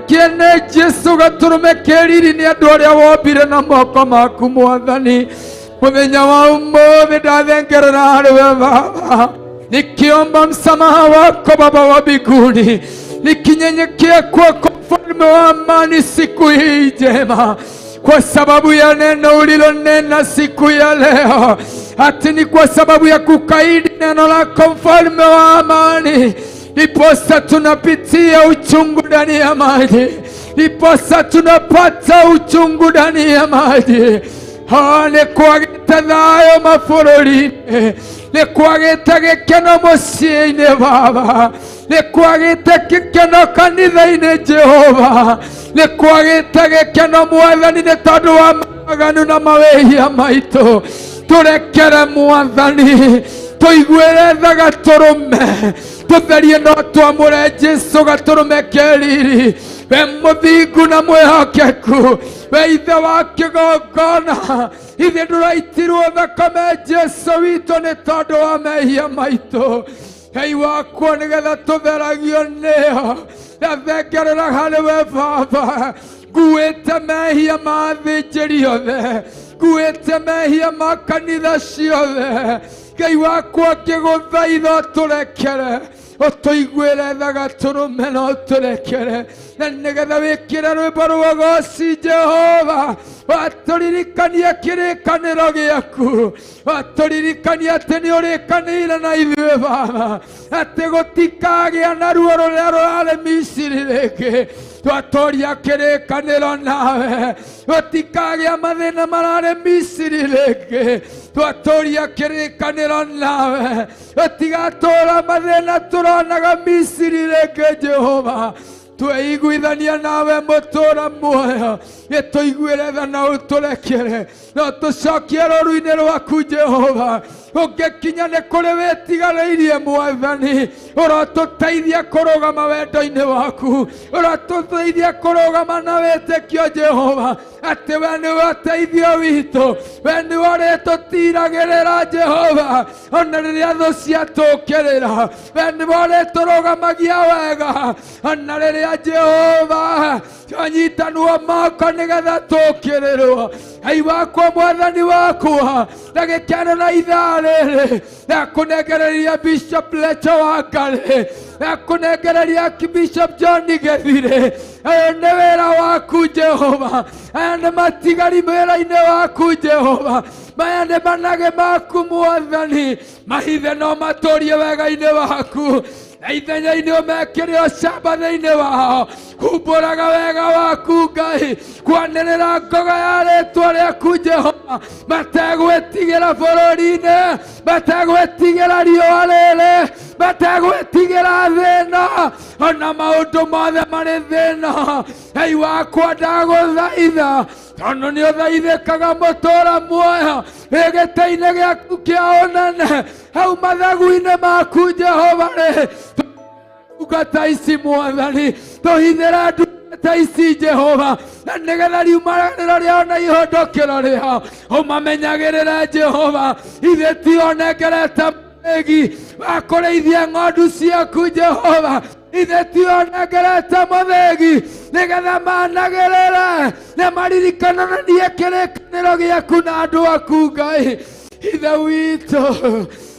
[SPEAKER 6] kĩene Jesũ gatũrũme ke riri nĩ andũ arĩa wombire na moko maku Mwathani. Mũthenya wa ũmũthĩ ndathengerera harĩ we Baba, nikiomba msamaha wako Baba wa mbinguni, nikinyenyekea kwako mfalme wa amani siku hii njema, kwa sababu ya neno ulilonena siku ya leo, ati ni kwa sababu ya kukaidi neno lako mfalme wa amani, ndiposa tunapitia uchungu ndani ya maji, ndiposa tunapata uchungu ndani ya maji. Nĩ kwagĩte thayũ mabũrũri-inĩ, nĩ kwagĩte gĩkeno mũciĩ-inĩ Baba, nĩ kwagĩte gĩkeno kanitha-inĩ Jehova, nĩ kwagĩte gĩkeno Mwathani nĩ tondũ wa mawaganu na mawĩhia maitũ. Tũrekere Mwathani, tũiguĩre tha gatũrũme, tũtherie no twamũre Jesũ gatũrũme ke riri, we mũthingu na mwĩhokeku, we ithe wa kĩgongona, ithe ndũraitirwo thakame Jesũ witũ nĩ tondũ wa mehia maitũ. Ngai wakwa nĩgetha tũtheragio nĩyo, ndathengerera harĩ we Baba, nguĩte mehia ma athĩnjĩri othe, nguĩte mehia ma kanitha ciothe. Ngai wakwa ngĩgũthaitha ũtũrekere, ũtũiguĩre tha gatũrũme na ũtũrekere, na nĩgetha wĩkĩre rwĩmbo rwa ũgoci Jehova, watũririkania kĩrĩkanĩro gĩaku, watũririkania atĩ nĩ ũrĩkanĩire na ithuĩ Baba, atĩ gũtikagĩa na ruo rũrĩa rũrarĩ Misiri rĩngĩ. Twatũria kĩrĩkanĩro nawe, gũtikagĩa mathĩna mararĩ Misiri rĩngĩ. Twatũria kĩrĩkanĩro nawe, gũtigatũra mathĩna tũronaga Misiri rĩngĩ Jehova. Tweiguithania nawe mũtũra muoyo, gĩtũiguĩre tha na ũtũrekere, no tũcokie rũru-inĩ rwaku Jehova. Ũngĩkinya nĩ kũrĩ wĩtigarĩirie Mwathani, ũrotũteithia kũrũgama wendo-inĩ waku, ũrotũteithia kũrũgama na wĩtĩkio Jehova, atĩ we nĩwe ũteithio witũ, we nĩwe ũrĩtũtiragĩrĩra Jehova, ona rĩrĩa thũ ciatũũkĩrĩra, we nĩwe ũrĩtũrũgamagia wega, ona rĩrĩa Jehova twanyitanwo moko nĩgetha tũũkĩrĩrwo. Ngai wakwa Mwathani wakwa, ndagĩka ĩno na ithaa rĩrĩ ndakũnengereria Bishop Lecho Wangari, ndakũnengereria Bishop John Gethire. Ũyũ nĩ wĩra waku Jehova, aya nĩ matigari wĩra-inĩ waku Jehova, maya nĩ manage maku Mwathani, mahithe no matũrie wega-inĩ waku, na ithenya-inĩ ũmekĩre ũcamba thĩinĩ wao. Kumbũraga wega waku Ngai, kwanĩrĩra ngoga ya rĩtwa rĩaku Jehova, mategwĩtigĩra bũrũri-inĩ, mategwĩtigĩra riũa rĩrĩ, mategwĩtigĩra thĩna.
[SPEAKER 2] Ona maũndũ mothe marĩ thĩna Ngai wakwa ndagũthaitha tondũ nĩ ũthaithĩkaga mũtũra muoyo wĩ gĩtĩ-inĩ gĩaku kĩa ũnene hau mathagu-inĩ maku Jehova rĩ ndungata ici mwathani tũhithĩre ndungata ici Jehova na nĩgetha riumanĩro rĩao na ihondokĩro rĩao ũmamenyagĩrĩre Jehova ithuĩ tionengerete mũthĩgi wa kũrĩithia ng'ondu ciaku Jehova ithuĩ tionengerete mũthĩgi nĩgetha managĩrĩre na maririkananie kĩrĩkanĩro gĩaku na andũ aku Ngai ithe witũ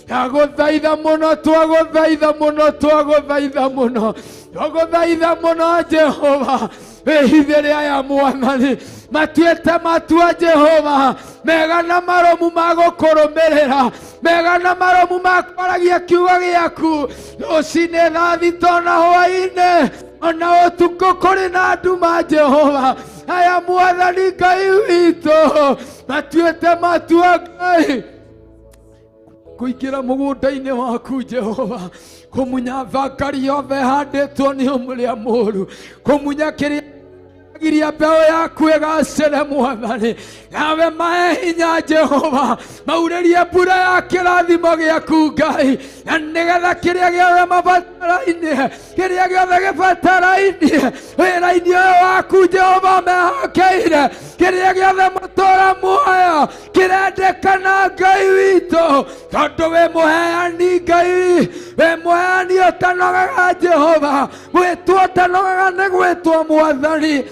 [SPEAKER 2] twagũthaitha mũno twagũthaitha mũno twagũthaitha mũno twagũthaitha mũno Jehova wĩhithĩre aya mwathani matuĩte matua Jehova mega na marũmu ma gũkũrũmĩrĩra mega na marũmu ma kwaragia kiugo gĩaku rũcinĩ thaa thita ona hwaĩ-inĩ ona ũtukũ kũrĩ na nduma Jehova aya mwathani Ngai witũ matuĩte matua Ngai kũingĩra mũgũnda-inĩ waku Jehova kũmunya thakari yothe ĩhandĩtwo nĩ ũrĩa mũũru kũmunya kĩrĩa giria mbeũ yaku ĩgacĩre mwathani nawe mahe hinya Jehova maurĩrie mbura ya kĩrathimo gĩaku Ngai na nĩgetha kĩrĩa gĩothe mabataraine kĩrĩa gĩothe gĩbataraine wĩra-inĩ ũyũ waku Jehova mehokeire kĩrĩa gĩothe mũtũra muoyo kĩrendekana Ngai witũ tondũ wĩ mũheani Ngai wĩ mũheani ũtanogaga Jehova gwĩtwo ũtanogaga nĩ gwĩtwo mwathani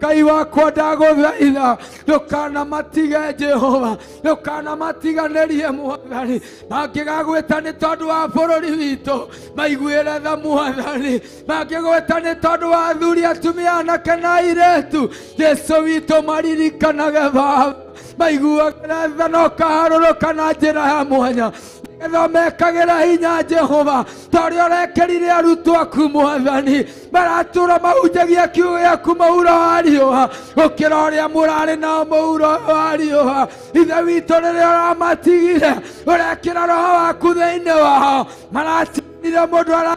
[SPEAKER 2] Ngai wakwa ndagũthaitha ndũkanamatige Jehova ndũkanamatiganĩrie mwathani mangĩgagwĩta nĩ tondũ wa bũrũri witũ maiguĩre tha mwathani mangĩgwĩta nĩ tondũ wa athuri atumia anake na airĩtu Jesũ witũ maririkanage Baba maiguagĩre tha na ũkaharũrũka na njĩra ya mwanya nĩgetha mekagĩra hinya Jehova ta ũrĩa ũrekĩrire arutwo aku mwathani maratũra mahunjagia kiugo gĩaku mũhuro wa riũa gũkĩra ũrĩa mũrarĩ nao mũhuro wa riũa ithe witũ rĩrĩa ũramatigire ũrekĩra roho waku thĩinĩ wao maratigire mũndũ ara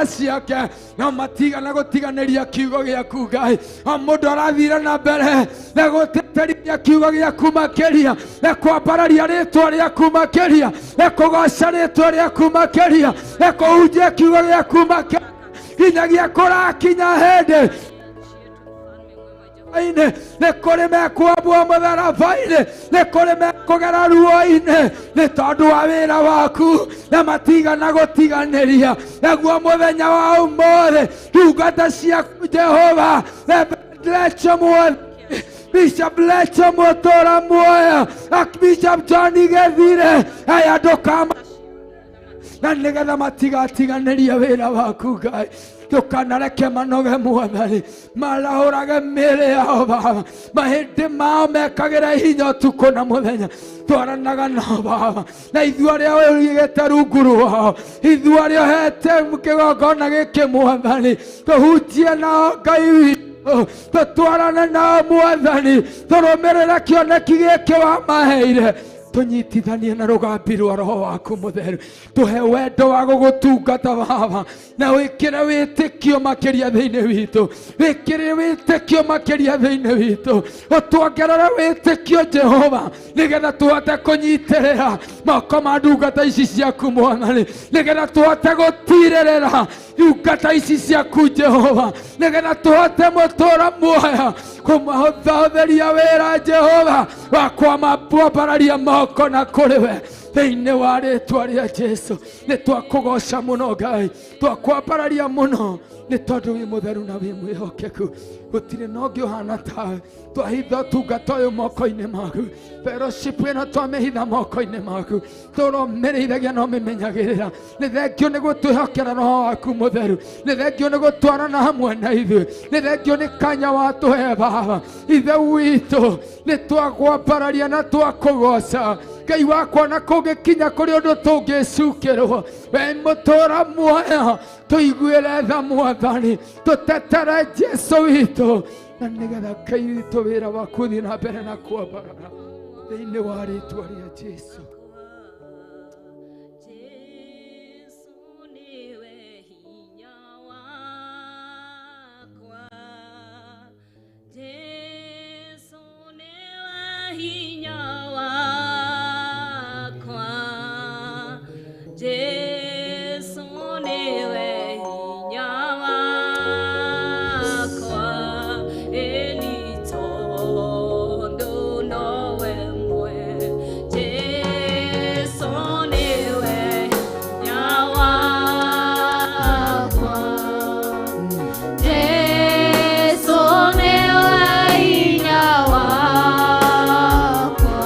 [SPEAKER 2] ciake no matigana gũtiganĩria kiugo gĩaku Ngai o mũndũ arathire na mbere na gũtĩtĩrithia kiugo gĩaku makĩria na kwambararia rĩtwa rĩaku makĩria na kũgoca rĩtwa rĩaku makĩria na kũhunjia kiugo gĩaku makĩria nginyagia kũrakinya hĩndĩ nĩ kũrĩ mekwambwo mũtharaba-inĩ nĩ kũrĩ mekũgera ruo-inĩ nĩ tondũ wa wĩra waku na matigana gũtiganĩria naguo mũthenya wa ũmũthĩ ndungata ciaku Jehova Lecho mwathani Bishop Lecho mũtũra muoyo Archbishop John Gethire aya ndũkama na nĩgetha matigatiganĩrie wĩra waku Ngai ndũkanareke manoge mwathani marahũrage mĩĩrĩ yao Baba mahĩndĩ mao mekagĩre hinya ũtukũ na mũthenya twaranaga nao Baba na ithuĩ arĩa ũigĩte rungu rwao ithuĩ arĩa ũhete kĩgongona gĩkĩ mwathani tũhunjie nao Ngai witũ tũtwarane nao mwathani tũrũmĩrĩre kĩoneki gĩkĩ wamaheire tũnyitithanie na rũgambi rwa roho waku mũtheru tũhe wendo wa gũgũtungata Baba na wĩkĩre wĩtĩkio makĩria thĩinĩ witũ wĩkĩre wĩtĩkio makĩria thĩinĩ witũ ũtuongerere wĩtĩkio Jehova nĩgetha tũhote kũnyitĩrĩra moko ma ndungata ici ciaku mwathani nĩgetha tũhote gũtirĩrĩra ndungata ici ciaku Jehova nĩgetha tũhote mũtũra muoyo kũmahũthahũthĩria wĩra Jehova wa kwambararia moko na kũrĩ we thĩinĩ wa rĩtwa rĩa Jesũ nĩ twakũgoca mũno Ngai twakwambararia mũno nĩ tondũ wĩ mũtheru na wĩ mwĩhokeku gũtirĩ na ũngĩ ũhana tawe twahitha ũtungata ũyũ moko-inĩ maku fellowship ĩno twamĩhitha moko-inĩ maku tũrũmĩrĩithagia na ũmĩmenyagĩrĩra nĩ thengio nĩ gũtwĩhokera roho waku mũtheru nĩ thengio nĩ gũtwarana hamwe na ithuĩ nĩ thengio nĩ kanya watũhe Baba ithe witũ nĩ twakwambararia na twakũgoca Ngai wakwa na kũngĩkinya kũrĩ ũndũ tũngĩcukĩrwo we mũtũra muoyo tũiguĩre tha mwathani tũtetere Jesũ witũ na nĩgetha Ngai witũ wĩra waku ũthiĩ na mbere na kwambarara thĩinĩ wa rĩtwa rĩa Jesũ.
[SPEAKER 9] Jesu niwe hinya wakwa. hinya wakwa. Jesu nĩwe hinya wakwa, ĩni tondũ nowe mwe. Jesu nĩwe hinya wakwa. Jesu nĩwe hinya wakwa.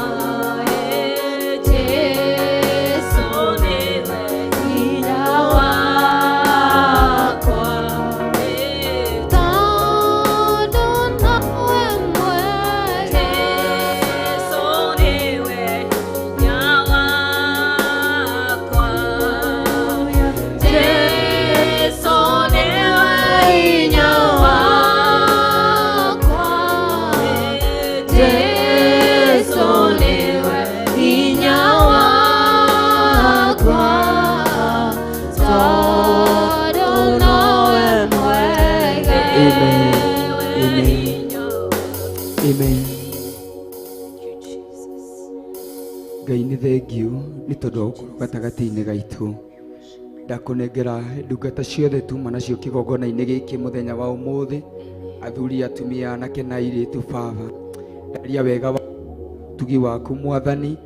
[SPEAKER 9] Jesu nĩwe hinya wakwa.
[SPEAKER 8] Tondũ nowe mwega.
[SPEAKER 9] Jesu nĩwe hinya wakwa. Jesu nĩwe hinya wakwa. Jesu nĩwe hinya wakwa.
[SPEAKER 8] Tondũ nowe mwega.
[SPEAKER 6] Amen. Amen. Amen. Ngai nĩ thengiũ nĩ tondũ wa gũkorwo gatagatĩ-inĩ gaitũ. Ndakũnengera ndungata ciothe tuma nacio kĩgongona-inĩ gĩkĩ mũthenya wa ũmũthĩ, athuri, atumia, anake na airĩtu. Baba, ndaria wega wa tugi waku Mwathani,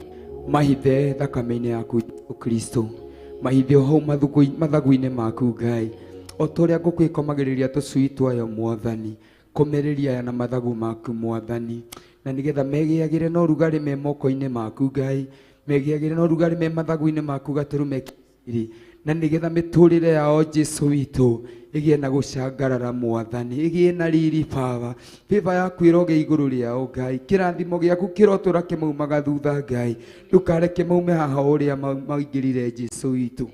[SPEAKER 6] mahithe thakame-inĩ yaku Jesũ Kristo, mahithe o hau mathagu-inĩ maku Ngai, o ta ũrĩa ngũkũ ĩkomagĩrĩria tũcui twayo Mwathani, komereria aya na mathagu maku Mwathani, na nĩgetha megĩagĩre na ũrugarĩ me moko-inĩ maku Ngai, megĩagĩre na ũrugarĩ me mathagu-inĩ maku gatũrũme kiri, na nĩgetha mĩtũrĩre yao Jesu witũ ĩgĩe na gũcangarara Mwathani, ĩgĩe na riri. Baba, bĩba yaku ĩroge igũrũ rĩao Ngai, kĩrathimo gĩaku kĩrotũra kĩmaumaga thutha Ngai, ndũkareke maume haha o ũrĩa maingĩrire Jesu witũ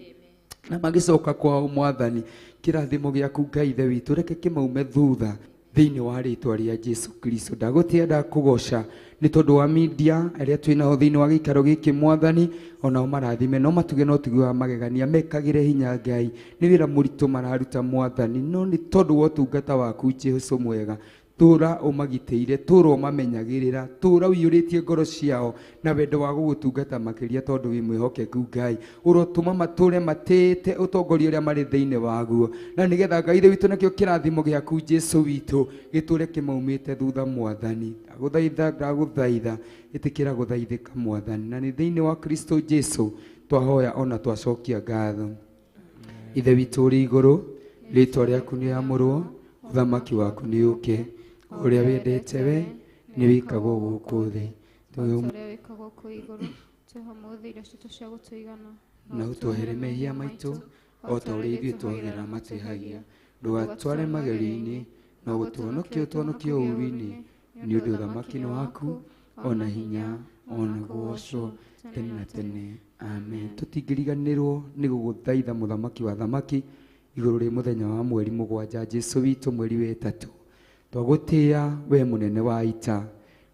[SPEAKER 6] na magĩcoka kwao Mwathani. Kĩrathimo gĩaku Ngai Ithe witũ reke kĩmaume thutha thĩinĩ wa rĩtwa rĩa Jesu Kristo. Ndagũtĩa, ndakũgoca nĩ tondũ wa media arĩa twĩ nao thĩinĩ wa gĩikaro gĩkĩ Mwathani, onao marathime no matuge no tuge wa magegania, mekagĩre hinya Ngai. Nĩ wĩra mũritũ mararuta Mwathani, no nĩ tondũ wa ũtungata waku Jesu mwega, tũra ũmagitĩire, tũra ũmamenyagĩrĩra, tũra ũiyũrĩtie ngoro ciao na wendo wa gũgũtungata makĩria, tondũ wĩ mwĩhokeku Ngai. Ũrotũma matũre matĩĩte ũtongoria ũrĩa marĩ thĩinĩ waguo, na nĩgetha Ngai Ithe witũ nakĩo kĩrathimo gĩaku Jesu witũ gĩtũre kĩmaumĩte thutha Mwathani. Ndagũthaitha, ndagũthaitha, ĩtĩkĩra gũthaithĩka Mwathani, na nĩ thĩinĩ wa Kristo Jesu twahoya ona twacokia ngatho. Ithe witũ ũrĩ igũrũ, rĩtwa rĩaku nĩ rĩamũrwo, ũthamaki waku nĩ ũke, ũrĩa wendete we nĩ wĩkagwo gũkũ thĩ. Tũhe
[SPEAKER 8] Ũrĩa wĩkagwo kũu igũrũ. Tũhe ũmũthĩ irio citũ cia gũtũigana.
[SPEAKER 6] Na ũtuohere mehia maitũ o ta ũrĩa ithuĩ tuohagĩra matwĩhagia, ndũgatware magerio-inĩ, no gũtũhonokia ũtũhonokie ũũru-inĩ, nĩ ũndũ ũthamaki nĩ waku, ona hinya, ona gũgocwo tene na tene. Amen. Tũtingĩriganĩrwo nĩ gũgũthaitha mũthamaki wa thamaki igũrũ rĩ mũthenya wa mweri 7 Jesu witũ, mweri wa 3. Twagũtĩĩa we mũnene wa ita,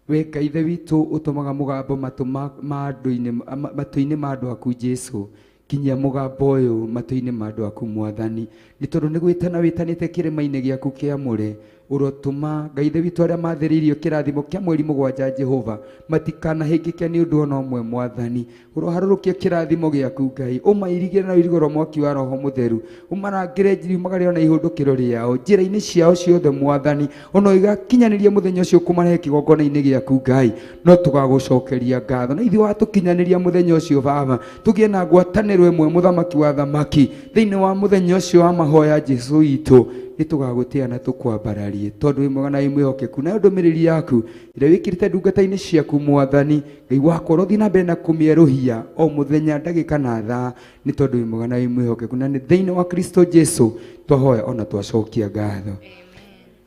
[SPEAKER 6] we Ngai Ithe witũ ũtũmaga mũgambo matũ ma andũ-inĩ, matũ-inĩ ma andũ aku Jesu. Kinyia mũgambo ũyũ matũ-inĩ ma andũ aku Mwathani, nĩ tondũ nĩ gwĩtana wĩtanĩte kĩrĩma-inĩ gĩaku kĩamũre. Ũrotũma Ngai Ithe witũ arĩa mathĩrĩirio kĩrathimo kĩa mweri 7 Jehova matikanahĩngĩke nĩ ũndũ ona ũmwe Mwathani. Ũroharũrũkia kĩrathimo gĩaku Ngai, ũmairigĩre na ũirigoro mwaki wa Roho Mũtheru, ũmarangĩre njiriumagarĩro na ihũndũkĩro rĩao njĩra-inĩ ciao ciothe Mwathani, ona igakinyanĩria mũthenya ũcio kũmarehe kĩgongona-inĩ gĩaku Ngai, no tũgagũcokeria ngatho. Na ithuĩ watũkinyanĩria mũthenya ũcio Baba, tũgĩe na ngwatanĩro ĩmwe mũthamaki wa thamaki thĩinĩ wa mũthenya ũcio wa mahoya Jesu witũ, nĩ tũgagũtĩa na tũkwambararie, tondũ wĩ mwega na wĩ mwĩhokeku. Nayo ndũmĩrĩri yaku ĩrĩa wĩkĩrĩte ndungata-inĩ ciaku Mwathani Ngai wakwa, ũrothiĩ na mbere na kũmĩerũhia o mũthenya, ndagĩka na thaa, nĩ tondũ wĩ mwega na wĩ mwĩhokeku. Na nĩ thĩinĩ wa Kristo Jesu twahoya ona twacokia ngatho.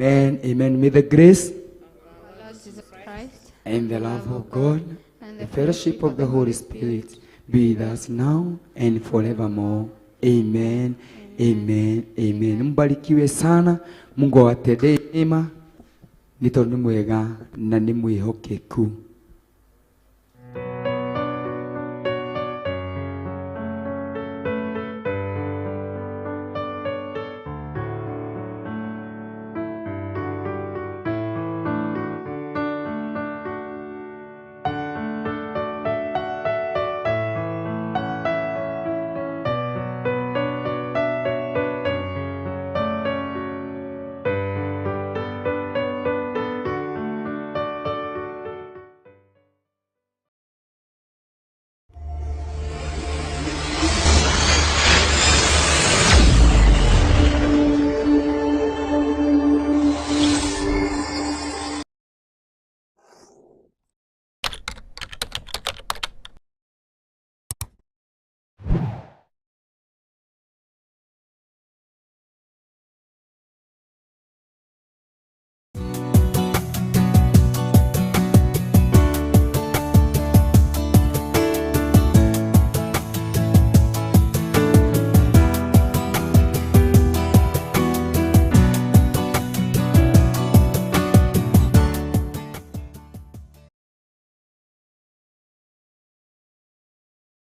[SPEAKER 6] Amen, amen. May the grace
[SPEAKER 8] Lord Jesus Christ
[SPEAKER 6] and the love of God and the fellowship of the Holy Spirit be with us now and forevermore. Amen. Amen. Amen. Mbarikiwe sana. Mungu awatendee mema, nĩ tondũ nĩ mwega na nĩ mwĩhokeku.